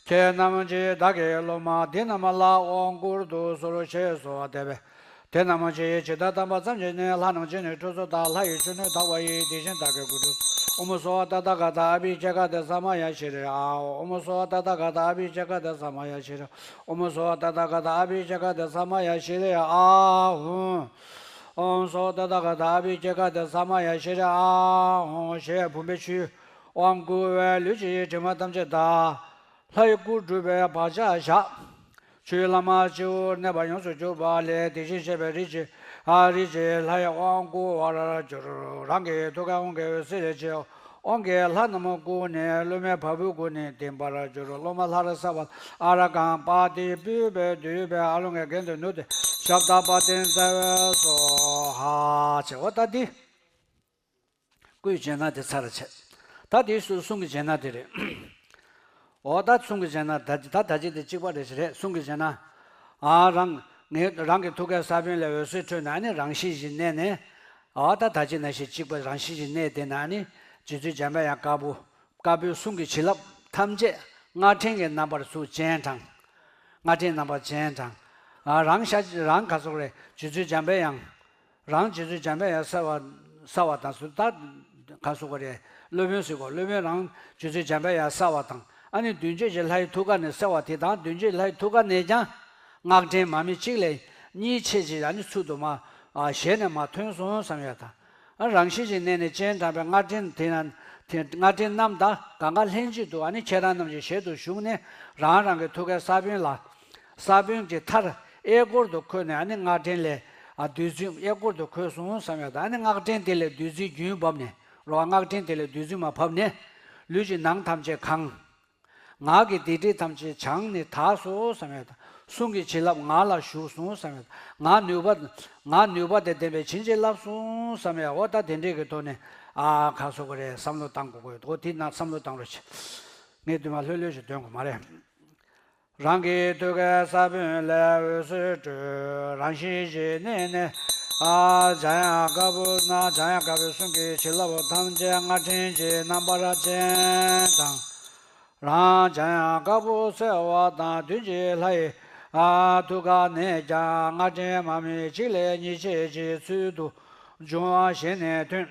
ཁྱེད་རྣམས་ཀྱིས་བདག་གི་སློབ་མ་འདི་རྣམས་ལ་དབང་བསྐུར་དུ་གསོལ་ཞེས་གསོལ་བ་འདེབས་པས། དེ་རྣམས་ཀྱིས་ཇི་ལྟར་བཏབ་པ་ཙམ་གྱིས་ནི་ལྷ་རྣམས་ཀྱི་ནི་ཁྲོ་ཚོགས་དང་། ལྷ་ཡི་ཆོས་སྣོད་དག་པ་ཡིས་དེ་བཞིན་བདག་གིས་བསྐུར་དུ། ཨོཾ་སྭ་བྷཱ་ཏ་ཐཱ་ག་ཏ་ཨ་བྷི་ཇ་ཀ་ཏེ་ས་མ་ཡ་ཤྲཱི་ཨཱཿཧཱུྃ། ཨོཾ་སྭ་བྷཱ་ཏ་ཐཱ་ག་ཏ་ཨ་བྷི་ཇ་ཀ་ཏེ་ས་མ་ཡ་ཤྲཱི། ཨོཾ་སྭ་བྷཱ་ཏ་ཐཱ་ག་ཏ་ཨ་བྷི་ཇ་ཀ་ཏེ་ས་མ་ཡ་ཤྲཱི་ཨཱཿཧཱུྃ། ཨོཾ་སྭ་བྷཱ་ཏ་ཐཱ་ག་ཏ་ཨ་བྷི་ཇ་ཀ་ཏེ་ས་མ་ཡ་ཤྲཱི་ཨཱཿཧཱུྃ་ཞེས་བུམ་པའི་ཆུས་དབང་བསྐུར་བས་ལུས་ཀྱི་དྲི་མ་ཐམས་ཅད་དག། ལྷའི་སྐུ་འགྲུབ་པའི་བག་ཆགས་བཞག། ཆོས་བླ་མ་སྤྱི་བོར་གནས་པ་ཡོངས་སུ་གྱུར་པ་ལས་དེ་བཞིན་གཤེགས་པའི་རིགས་ཀྱི་ཨ་རིགས་ཀྱི་ལྷའི་དབང་བསྐུར་བར་གྱུར། རང་གི་ཐུགས་ཀའི་དབང་གི་འོད་ཟེར་ལས་ཀྱི་དབང་གི་ལྷ་རྣམས་བཀུག་ནས་སློབ་མའི་བ་སྤུའི་སྒོ་ནས་ཐིམ་པར་གྱུར། སློབ་མ་ལྷར་གསལ་བ་ཨ་ར་གང་པ་ཏི་སྤོས་པས་བཏུད་པའི་ཨ་ལོང་གི་རྒྱན་དུ་ནུབ་སྟེ་ ཞབས་ཏ་པ་ཏིན་ཙ་བོ་སྭཱ་ཧཱ་བྱས། འོ་ད་འདི། སྐུའི་རྗེས་གནང་དེ་ཚར་བྱས། ད་དེའི་ཤུལ་གསུང་གི་རྗེས་གནང་དེ་རེད། འོ་ད་གསུང་གི་རྗེས་གནང་ད་ད་ད་ཅི་དེ་གཅིག་པ་རེད་རེད། གསུང་གི་རྗེས་གནང་། ཨ་རང་། ངས་རང་གི་ཐུགས་ཀའི་ས་བོན་ལས་འོད་ཟེར་འཕྲོས་ནས་ཨ་ནི་རང་བཞིན་གྱི་གནས་ནས། འོ་ད་ད་ཅི་ནང་བཞིན་གཅིག་པ་རང་བཞིན་གྱི་གནས་དེ་ན་ཨ་ནི་རྗེ་བཙུན་འཇམ་པའི་དབྱངས་དཀར་པོ། དཀར་པོའི་གསུང་གི་བྱིན་རླབས་ཐམས་ཅད་སྔགས་ཕྲེང་གི་རྣམ་པར་ཚུར་སྤྱན་དྲངས། སྔགས་ཕྲེང་རྣམ་པར་སྤྱན་དྲངས། ཨ་རང་ཤ་རང་ག་སོགས་རེད། རྗེ་བཙུན་འཇམ་པའི་དབྱངས། རང་རྗེ་བཙུན་འཇམ་པའི་དབྱངས་གསལ་བ་གསལ་བ་དང་སུ་ད་ག་སོགས་རེད། སློབ་དཔོན་ཟེར་གོ། སློབ་དཔོན་རང་རྗེ་བཙུན་འཇམ་པའི་དབྱངས་གསལ་བ་དང་ཨ་ནི་བདུན་ཅུ་གི་ལྷའི་ཐུགས་ཀ་ནས་གསལ་བ་དེ་དང་བདུན་ཅུ་གི་ལྷའི་ཐུགས་ཀ་ནས་ཀྱང་སྔགས་ཕྲེང་མ་དམིགས་གཅིག་ལས་གཉིས་ཆད་ཅིག་ཨ་ནི་ཚུལ་དུ་མ་ཨ་ཞལ་ནས་མ་ཐོན་སོང་བསམ་ཡོད་དང་། ཨ་རང་བཞིན་གྱི་གནས་ནས་སྤྱན་དྲངས་པའི་སྔགས་ཕྲེང་དེ་ན་དེ་སྔགས་ཕྲེང་རྣམས་དང་གང་ག་ལྷན་ཅིག་ཏུ་ཨ་ནི་ཁྱེད་རང་རྣམས་ཀྱི་ཞལ་དུ་ཞུགས་ནས་རང་རང་གི་ཐུགས་ཀའི་ས་བོན་ལ། ས་བོན་གྱི་མཐར་གཡས་སྐོར་དུ་འཁོད་ནས་ཨ་ནི་སྔགས་ཕྲེང་ལས་ཨ་བདུད་རྩི་གཡས་སྐོར་དུ་འཁོད་སོང་བསམ་ཡོད་དང་ཨ་ནི་སྔགས་ཕྲེང་དེ་ལས་བདུད་རྩིའི་རྒྱུན་བབས་ནས་རོ་སྔགས་ཕྲེང་དེ་ལས་བདུད་རྩི་མ་བབས་ནས་ལུས་ཀྱི་ནང་ཐམས་ཅད་གང་། ངག་གི་སྡིག་སྒྲིབ་ཐམས་ཅད་བྱང་ནས་དག་སོང་བསམ་ཡོད་དང་གསུང་གི་བྱིན་རླབས་ངག་ལ་ཞུགས་སོང་བསམ་ཡོད་དང་ངག་ནུས་པ་ངག་ནུས་པ་དང་ལྡན་པས་བྱིན་གྱིས་བརླབས་སོང་བསམ་ཡོད། འོ་ད་དེ་འདྲས་ཀྱི་ཐོག་ནས་ཨ་ག་སོགས་ཀྱི་རེད་བསམ་བློ་བཏང་དགོས་དགོས། འོ་དེ་ན་བསམ་བློ་བཏང་རོགས་བྱེད། ངས་དུ་མ་ལྷོད་ལྷོད་ཞིག་འདོན་དགོས་མ་རེད། རང་གི་ཐུགས་ཀའི་ས་བོན་ལས་འོད་ཟེར་འཕྲོས། རང་བཞིན་གྱི་གནས་ནས་ཨ་འཇམ་དབྱངས་དཀར་པོ་ན་འཇམ་དབྱངས་དཀར་པོའི་གསུང་གི་བྱིན་རླབས་ཐམས་ཅད་སྔགས་ཕྲེང་གི་རྣམ་པར་སྤྱན་དྲངས། རང་འཇམ་དབྱངས་དཀར་པོ་གསལ་བ་དང་བདུན་གྱི་ལྷ་ཡི་ཨ་ཐུགས་ཀ་ནས་ཀྱང་སྔགས་ཕྲེང་མ་དམིགས་གཅིག་ལས་གཉིས་ཆད་ཀྱི་ཚུལ་དུ་འབྱུང་བ་ཞལ་ནས་ཐོན།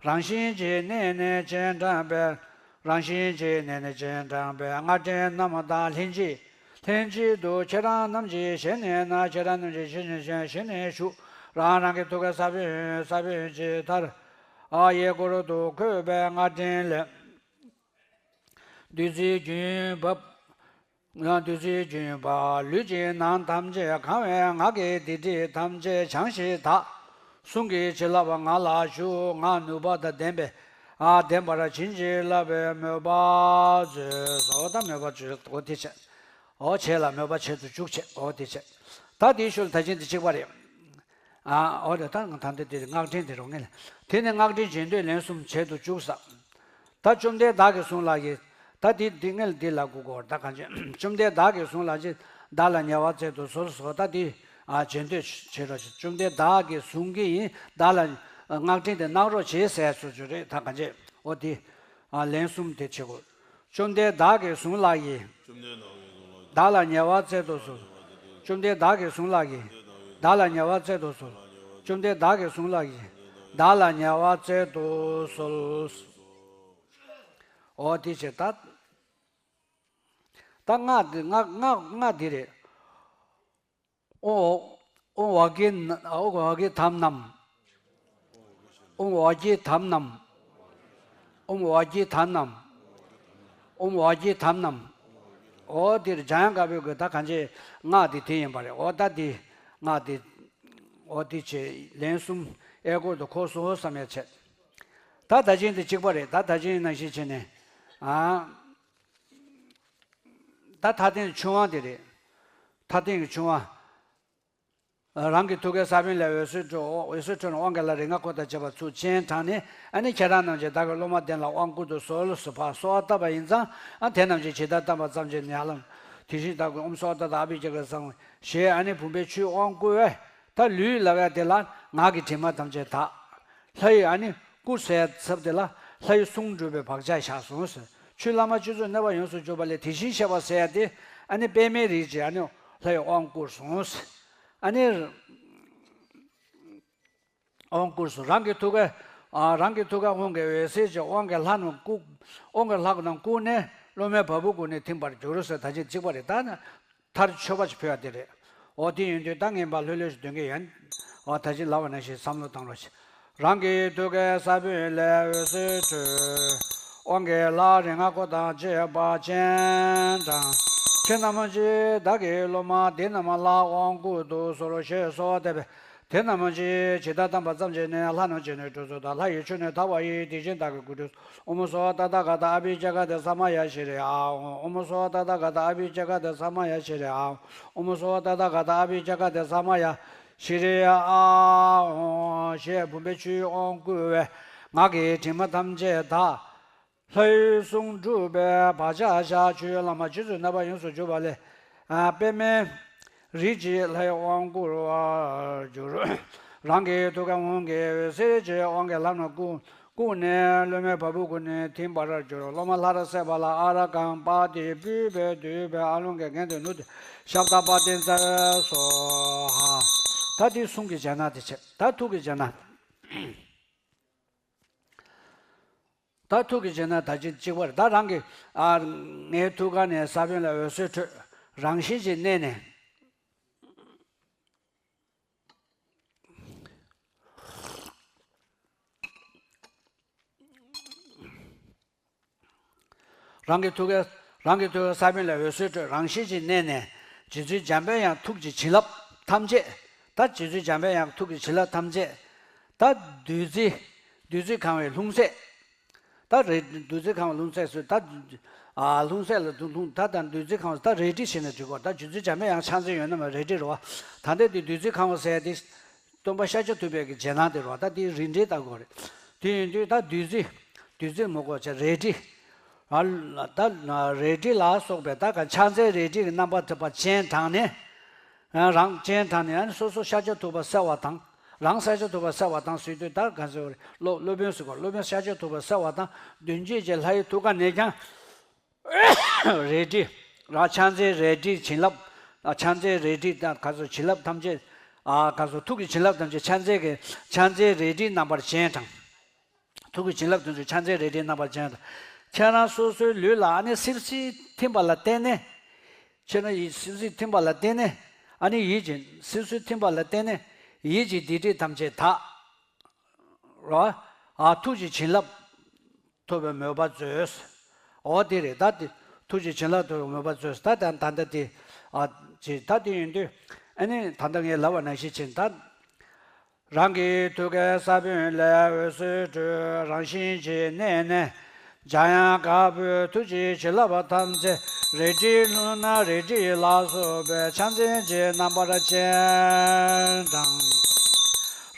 རང་བཞིན་གྱི་གནས་ནས་སྤྱན་དྲངས་པའི། རང་བཞིན་གྱི་གནས་ནས་སྤྱན་དྲངས་པའི་སྔགས་ཕྲེང་རྣམས་དང་ལྷན་ཅིག་ལྷན་ཅིག་ཏུ་ཁྱེད་རང་རྣམས་ཀྱི་ཞལ་ནས་ན་ཁྱེད་རང་རྣམས་ཀྱི་ཞལ་ནས་ཞལ་ཞལ་ནས་ཞུགས། རང་རང་གི་ཐུགས་ཀའི་ས་བོན་ས་བོན་གྱི་མཐར་ཨ་གཡས་སྐོར་དུ་འཁོད་པའི་སྔགས་ཕྲེང་ལས་བདུད་རྩིའི་རྒྱུན་བབས། ཡང་བདུད་རྩིའི་རྒྱུན་བབས། ལུས་ཀྱི་ནང་ཐམས་ཅད་གང་བས་ངག་གི་སྡིག་སྒྲིབ་ཐམས་ཅད་བྱང་ཞིང་དག་གསུང་གི་བྱིན་རླབས་ངག་ལ་ཞུགས། ངག་ནུས་པ་དང་ལྡན་པས་ཨ་ལྡན་པར་བྱིན་གྱིས་བརླབས་པའི་མོས་པ་མཛོད། འོ་ད་མོས་པ་མཛོད། འོ་དེ་བྱས། འོ་བྱས་ལ་མོས་པ་བྱེད་དུ་བཅུག་བྱས། འོ་དེ་བྱས། ད་དེའི་ཤུལ་ད་ཅི་འདི་གཅིག་པ་རེད། ཨ་འོ་རེད། ད་ད་འདི་འདི་སྔགས་ཕྲེང་དེ་རུ་ངེས་ལ། དེ་ནི་སྔགས་ཕྲེང་རྗེས་ཟློས་ལན་གསུམ་བྱེད་དུ་བཅུག་ས། ད་བཅོམ་ལྡན་བདག་གིས་གསུངས་ལགས་ཀྱི། ད་འདི་འདི་ངེས་ལ་འདི་ལ་གུ་གོ་ད་གང་ཅི། བཅོམ་ལྡན་བདག་གིས་གསུངས་ལགས་ཀྱི། བདག་ལ་ཉེ་བར་སྩལ་དུ་གསོལ་ཟེར། ད་འདི་ཨ་རྗེས་ཟློས་བྱེད་རོགས་ཞེས་བཅོམ་ལྡན་བདག་གིས་གསུང་གི་ཡིན། བདག་ལ་སྔགས་ཕྲེང་དེ་གནང་རོགས་བྱེད་ཟེར་སོ་ཅོ་རེད། ད་གང་ཅི། འོ་འདི་ཨ་ལན་གསུམ་དེ་བྱེད་དགོས། བཅོམ་ལྡན་བདག་གིས་གསུངས་ལགས་ཀྱི། བདག་ལ་ཉེ་བར་སྩལ་དུ་གསོལ། བཅོམ་ལྡན་བདག་གིས་གསུངས་ལགས་ཀྱི། བདག་ལ་ཉེ་བར་སྩལ་དུ་གསོལ། བཅོམ་ལྡན་བདག་གིས་གསུངས་ལགས་ཀྱི། བདག་ལ་ཉེ་བར་སྩལ་དུ་གསོལ། འོ་དེ་བྱས་ད། ད་སྔགས་འདི་སྔགས་སྔགས་སྔགས་འདི་རེད། ཨོཾ་ཨོཾ་ཝཱ་གི་ན་ཨོཾ་ཝཱ་གི་དྷཱམ་ནམ། ཨོཾ་ཝཱ་གི་དྷཱམ་ནམ། ཨོཾ་ཝཱ་གི་དྷཱམ་ནམ། ཨོཾ་ཝཱ་གི་དྷཱམ་ནམ། འོ་འདིར་འཇམ་དབྱངས་དཀར་པོའི་གི་ད་གང་ཅི་སྔགས་འདི་དེ་ཡིན་པ་རེད། འོ་ད་འདི་སྔགས་འདི་འོ་འདི་བྱས་ལན་གསུམ་གཡས་སྐོར་དུ་འཁོར་སོང་བསམ་ཡ་བྱས། ད་ད་ཅི་འདི་གཅིག་པ་རེད། ད་ད་ཅི་ནང་བཞིན་བྱས་ནས་ཨ། ད་མཐའ་རྟེན་ཆུ་དབང་དེ་རེད། མཐའ་རྟེན་གྱི་ཆུ་དབང་། རང་གི་ཐུགས་ཀའི་ས་བོན་ལས་འོད་ཟེར་འཕྲོས། འོད་ཟེར་འཕྲོས་ནས་དབང་གི་ལྷ་རིགས་ལྔ་འཁོར་དང་བཅས་པ་ཚུར་སྤྱན་དྲངས་ནས་ཨ་ནི་ཁྱེད་རང་རྣམས་ཀྱིས་བདག་གི་སློབ་མ་དེ་ལ་དབང་བསྐུར་དུ་གསོལ་ཟེར་ཕར་གསོལ་བ་བཏབ་པ་ཡིན་ཙང་ཨ་དེ་རྣམས་ཀྱིས་ཇི་ལྟར་བཏབ་པ་ཙམ་གྱིས་ནི་ཧ་ལམ་དེ་བཞིན་བདག་གི་ཨོཾ་སྭ་བྷཱ་ཏ་དང་ཨ་བྷི་ཛ་ག་སཾ་ཞེས་ཨ་ནི་བུམ་པའི་ཆུས་དབང་བསྐུར་བས། ད་ལུས་ལབ་ཡ་དེ་ལ་ངག་གི་དྲི་མ་ཐམས་ཅད་དག་ལྷ་ཡི་ཨ་ནི་སྐུ་ཟེར་ཚབ་དེ་ལ་ལྷ་ཡི་གསུང་སྒྲུབ་པའི་བག་ཆགས་བཞག་སོང་ཟེར། ཆོས་བླ་མ་སྤྱི་གཙུག་གནས་པ་ཡོངས་སུ་གྱུར་པ་ལས་དེ་བཞིན་གཤེགས་པ་ཟེར་ཡ་དེ་ཨ་ནི་པདྨའི་རིགས་ཀྱི་ཨ་ནི་ལྷ་ཡི་དབང་བསྐུར་སོང་ཟེར། ཨ་ནི་དབང་བསྐུར་སོང་། རང་གི་ཐུགས་ཀའི་ཨ་རང་གི་ཐུགས་ཀའི་དབང་གི་འོད་ཟེར་གྱིས་དབང་གི་ལྷ་རྣམས་བཀུག་དབང་གི་ལྷ་རྣམས་བཀུག་ནས་སློབ་མའི་བ་སྤུའི་སྒོ་ནས་ཐིམ་པར་གྱུར་ཟེར། ད་ཅི་གཅིག་པ་རེད། ད་ནི། མཐར་མཆོད་པ་ཅིག་ཕུལ་བ་དེ་རེད། འོ་དེ་ཡིན་དུས་ད་ངས་མར་ལྷོད་ལྷོད་ཞིག་འདོན་གྱི་ཡིན། འོ་ད་ཅི་ལབ་པ་ནང་བཞིན་བསམ་བློ་བཏང་རོགས་ཞེས། རང་གི་ཐུགས་ཀའི་ས་བོན་ལས་འོད་ཟེར་འཕྲོས། དབང་གི་ལྷ་རིགས་ལྔ་འཁོར་དང་བཅས་པ་སྤྱན་དྲངས། ཁྱེད་རྣམས་ཀྱིས་བདག་གི་སློབ་མ་འདི་རྣམས་ལ་དབང་བསྐུར་དུ་གསོལ་ཞེས་གསོལ་བ་བཏབ་པས། དེ་རྣམས་ཀྱིས་ཇི་ལྟར་བསྟན་པ་ཙམ་གྱིས་ནི། ལྷ་རྣམས་ཀྱིས་ནི་སྒྲུབ་ཚུལ་དང་། ལྷ་ཡི་ཆོས་ནི་དག་པ་ཡི། དེ་བཞིན་བདག་གིས་ཀུན་སྒྲུབ་ཚུལ། ཨོཾ་སྭ་བྷཱ་ཏ་ཐཱ་ག་ཏ་ཨ་བྷི་ཇ་ག་ཏེ་ས་མ་ཡ་ཤྲཱི་ཡ་ཧཱུྃ། ཨོཾ་སྭ་བྷཱ་ཏ་ཐཱ་ག་ཏ་ཨ་བྷི་ཇ་ག་ཏེ་ས་མ་ཡ་ཤྲཱི་ཡ་ཧཱུྃ། ཨོཾ་སྭ་བྷཱ་ཏ་ཐཱ་ག་ཏ་ཨ་བྷི་ཇ་ག་ཏེ་ས་མ་ཡ་ཤྲཱི་ཡ་ཧཱུྃ། ཞེས་བུམ་པའི་ཆུའི་དབང་བསྐུར་བས། ངག་གི་དྲི་མ་ཐམས་ཅད་དག། ལྷའི་གསུང་སྒྲུབ་པའི་བག་ཆགས་བཞག། ཆོས་བླ་མ་རྗེས་སུ་བསྔགས་པ་ཡོངས་སུ་གྱུར་པ་ལས། ཨ། པདྨའི་རིགས་ཀྱི་ལྷའི་དབང་བསྐུར་བར་འགྱུར། རང་གི་ཐུགས་ཀའི་དབང་གིས་འོད་ཟེར་གྱི་དབང་གིས་ལྷ་རྣམས་བཀུག་བཀུག་ནས་སློབ་མའི་བ་སྤུ་གུ་ནི་ཐིམ་པར་གྱུར། སློབ་མ་ལྷར་གསལ་བ་ལ་ཨ་ར་ཀཾ་པ་ཏི་སྤོས་པས་བསྡུས་པའི་ཨ་ལོང་གི་རྒྱན་དུ་ནུ་ཏྲ་ཤབྡ་པ་ཏི་ཙ་སྭཱ་ཧཱ། ད་འདི་གསུང་གི་བྱས་ན་དེ་བྱས། ད་ཐུགས་ཀྱི་བྱས་ན། ད་ཐུགས་ཀྱི་བྱས་ན་ད་ཅི་གཅིག་པ་རེད། ད་རང་གི། ཨ། ངའི་ཐུགས་ཀ་ནས་ས་བོན་ལ་འོད་ཟེར་འཕྲོས། རང་བཞིན་གྱིས་གནས་ནས། རང་གི་ཐུགས་ཀའི། རང་གི་ཐུགས་ཀའི་ས་བོན་ལ་འོད་ཟེར་འཕྲོས། རང་བཞིན་གྱིས་གནས་ནས། རྗེ་བཙུན་འཇམ་པའི་དབྱངས་ཐུགས་ཀྱི་བྱིན་རླབས་ཐམས་ཅད། ད་རྗེ་བཙུན་འཇམ་པའི་དབྱངས་ཐུགས་ཀྱི་བྱིན་རླབས་ཐམས་ཅད། ད་བདུད་རྩི། བདུད་རྩི་གང་བའི་ལྷུང་བཟེད། ད་རེ། བདུད་རྩི་གང་བའི་ལྷུང་བཟེད་ཟེར་ད། ཨ། ལྷུང་བཟེད་ལ་བདུད་ལྷུང་། ད་ད་བདུད་རྩི་གང་བ་ད་རལ་གྲི་བྱས་ནས་འགྲིག་གོ། ད་རྗེ་བཙུན་འཇམ་པའི་དབྱངས་ཕྱག་མཚན་ཡོད་ན་མ་རལ་གྲི་རེད་བ། ད་ལྟ་དེ་བདུད་རྩི་གང་བ་ཟེར་ཡ་དེ། སྟོན་པ་ཤཱཀྱ་ཐུབ་པའི་གི་རྗེས་གནང་དེ་རེད་བ། ད་དེ་རིགས་འགྲེ་ལྟ་དགོས་རེད། དེ་ཡིན་དུས་ད་བདུད་རྩི། བདུད་རྩི་མི་དགོས་བྱས་རལ་གྲི། ཨ། ད་རལ་གྲི་ལ་སོགས་པའི་ད་ག་ཕྱག་མཚན་རལ་གྲི་གི་རྣམ་པར་ཐིམ་པ་སྤྱན་དྲངས་ནས། རང་སྤྱན་དྲངས་ནས། ཨ་ནི་སོ་སོ་ཤཱཀྱ་ཐུབ་པ་གསལ་བ་དང་། རང་ཤཱཀྱ་ཐུབ་པ་གསལ་བ་དང་ཟེར་དུས་ད་ག་ཟེར་བ་རེད། སློབ་སློབ་དཔོན་ཟེར་གོ། སློབ་དཔོན་ཤཱཀྱ་ཐུབ་པ་གསལ་བ་དང་། མདུན་བསྐྱེད་ཀྱི་ལྷ་ཡི་ཐུགས་ཀ་ནས་ཀྱང་རལ་གྲི། རང་ཕྱག་མཚན་རལ་གྲིའི་བྱིན་རླབས། ཨ། ཕྱག་མཚན་རལ་གྲི་དང་ག་ཟེར་བྱིན་རླབས་ཐམས་ཅད། ཨ། ག་ཟེར་ཐུགས་ཀྱི་བྱིན་རླབས་ཐམས་ཅད་ཕྱག་མཚན་གྱི། ཕྱག་མཚན་རལ་གྲིའི་རྣམ་པར་སྤྱན་དྲངས། ཐུགས་ཀྱི་བྱིན་རླབས་དེ་ཚོ་ཕྱག་མཚན་རལ་གྲིའི་རྣམ་པར་སྤྱན་དྲངས། ཁྱེད་རང་སོ་སོའི་ལུས་ལ་ཨ་ནི་སིབ་སིབ་ཐིམ་པ་ལ་བརྟེན་ནས། ཁྱེད་རང་ཡིད་སིབ་སིབ་ཐིམ་པ་ལ་བརྟེན་ནས། ཨ་ནི་ཡིད་ཀྱི་སིབ་སིབ་ཐིམ་པ་ལ་བརྟེན་ནས། ཡིད་ཀྱི་སྡིག་སྒྲིབ་ཐམས་ཅད་དག། རོ། ཨ། ཐུགས་ཀྱི་བྱིན་རླབས་ཐོབ་པའི་མོས་པ་མཛོད། འོ་དེ་རེད། ད་དེ་ཐུགས་ཀྱི་བྱིན་རླབས་ཐོབ་པའི་མོས་པ་མཛོད། ད་ད་ད་ལྟ་དེ། ཨ། ཅི་ད་དེ་ཡིན་དུས། ཨ་ནི་ད་ལྟ་ངས་ལབ་པ་ནང་བཞིན་བྱས་ད། རང་གི་ཐུགས་ཀའི་ས་བོན་ལས་འོད་ཟེར་འཕྲོས། རང་བཞིན་གྱིས་གནས་ནས། འཇམ་དབྱངས་དཀར་པོའི་ཐུགས་ཀྱི་བྱིན་རླབས་ཐམས་ཅད། རལ་གྲིའི་ལྷུང་ན་རལ་གྲི་ལ་སོགས་པའི་ཕྱག་མཚན་གྱི་རྣམ་པར་སྤྱན་དྲངས།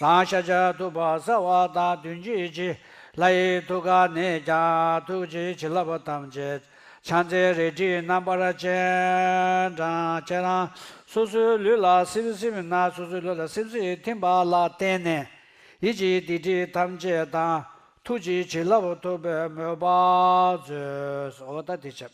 རང་ཤཱཀྱ་ཐུབ་པ་གསལ་བ་དང་། མདུན་བསྐྱེད་ཀྱི་ལྷ་ཡི་ཐུགས་ཀ་ནས་ཀྱང་ཐུགས་ཀྱི་བྱིན་རླབས་ཐམས་ཅད། ཕྱག་མཚན་རལ་གྲིའི་རྣམ་པར་སྤྱན་དྲངས། ཁྱེད་རང་སོ་སོའི་ལུས་ལ་སིབ་སིབ་ན། སོ་སོའི་ལུས་ལ་སིབ་སིབ་ཐིམ་པ་ལ་བརྟེན་ནས། ཡིད་ཀྱི་སྡིག་སྒྲིབ་ཐམས་ཅད་དང་། ཐུགས་ཀྱི་བྱིན་རླབས་ཐོབ་པའི་མོས་པ་མཛོད། འོ་ད་དེ་བྱས།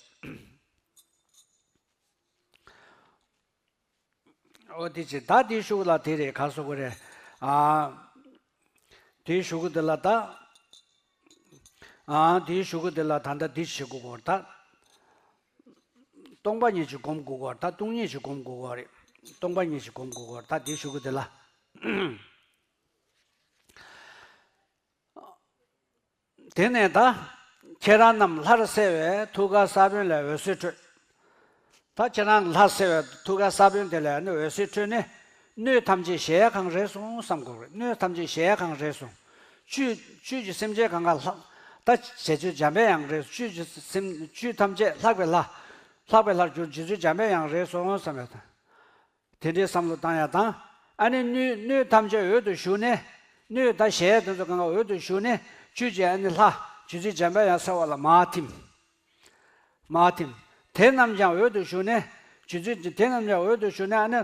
འོ་དེ་བྱས། ད་དེའི་གཞུག་ལ་དེ་རེད། ག་ཟེར་དགོས་རེད། ཨ། དེའི་གཞུག་གུ་དེ་ལ་ད། ཨ། དེའི་གཞུག་གུ་དེ་ལ་ད་ལྟ་འདི་བྱེད་དགོས་ཀྱི་ཡོད་རེད་ད། སྟོང་པ་ཉིད་ཅིག་སྒོམ་དགོས་ཀྱི་ཡོད་རེད་ད། སྟོང་ཉིད་ཅིག་སྒོམ་དགོས་ཀྱི་ཡོད་རེད། སྟོང་པ་ཉིད་ཅིག་སྒོམ་དགོས་ཀྱི་ཡོད་རེད་ད། དེའི་གཞུག་གུ་དེ་ལ། དེ་ནས་ད། ཁྱེད་རང་རྣམས་ལྷར་གསལ་བའི་ཐུགས་ཀར་ས་བོན་ལས་འོད་ཟེར་འཕྲོས། ད་ཁྱེད་རང་ལྷར་གསལ་བའི་ཐུགས་ཀར་ས་བོན་དེ་ལས་ནི་འོད་ཟེར་འཕྲོས་ནས། སྣོད་ཐམས་ཅད་གཞལ་ཡས་ཁང་རེད་གསུངས་བསམ་དགོས་རེད། སྣོད་ཐམས་ཅད་གཞལ་ཡས་ཁང་རེད་གསུངས། བཅུད་བཅུད་ཀྱི་སེམས་ཅན་གང་ག་ལྷག་ད་རྗེ་བཙུན་འཇམ་པའི་དབྱངས་རེད། བཅུད་ཀྱི་སེམས་བཅུད་ཐམས་ཅད་ལྷག་པའི་ལྷ། ལྷག་པའི་ལྷར་གྱུར་རྗེ་བཙུན་འཇམ་པའི་དབྱངས་རེད་གསུངས་བསམ་ཡས་དང་། དེ་འདྲའི་བསམ་བློ་བཏང་ཡ་དང་། ཨ་ནི་སྣོད་སྣོད་ཐམས་ཅད་འོད་དུ་ཞུ་ནས། སྣོད་ད་གཞལ་ཡས་དེ་ཚོ་གང་ག་འོད་དུ་ཞུ་ནས། བཅུད་ཀྱི་ཨ་ནི་ལྷ། རྗེ་བཙུན་འཇམ་པའི་དབྱངས་གསལ་བ་ལ་མར་ཐིམ། མར་ཐིམ། དེ་རྣམས་ཀྱང་འོད་དུ་ཞུ་ནས། རྗེ་བཙུན་དེ་རྣམས་ཀྱང་འོད་དུ་ཞུ་ནས། ཨ་ནི་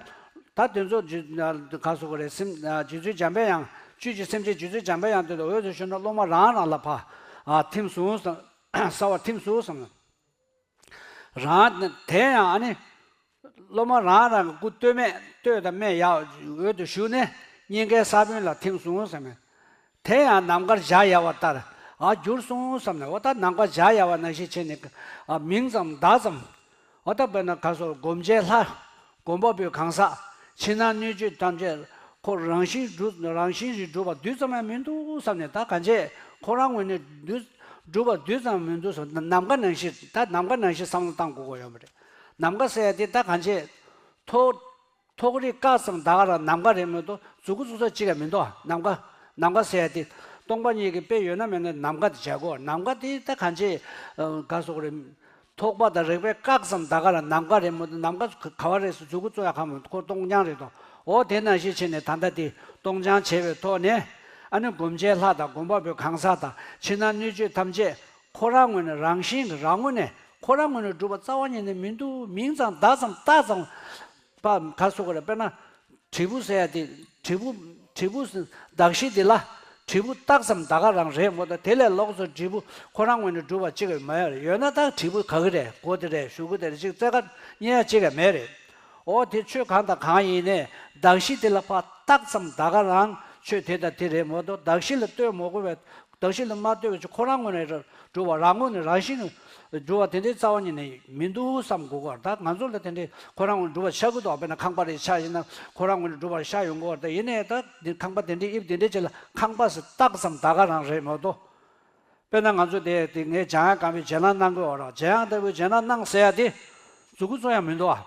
ད་དེ་ཚོ་རྗེ་ག་ཟེར་དགོས་རེད། སེམས་རྗེ་བཙུན་འཇམ་པའི་དབྱངས། བཅུད་ཀྱི་སེམས་ཅན་རྗེ་བཙུན་འཇམ་པའི་དབྱངས་དེ་ཚོ་འོད་དུ་ཞུ་ནས་སློབ་མ་རང་རང་ལ་ཕར། ཨ། ཐིམ་སོང་བསམ། གསལ་བར་ཐིམ་སོང་བསམ། རང་དེ་ཡང་ཨ་ནི། སློབ་མ་རང་རང་གི་སྐུ་སྟོད་སྨད། སྟོད་དང་སྨད་ཡར་འོད་དུ་ཞུ་ནས། སྙིང་གའི་ས་བོན་ལ་ཐིམ་སོང་བསམ་ནས། དེ་ཡང་ནམ་མཁར་འཇའ་ཡལ་བ་ལྟར། ཨ། གྱུར་སོང་བསམ་ནས། འོ་ད་ནམ་མཁར་འཇའ་ཡལ་བ་ནང་བཞིན་བྱས་ནས། ཨ། མིང་ཙམ་བརྡ་ཙམ། འོ་ད་དཔེར་ན་ག་ཟེར། བསྒོམ་བྱའི་ལྷ། བསྒོམ་པ་པོའི་གང་ཟག་ཕྱི་ནང་སྣོད་བཅུད་ཐམས་ཅད་ཁོ་རང་བཞིན་གྲུབ། རང་བཞིན་གྱིས་གྲུབ་པ་རྡུལ་ཙམ་ཡང་མི་འདུག་བསམ་ནས། ད་གང་བྱས་ཁོ་རང་ངོས་ནས་རྡུལ། གྲུབ་པ་རྡུལ་ཙམ་མི་འདུག་བསམ། ནམ་མཁའ་ནང་བཞིན། ད་ནམ་མཁའ་ནང་བཞིན་བསམ་བློ་བཏང་དགོས་ཀྱི་ཡོད་མ་རེད། ནམ་མཁའ་ཟེར་ཡ་དེ་ད་གང་བྱས་མཐོ། ཐོག་རིས་བཀག་ཙམ་ད་ག་རང་ནམ་མཁའ་རེད་མ་གཏོགས་མཛུ་གུ་བཙུགས་ས་གཅིག་ཀྱང་མི་འདུག་ནམ་མཁའ། ནམ་མཁའ་ཟེར་ཡ་དེ་སྟོང་པ་ཉིད་ཀྱི་དཔེ་ཡོད་ན་མེད་ན་ནམ་མཁའ་དེ་བྱ་དགོས། ནམ་མཁའ་དེ་ད་གང་ཅི་ག་སོགས་རེད། ཐོགས་པ་དང་རེག་པས་བཀག་ཙམ་ད་ག་རང་ནམ་མཁའ་རེད་མ་གཏོགས་ནམ་མཁའ་ག་བ་རེད་ཟེར་མཛུ་གུ་བཙུགས་ཡ་གང་མི་འདུག་ཁོ་སྟོང་རྐྱང་རེད་དོ། འོ་དེ་ནང་བཞིན་བྱས་ནས་ད་ལྟ་དེ་སྟོང་རྐྱང་བྱས་པའི་ཐོག་ནས་ཨ་ནི་སྒོམ་ཆེན་ལྷ་དང་སྒོམ་པ་པོའི་གང་ཟག་དང་ཕྱི་ནང་སྣོད་བཅུད་ཐམས་ཅད་ཁོ་རང་ངོས་ནས་རང་བཞིན་གྱི་རང་ངོས་ནས་ཁོ་རང་ངོས་ནས་གྲུབ་པ་རྩ་བ་ཉིད་ནས་མི་འདུག་མིང་ཙམ་བཏགས་ཙམ་བཏགས་ཙམ། པ་ག་སོགས་རེད། དཔེར་ན་དྲིལ་བུ་ཟེར་ཡ་དེ་དྲིལ་བུ་དྲིལ་བུ་གདགས་གཞི་དེ་ལ་དྲིལ་བུ་བཏགས་ཙམ་ད་ག་རང་རེད་མ་གཏོགས་དེ་ལས་ལོགས་སུ་དྲིལ་བུ་ཁོ་རང་ངོས་ནས་གྲུབ་པ་གཅིག་ཡོད་མ་ཡོད་རེད། ཡོད་ན་ད་དྲིལ་བུ་ག་གི་རེད། མགོ་དེ་རེད། གཞུ་གུ་དེ་རེད། གཅིག་རྩེ་ཁ་རྙེད་ཡ་གཅིག་ཡང་མེད་རེད། འོ་དེ་ཆོས་གང་དང་གང་ཡིན་ནའི་གདགས་གཞི་དེ་ལ་ཕར་བཏགས་ཙམ་ད་ག་རང་ཆོས་དེ་དང་དེ་རེད་མ་གཏོགས་གདགས་གཞི་ལ་ལྟོས་མ་དགོས་པའི་གདགས་གཞི་ལ་མ་ལྟོས་པའི་ཆོས་ཁོ་རང་ངོས་ནས་གྲུབ་པ་རང་ངོས་ནས་རང་བཞིན་གྱིས་གྲུབ་པ་དེ་འདྲའི་རྩ་བ་ཉིད་ནས་མི་འདུག་བསམ་དགོས་ཀྱི་ཡོད་རེད། ད་ང་ཚོ་ལ་དེ་འདྲའི་ཁོ་རང་ངོས་ནས་གྲུབ་པ་ཆགས་ཀྱི་འདུག་དཔེར་ན་ཁང་པ་རེ་ཆགས་ཡིན་ན་ཁོ་རང་ངོས་ནས་གྲུབ་པ་ཤར་ཡོང་གི་ཡོད་རེད། ད་ཡིན་ནའི་ད་འདི་ཁང་པ་དེ་འདྲའི་དབྱིབས་དེ་འདྲའི་ཅིག་ལ་ཁང་པ་ཟེར་བཏགས་ཙམ་ད་ག་རང་རེད་མ་གཏོགས། དཔེར་ན་ང་ཚོ་དེ་དེ་ངས་འཇམ་དབྱངས་སྒམ་པོའི་རྗེས་ལ་གནང་གི་ཡོད་རེད། འཇམ་དབྱངས་ལྟ་བུའི་རྗེས་ལ་གནང་ཟེར་ཡ་དེ་མཛུ་གུ་བཙུགས་ཡ་མི་འདུག་ཨ།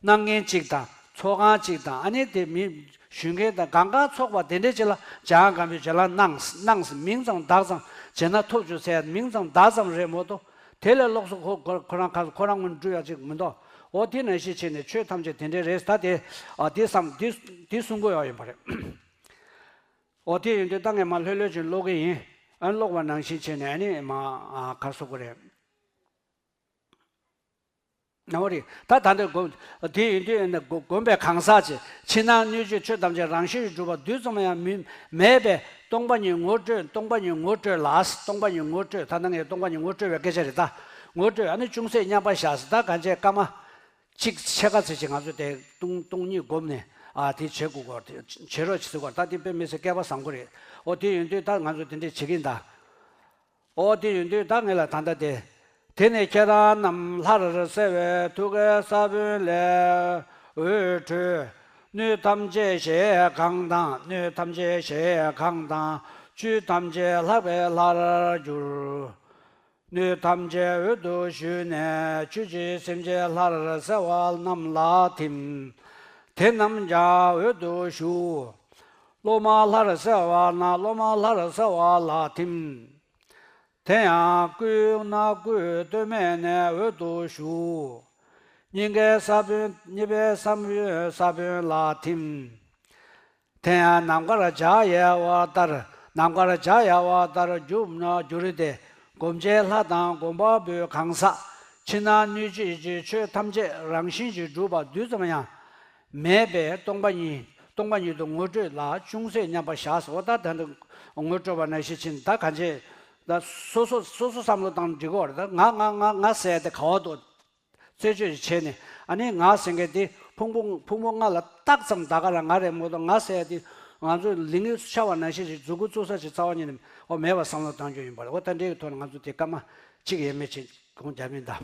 གནང་མཁན་གཅིག་དང་ཚོགས་ཁང་གཅིག་དང་ཨ་ནི་དེ་མི་ཞུ་མཁན་དང་གང་ག་ཚོགས་པ་དེ་འདྲའི་ཅིག་ལ་འཇམ་དབྱངས་སྒམ་པོའི་རྗེས་ལ་གནང་གནང་ཟེར་མིང་ཙམ་བཏགས་ཙམ་བྱས་ན་ཐོབ་བྱུང་ཟེར་མིང་ཙམ་བཏགས་ཙམ་རེད་མ་གཏོགས་དེ་ལས་ལོགས་སུ་ཁོ་ཁོ་ཁོ་རང་ཁ་ཁོ་རང་ངོས་ནས་འགྲུབ་ཡ་ཅིག་མི་འདུག་འོ་དེ་ནང་བཞིན་བྱས་ནས་ཆོས་ཐམས་ཅད་དེ་འདྲའི་རེད། ད་དེ་ཨ་དེ་བསམ་དེ་དེ་གསུང་གི་ཡོད་ཡིན་པ་རེད། འོ་དེ་ཡིན་དུས་ད་ངས་མ་ལྷོད་ལྷོད་ཅིག་ཀློག་གི་ཡིན། ཨ་ནི་ཀློག་པ་ནང་བཞིན་བྱས་ནས་ཨ་ནི་མ་ཨ་ག་རེ་ཟེར་དགོས་རེད། ནའོ་རེད། ད་ད་འདི་སྒོམ། དེ་ཡིན་དུས་ཨ་ནི་སྒོམ་སྒོམ་པའི་གང་ཟག་ཅིག་ཕྱི་ནང་སྣོད་བཅུད་ཆོས་ཐམས་ཅད་རང་བཞིན་གྱིས་གྲུབ་པ་རྡུལ་ཙམ་ཡང་མི་མེད་པའི་སྟོང་པ་ཉིད་ངོ་སྤྲོད། སྟོང་པ་ཉིད་ངོ་སྤྲོད་ལ། སྟོང་པ་ཉིད་ངོ་སྤྲོད། ད་ལྟ་ངས་སྟོང་པ་ཉིད་ངོ་སྤྲོད་པའི་སྐད་ཆ་རེད་ད། ངོ་སྤྲོད་ཨ་ནི་ཅུང་ཟད་མཉམ་པར་བཞག་ཟེར། ད་གང་བྱས་སྐར་མ། གཅིག་ཕྱེད་ཀ་ཙམ་ཅིག་ང་ཚོ་དེ་སྟོང་སྟོང་ཉིད་བསྒོམས་ནས་ཨ་དེ་བྱེད་དགོས་ཀྱི་ཡོད་རེད། བྱེད་རོགས་བྱེད་དགོས་རེད། ད་དེ་དཔེ་མི་སྲིད་སྐལ་པ་བཟང་པོ་རེད། ཨོ་དེ་ཡིན་དུས་ད་ང་ཚོ་དེ་འདྲས་བྱེད་ཀྱིན་གདའ། ཨོ་དེ་ཡིན་དུས་ད་ངེད་ལ་ད་ལྟ་དེ། དེ་ནས་ཁྱེད་རང་རྣམས་ལྷར་གསལ་བའི་ཐུགས་ཀའི་ས་བོན་ལས་འོད་འཕྲོས། སྣོད་ཐམས་ཅད་ཞལ་གང་དང་། སྣོད་ཐམས་ཅད་ཞལ་གང་དང་། བཅུད་ཐམས་ཅད་ལྷག་པའི་ལྷར་གྱུར། སྣོད་ཐམས་ཅད་འོད་དུ་ཞུ་ནས་ཆོས་ཀྱི་སེམས་ཅན་ལྷར་གསལ་བ་རྣམས་ལ་ཐིམ། དེ་རྣམས་ཀྱང་འོད་དུ་ཞུ། སློབ་མ་ལྷར་གསལ་བ་རྣམས་སློབ་མ་ལྷར་གསལ་བ་ལ་ཐིམ། དེ་ཡང་སྐུའི་སྣ་སྒོའི་སྟོད་སྨད་ནས་འོད་དུ་ཞུ། སྙིང་གའི་ས་བོན་སྙིང་གའི་ས་བོན་ས་བོན་ལ་ཐིམ། དེ་ཡང་ནམ་མཁར་འཇའ་ཡལ་བ་ལྟར་ནམ་མཁར་འཇའ་ཡལ་བ་ལྟར་འགྱུར་ན་འགྱུར་ཏེ། སྒོམ་ཆེན་ལྷ་དང་སྒོམ་པ་པོའི་གང་ཟག་ཕྱི་ནང་སྣོད་བཅུད་ཀྱི་ཆོས་ཐམས་ཅད་རང་བཞིན་གྱིས་གྲུབ་པ་རྡུལ་ཙམ་ཡང་མེད་པའི་སྟོང་པ་ཉིད་སྟོང་པ་ཉིད་དུ་ངོ་སྤྲོད་ལ་ཅུང་ཟད་མཉམ་པར་བཞག་སོ། ད་ད་འདི་ངོ་སྤྲོད་པ་ནང་བཞིན་ཕྱིན། ད་གང་བྱེད། ད་སོ་སོ་སོ་སོ་བསམ་བློ་བཏང་འགྲིག་གི་རེད། ད་ང་ང་ང་ང་ཟེར་ཡ་དེ་ག་བ་འདུག་རྩད་གཅོད་ཅིག་བྱས་ནས་ཨ་ནི་ང་ཟེར་མཁན་དེ་ཕུང་པོ་ཕུང་པོ་ལྔ་ལ་བཏགས་ཙམ་ད་ག་རང་ང་རེད་མ་གཏོགས། ང་ཟེར་ཡ་དེ་ང་ཚོ་ལིང་གི་ཤ་བ་ནང་བཞིན་ཞིག་མཛུབ་གུ་བཙུགས་ས་ཞིག་རྩ་བ་ཉིད་ནས་ཨོ་མེད་པ་བསམ་བློ་གཏོང་རྒྱུ་ཡིན་པ་རེད། འོ་ད་འདྲའི་གི་ཐོག་ནས་ང་ཚོ་དེ་སྐར་མ་གཅིག་ཡས་མས་ཅིག་གོང་རྒྱབ་མིན་ད།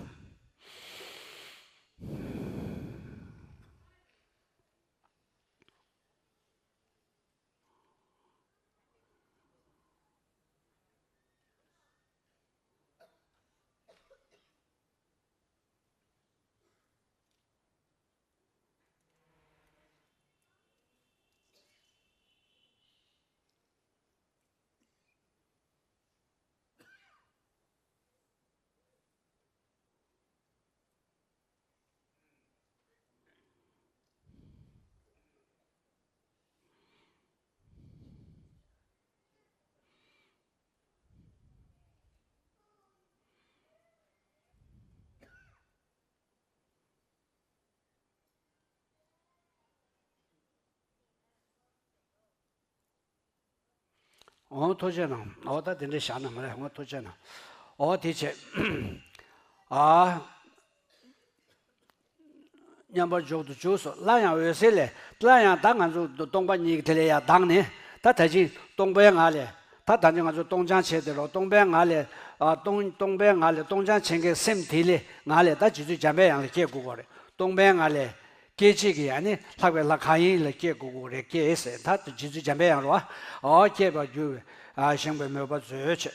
འོ་ཐུགས་རྗེ་གནང་། འོ་ད་དེ་འདྲ་བཞག་ན་མ་རེད། འོ་ཐུགས་རྗེ་གནང་། འོ་དེ་བྱས། ཨ། མཉམ་པར་འཇོག་ཏུ་འཇུག་སོ། སླར་ཡང་འོད་གསལ་ལས། སླར་ཡང་ད་ང་ཚོ་སྟོང་པ་ཉིད་ཀྱི་དེ་ལས་ཡར་ལྡང་ནས་ད་ད་ཅིང་སྟོང་པའི་ངང་ལས། ད་ད་ཅིང་ང་ཚོ་སྟོང་སྦྱང་བྱས་དེ་རོ། སྟོང་པའི་ངང་ལས། ཨ་སྟོང་སྟོང་པའི་ངང་ལས་སྟོང་སྦྱང་བྱེད་མཁན་སེམས་དེ་ལས་ངང་ལས་ད་རྗེ་བཙུན་འཇམ་པའི་དབྱངས་ལ་སྐྱེ་དགོས་པ་རེད། སྟོང་པའི་ངང་ལས། སྐད་ཅིག་གིས་ཨ་ནི་ལྷག་པའི་ལྷ་གང་ཡིན་ལ་སྐྱེ་དགོས་དགོས་རེད། སྐྱེ་ཟེར་ད་རྗེ་བཙུན་འཇམ་པའི་དབྱངས་རོ། ཨོ་སྐྱེས་པར་འགྱུར་བའི་ཨ་བཞེངས་པའི་མོས་པ་མཛོད་བྱེད།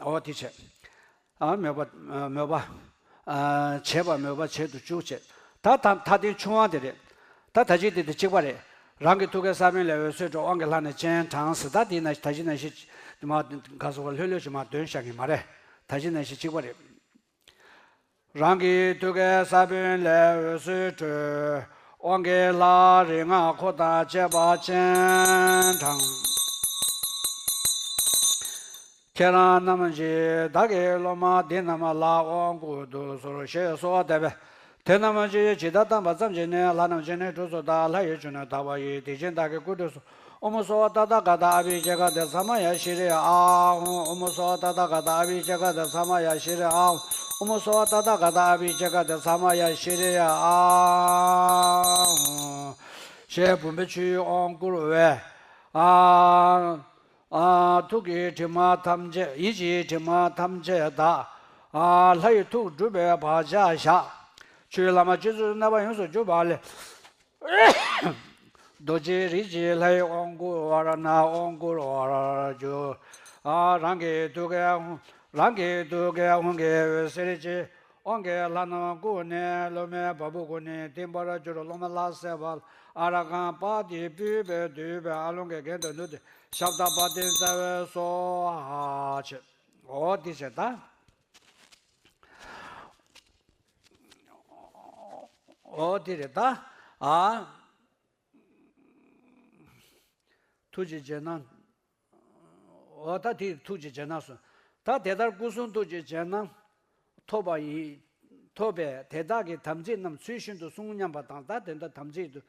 ཨོ་དེ་བྱེད། ཨ་མོས་པ་མོས་པ། ཨ་བྱེད་པ་མོས་པ་བྱེད་དུ་བཅུག་བྱེད། ད་ད་ད་དེ་ཆུང་བ་དེ་རེད། ད་ད་ཅི་དེ་དེ་གཅིག་པ་རེད། རང་གི་ཐུགས་ཀའི་ས་བོན་ལས་འོད་ཟེར་འཕྲོས། དབང་གི་ལྷ་རྣམས་སྤྱན་དྲངས་ཟེར། ད་དེ་ན་ད་ཅི་ན་ཞིག་མ་ག་སོ་བ་ལྷོད་ལྷོད་ཞིག་མ་འདོན་བཞག་གི་མ་རེད། ད་ཅི་ན་ཞིག་གཅིག་པ་རེད། རང་གི་ཐུགས་ཀའི་ས་བོན་ལས་འོད་ཟེར་འཕྲོས། དབང་གི་ལྷ་རིགས་ལྔ་འཁོར་དང་བཅས་པ་སྤྱན་དྲངས། ཁྱེད་རང་རྣམས་ཀྱིས་བདག་གི་སློབ་མ་འདི་རྣམས་ལ་དབང་བསྐུར་དུ་གསོལ་ཞེས་གསོལ་བ་བཏབ་པས། དེ་རྣམས་ཀྱིས་ཇི་ལྟར་བཏབ་པ་ཙམ་གྱིས་ནི་ལྷ་རྣམས་སྤྱན་ནི་སྤྲུལ་ཚོགས་དང་ལྷ་ཡི་བྱུར་ནི་དག་པ་ཡིས། དེ་བཞིན་བདག་གི་སྐུ་དྲུང་གསུམ། ཨོཾ་སྭ་བྷཱ་ཏ་ཐཱ་ག་ཏ་ཨ་བྷི་ཥེ་ག་ཏེ་ས་མ་ཡ་ཤྲཱི་ཨཱཿཧཱུྃ། ཨོཾ་སྭ་བྷཱ་ཏ་ཐཱ་ག་ཏ་ཨ་བྷི་ཥེ་ག་ཏེ་ས་མ་ཡ་ཤྲཱི་ཨཱཿཧཱུྃ། ཨོཾ་སྭ་བྷཱ་ཏ་ཐཱ་ག་ཏ་ཨ་བྷི་ཥེ་ག་ཏེ་ས་མ་ཡ་ཤྲཱི་ཨཱཿཧཱུྃ། ཞེས་བུམ་པའི་ཆུས་དབང་བསྐུར་བས། ཨ་ཨ་ཐུགས་ཀྱི་དྲི་མ་ཐམས་ཅད། ཡིད་ཀྱི་དྲི་མ་ཐམས་ཅད་དག། ཨ་ལྷ་ཡི་ཐུགས་སྒྲུབ་པའི་བག་ཆགས་བཞག། ཆོས་ལམ་སྤྱི་གཙུག་གནས་པ་ཡོངས་སུ་གྱུར་པ་ལས། རྡོ་རྗེ་རིགས་ཀྱི་ལྷའི་དབང་བསྐུར་བར་ན་དབང་བསྐུར་བར་གྱུར། ཨ་རང་གི་ཐུགས་ཀའི་ཧཱུྃ། རང་གི་ཐུགས་ཀའི་ཧཱུྃ་གི་འོད་ཟེར་གྱིས། དབང་གི་ལྷ་རྣམས་བཀུག་ནས་སློབ་མའི་བ་སྤུ་ཀུན་ནས་བསྟིམ་པར་གྱུར། སློབ་མ་ལྷ་སྲས་པ་ཨ་ར་གན་པ་དེ་སྤྲུལ་པས་བསྡུས་པའི་ཨ་ལོང་གི་རྒྱན་དུ་ནུབ་སྟེ་ཤབྡ་པ་ཏི་ཙ་བས་སྭཱ་ཧཱ་བྱས། འོ་དེ་བྱས་ད། འོ་དེ་རེད་ད། ཨ། ཐུགས་རྗེ་རྗེས་གནང་། འོ་ད་དེ་ཐུགས་རྗེ་རྗེས་གནང་སོང་། ད་དེ་ལྟར་སྐུ་གསུང་ཐུགས་ཀྱི་རྗེས་གནང་ཐོབ་པ་ཡི། ཐོབ་པས་དེ་དག་གི་དམ་ཚིག་རྣམས་ཚུལ་བཞིན་དུ་བསྲུང་སྙམ་པ་དང་། ད་དེ་འདྲ་དམ་ཚིག་ཏུ་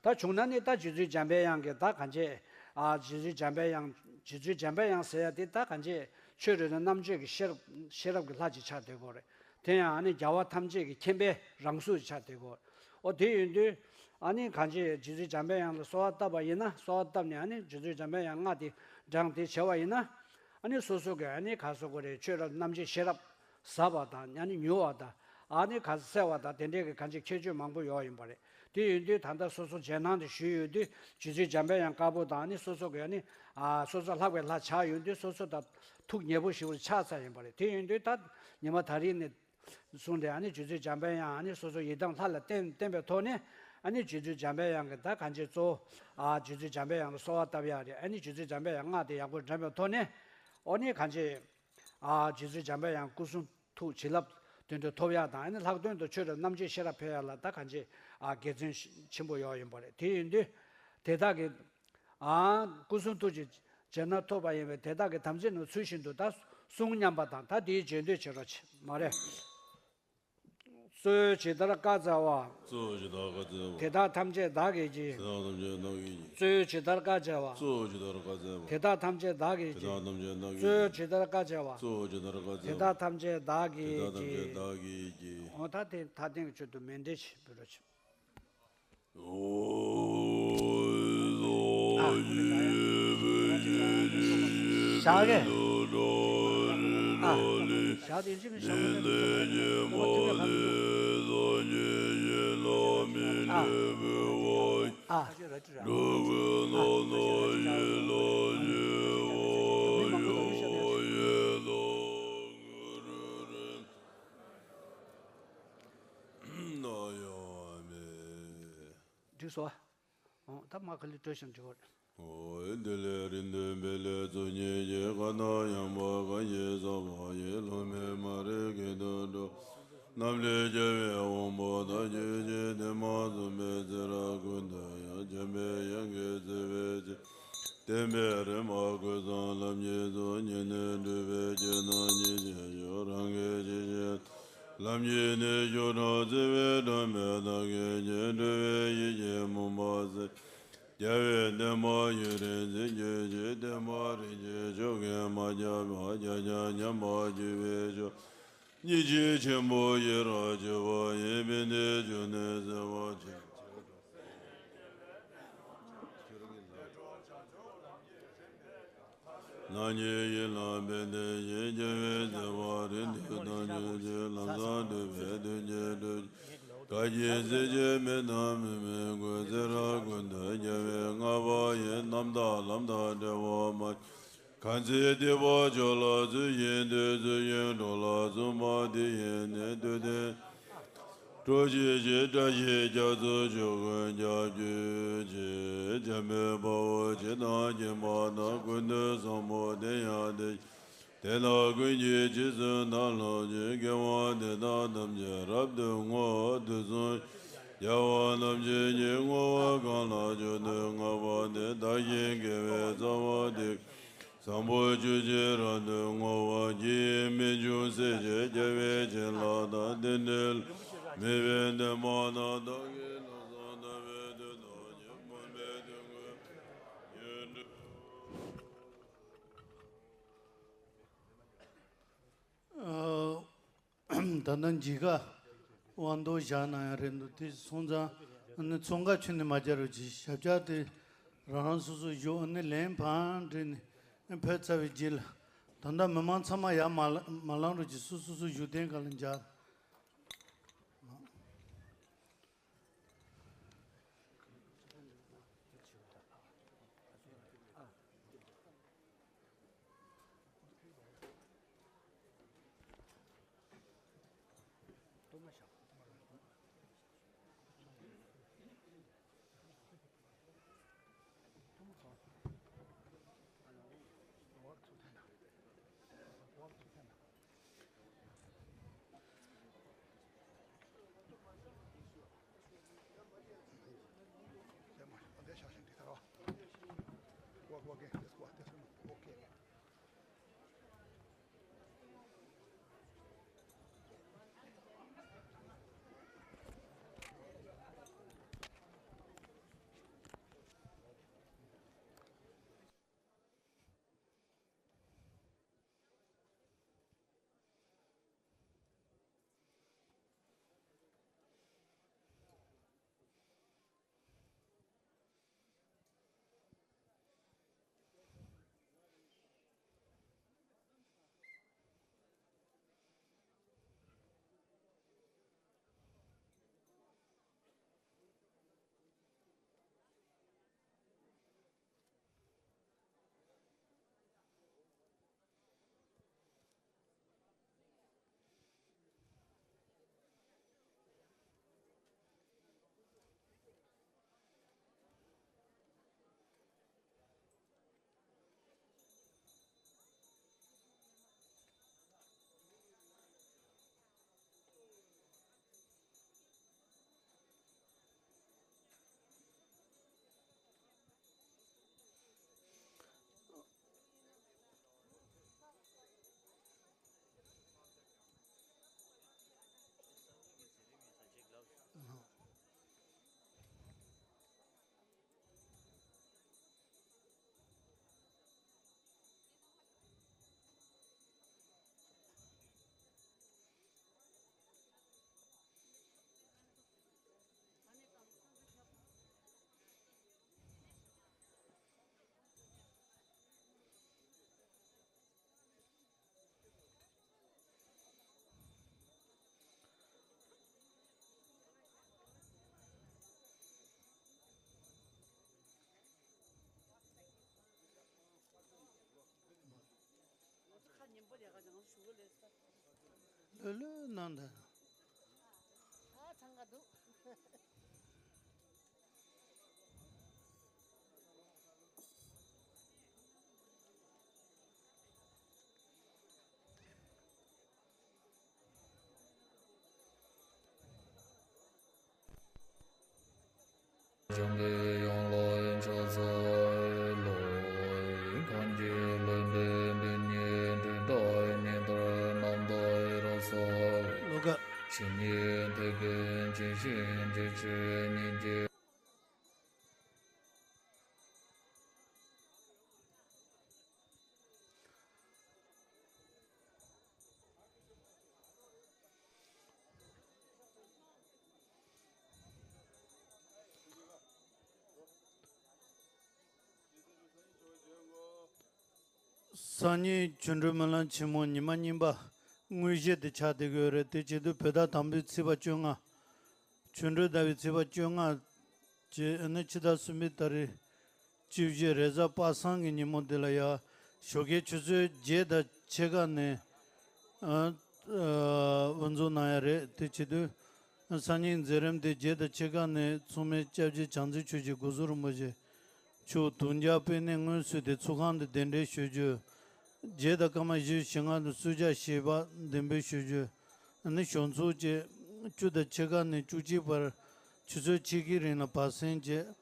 ད་བྱུང་ན་ནི། ད་རྗེ་བཙུན་འཇམ་པའི་དབྱངས་ཀྱིས་ད་གང་བྱེད། ཨ་རྗེ་བཙུན་འཇམ་པའི་དབྱངས། རྗེ་བཙུན་འཇམ་པའི་དབྱངས་ཟེར་ཡ་དེ་ད་གང་བྱེད། ཆོས་རེ་རེ་རྣམ་དཔྱོད་ཀྱི་ཤེས་རབ་ཤེས་རབ་ཀྱི་ལྷ་ཅིག་ཆགས་བསྡད་དགོས་རེད། དེ་ཡང་ཨ་ནི་རྒྱལ་བ་ཐམས་ཅད་ཀྱི་མཁྱེན་པའི་རང་གཟུགས་ཆགས་བསྡད་དགོས། ཨོ་དེ་ཡིན་དུས། ཨ་ནི་གང་ཅི་རྗེ་བཙུན་འཇམ་པའི་དབྱངས་ལ་གསོལ་བ་བཏབ་པ་ཡིན་ན། གསོལ་བ་བཏབ་ནས་ཨ་ནི་རྗེ་བཙུན་འཇམ་པའི་དབྱངས་ལྔ་དེ་བགྲངས་ཏེ་བྱས་པ་ཡིན་ན། ཨ་ནི་སོ་སོ་གི་ཨ་ནི་ག་སོ་གོ་རེ་ཆོས་རབ་རྣམ་འབྱེད་ཤེས་རབ་ཟབ་པ་དང་། ཨ་ནི་མྱུར་བ་དང་། ཨ་ནི་ག་གསལ་བ་དང་། དེ་འདྲའི་གི་གང་ཅི་ཁྱད་ཆོས་མང་པོ་ཡོད་ཡིན་པ་རེད། དེ་ཡིན་དུས་ད་ལྟ་སོ་སོ་རྗེས་གནང་དེ་ཞུས་ཡོད་དུས། རྗེ་བཙུན་འཇམ་པའི་དབྱངས་དཀར་པོ་དང་། ཨ་ནི་སོ་སོ་གི་ཨ་ནི་ཨ་སོ་སོ་ལྷག་པའི་ལྷ་ཆགས་ཡོད་དུས། སོ་སོ་དང་ཐུགས་ཉེ་པོ་ཞེ་པོ་ཆགས་ཚར་ཡིན་པ་རེད། དེ་ཡིན་དུས་ད་ཉི་མ་ད་རེས་ནས་བཟུང་སྟེ་ཨ་ནི་རྗེ་བཙུན་འཇམ་པའི་དབྱངས་ཨ་ནི་སོ་སོ་ཡི་དམ་ལྷ་ལ་བརྟེན་བརྟེན་པའི་ཐོག་ནས། ཨ་ནི་རྗེ་བཙུན་འཇམ་པའི་དབྱངས་ཀྱི་ད་གང་ཅི་གཙོ་བོ། ཨ་རྗེ་བཙུན་འཇམ་པའི་དབྱངས་ལ་གསོལ་བ་བཏབ་ཡག་རེད། ཨ་ནི་རྗེ་བཙུན་འཇམ་པའི་དབྱངས་ལྔ་དེ་ཡག་པོ་འགྲེམས་པའི་ཐོག་ནས། ཨོ་ནི་གང་ཅི། ཨ་རྗེ་བཙུན་འཇམ་པའི་དབྱངས་སྐུ་གསུང་ཐུགས་བྱིན་རླབས་དེ་འདྲ་ཐོབ་ཡག་དང་། ཨ་ནི་ལྷག་དོན་དུ་ཆོས་རབ་རྣམ་འབྱེད་ཤེས་རབ་འཕེལ་ཡག་ལ་ད་གང་ཅི། ཨ་དགེ་མཚན་ཆེན་པོ་ཡོད་ཡིན་པ་རེད། དེ་ཡིན་དུས་དེ་དག་གི། ཨ་སྐུ་གསུང་ཐུགས་ཀྱི་རྗེས་གནང་ཐོབ་པ་ཡིན་པས། དེ་དག་གི་དམ་ཚིག་རྣམས་ཚུལ་བཞིན་དུ་ད་བསྲུང་སྙམ་པ་དང་། ད་དེའི་རྗེས་ཟློས་བྱེད་རོགས་བྱེད་མ་རེད། གཙོ་བོས་ཇི་ལྟར་བཀའ་སྩལ་པ། གཙོ་བོས་ཇི་ལྟར་བཀའ་སྩལ་པ། དེ་དག་ཐམས་ཅད་བདག་གིས་བགྱི། དེ་དག་ཐམས་ཅད་བདག་གིས་བགྱི། གཙོ་བོས་ཇི་ལྟར་བཀའ་སྩལ་པ། གཙོ་བོས་ཇི་ལྟར་བཀའ་སྩལ་པ། དེ་དག་ཐམས་ཅད་བདག་གིས་བགྱི། དེ་དག་ཐམས་ཅད་བདག་གིས་བགྱི། གཙོ་བོས་ཇི་ལྟར་བཀའ་སྩལ་པ། གཙོ་བོས་ཇི་ལྟར་བཀའ་སྩལ་པ། དེ་དག་ཐམས་ཅད་བདག་གིས་བགྱི། དེ་དག་ཐམས་ཅད་བདག་གིས་བགྱི། འོ་ད་དེ་ད་ཐེངས་ཀྱི་ཆེད་དུ་མཎྜལ་ཞིག་འབུལ་རོགས་བྱེད། འགྲིག་སོང་། ཨོ་ད་མ་ག་ལེ་བྲོས་ཤིང་འགྲིག་གོ། འོ་དེ་ལས་རིམ་བདུན་པའི་ལས་གཙོ་གཉིས་ཀྱི་བཀའ་དང་ཡང་བ་གང་ཞིག་བསགས་པ་ཡིས། སློབ་མའི་མ་རིག་གི་དུག་འགྲོ་རྣམས་ལས་རྒྱལ་བའི་དབང་པོ་དག་གིས་བགྱིས་ཏེ། མ་བསྲུངས་པའི་ཚེ་རབས་ཀུན་ཏུ་ཡང་། བྱམས་པའི་དབྱངས་ཀྱིས་བརྩེ་བའི་ཚིག་བསྟན་པའི་རིམ་པ་ཀུན་བཟང་ལམ་གྱི་གཙོ། ཉན་ནས་སྒྲུབ་པའི་རྒྱུ་རྣམས་ཉིད་ཀྱིས་ཤོག་རང་གི་ཇི་བཞིན་ལམ་གྱི་ནི་ཞོག་ཁྲོ་བརྩེ་བའི་སྒྲོན་མེ་དག་གིས་ཉེན། སྒྲུབ་པའི་ཡིད་ཀྱིས་མུན་པ་སེལ། རྒྱལ་བའི་བསྟན་པ་ཡུན་རིང་འཛིན་གྱུར་ཅིག་བསྟན་པ་རིན་ཆེན་མཆོག་གིས་མ་ཁྱབ་པ། རྒྱ་ཆེར་ཉམས་པར་གྱུར་པའི་མཆོག་ཉིད་ཀྱི་ཆེན་པོ་ཡི་རང་གྱུར་པ་ཡི། ཕན་བདེའི་འབྱུང་གནས་བརྩེ་བ་ཆེན་པོ། རྣམས་ཀྱི་ཡིད་ལ་ཕན་བདེ་ཞིང་། རྒྱལ་བའི་བརྩེ་བ་རིང་དུ་གཏང་ཕྱིར་ཅིག་ལམ་སེམས་འགྲུབ་པའི་དོན་ཆེན་སྒྲུབ་ཅིག་ག་གི་སྲས་ཀྱི་མི་དང་མི་མིན་ཀུན། ཚེ་རབས་ཀུན་ཏུ་རྒྱལ་བའི་བསྔགས་པ་ཡི། རྣམ་དག་ལམ་དང་བྲལ་བ་མ་གང་ཚེ་སྡིག་པ་མཆོག་ལ་ཚུལ་བཞིན་དུ། ཚུལ་བཞིན་གྲོགས་ལ་བརྩོན་པ་དེ་ཡིས་ནི། དུས་མཐའི་ སྤྲོ་ཞིང་ཞི་བཀྲ་ཤིས་རྒྱ་མཚོ་ཆོས་འཁོར་རྒྱ་ཆོས་ཀྱི། འཇམ་དཔལ་དཔའ་བོས་ཇི་ལྟར་མཁྱེན་པ་དང་། ཀུན་ཏུ་བཟང་པོ་དེ་ཡང་དེ་དེ་དག་ཀུན་གྱི་རྗེས་སུ་བདག་སློབ་ཅིང་། དགེ་བ་འདི་དག་ཐམས་ཅད་རབ་ཏུ་བསྔོ། དུས་གསུམ་རྒྱལ་བ་རྣམས་ཀྱི་ཉིད་བསྔོ་བ་གང་ལགས། མཆོག་ཏུ་བསྔགས་པ་འདི། བདག་གཞན་དགེ་བའི་རྩ་བ་འདི། བཟང་པོ་སྤྱོད་ཕྱིར་རབ་ཏུ་བསྔོ་བར་བགྱི། རྨད་བྱུང་སྲས་བཅས་རྒྱལ་བའི་བྱིན་རླབས་དང་། བསྟན་འགྲོའི་མི་ཕམ་བདེན་པ་རྣམས། བདག་གིས་བློ་བཟང་རྣམ་པའི་དོན་དུ། ཉོན་མོངས་པའི་དོན་ཀུན་ཉོན་ད་ལྟ་མཇལ་ཁ་དབང་དུ་བཞག་གནང་ཡ་རེད་འདུག་དེ་སོང་ཙང་ཨ་ནི་ཚོང་ཁ་ཁྱོན་ནས་མ་རྒྱག་རོགས་གྱིས། ཞབས་བཀྱག་དེ་རང་རང་སོ་སོ་བཞུགས། ཨ་ནི་ལན་བང་སྒྲིག་ནས་ཕེབས་ཚར་བའི་རྗེས་ལ། ད་ལྟ་མི་མང་ཚང་མ་ཡར་མ་ལ་མ་ལངས་རོགས་གྱིས། སོ་སོ་སོ་བཞུགས་གདན་སྒང་ལ་མཇལ། ལྷོད་ལྷོད་གནང་དང་། འཇམ་པའི་དབྱངས་ལ་ཕྱག་འཚལ་ལོ། གང་གི་ལུས་འདི་འདི་ཉིད་དུས་དང་ཉི་ཟླར་རྣམ་དག་རབ་གསལ་བའི། ལོ་ག་ཇི་སྙེད་དེ་ཀུན་ཇི་བཞིན་གྱི་ཆོས་ཉིད་ཀྱི། སང་ཉིན་སྒྱུ་འཕྲུལ་སྨོན་ལམ་ཆེན་མོ་ཉི་མ་གཉིས་པ་དངོས་གཞི་དེ་ཆགས་བསྡད་ཀྱི་ཡོད་རེད། དེ་བྱེད་དུས་བོད་ཟླ་དང་པོའི་ཚེས་པ་བཅོ་ལྔ། སྒྱུ་འཕྲུལ་ཟླ་བའི་ཚེས་པ་བཅོ་ལྔ། བྱས་ཨ་ནི་ཕྱི་ཟླ་གསུམ་པའི་ཏ་རིག་བཅུ་བཞི་རེས་གཟའ་པ་སངས་ཀྱི་ཉིན་མོ་འདི་ལ་ཡ། ཞོགས་ཀའི་ཆུ་ཚོད་བརྒྱད་དང་ཕྱེད་ཀ་ནས་ཨ་ཨ་དབུ་འཛུགས་གནང་ཡ་རེད། དེ་བྱེད་དུས་ སང་ཉིན་མཛད་རིམ་དེ་རྗེ་དང་ཕྱེད་ཀ་ནས་མཚུངས་མེད་སྐྱབས་རྗེ་བྱང་རྩེ་ཆོས་ཀྱི་སྐུ་གཟུགས་རིན་པོ་ཆེ་མཆོག་དུང་རྒྱལ་དཔོན་གནས་སྔོན་བསུས་ཏེ་ཚོགས་ཁང་དུ་གདན་འདྲེན་ཞུ་རྒྱུ། རྗེ་དང་ཀརྨ་བཞི་བཞི་ལྔ་དུ་གསོལ་ཇ་བཞེས་པ་གདན་འབུལ་ཞུ་རྒྱུ། ཨ་ནི་གཞུང་ཚོགས་བཅས་བཅུ་དང་ཕྱེད་ཀ་ནས་བཅུ་གཅིག་བར་ཆུ་ཚོད་ཕྱེད་ཀའི་རིང་ལ་བར་གསེང་བཅས།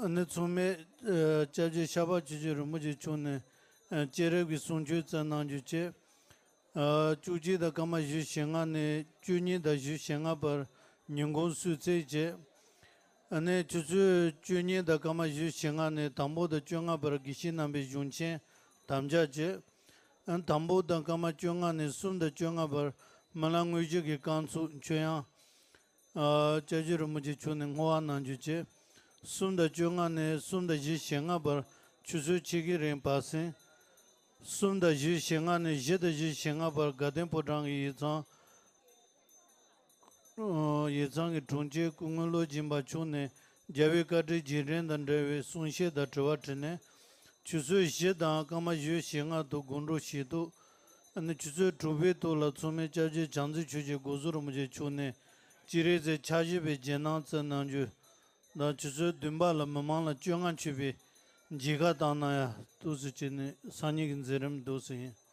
ཨ་ནི་མཚུངས་མེད་ཨ་སྐྱབས་རྗེ་ཤར་པ་ཆོས་ཀྱི་རིན་པོ་ཆེ་མཆོག་ནས་ཨ་སྐྱེས་རབས་ཀྱི་གསུང་ཆོས་བསྩལ་གནང་རྒྱུ་བཅས། ཨ་བཅུ་གཅིག་དང་ཀརྨ་བཞི་བཞི་ལྔ་ནས་བཅུ་གཉིས་དང་བཞི་བཞི་ལྔ་བར་ཉིན་གུང་གསོལ་ཚིགས་བཅས། ཨ་ནི་ཆུ་ཚོད་བཅུ་གཉིས་དང་ཀརྨ་བཞི་བཞི་ལྔ་ནས་དང་པོ་དང་བཅོ་ལྔ་བར་དགེ་བཤེས་རྣམ་པའི་གཞུང་ཆེན་དམ་བཅའ་བཅས། ཨ་ནི་དང་པོ་དང་ཀརྨ་བཅོ་ལྔ་ནས་གསུམ་དང་བཅོ་ལྔ་བར་སྨོན་ལམ་དངོས་གཞི་གི་རྐང་ཚུགས་མཆོད་དབྱངས། ཨ་སྐྱབས་རྗེ་རིན་པོ་ཆེ་མཆོག་ནས་བསྔོ་བ་གནང་རྒྱུ་བཅས། གསུམ་དང་བཅོ་ལྔ་ནས་གསུམ་དང་བཞི་བཞི་ལྔ་བར་ཆུ་ཚོད་ཕྱེད་ཀའི་རིང་བར་གསེང་། གསུམ་དང་བཞི་བཞི་ལྔ་ནས་བཞི་དང་བཞི་བཞི་ལྔ་བར་དགའ་ལྡན་ཕོ་བྲང་གི་ཡིག་ཚང་། ཡིག་ཚང་གི་དྲུང་ཆེ་སྐུ་ངོ་བློ་སྦྱིན་པ་མཆོག་ནས་རྒྱལ་བའི་བཀའ་དྲིན་རྗེས་དྲན་དང་འབྲེལ་བའི་གསུང་བཤད་དང་དྲི་བ་དྲིས་ལན། ཆུ་ཚོད་བཞི་དང་སྐར་མ་བཞི་བཞི་ལྔ་དུ་དགོང་དྲོ་ཞལ་ཐུག་ཨ་ནི་ཆུ་ཚོད་དྲུག་པའི་ཐོག་ལ་མཚུངས་མེད་སྐྱབས་རྗེ་བྱང་རྩེ་ཆོས་ཀྱི་སྐུ་གཟུགས་རིན་པོ་ཆེ་མཆོག་ནས་སྤྱན་རས་གཟིགས་ཕྱག་བཞེས་པའི་རྗེས་གནང་སྩལ་གནང་རྒྱུ་དང་། ཆུ་ཚོད་བདུན་པ་ལ་མི་མང་ལ་བཅོ་ལྔ་མཆོད་པའི་མཇལ་ཁ་བཏང་གནང་ཡ་འདུག་སེ་བྱས་ནས་སང་ཉིན་གྱི་མཛད་རིམ་འདུག་སེ་ཡིན།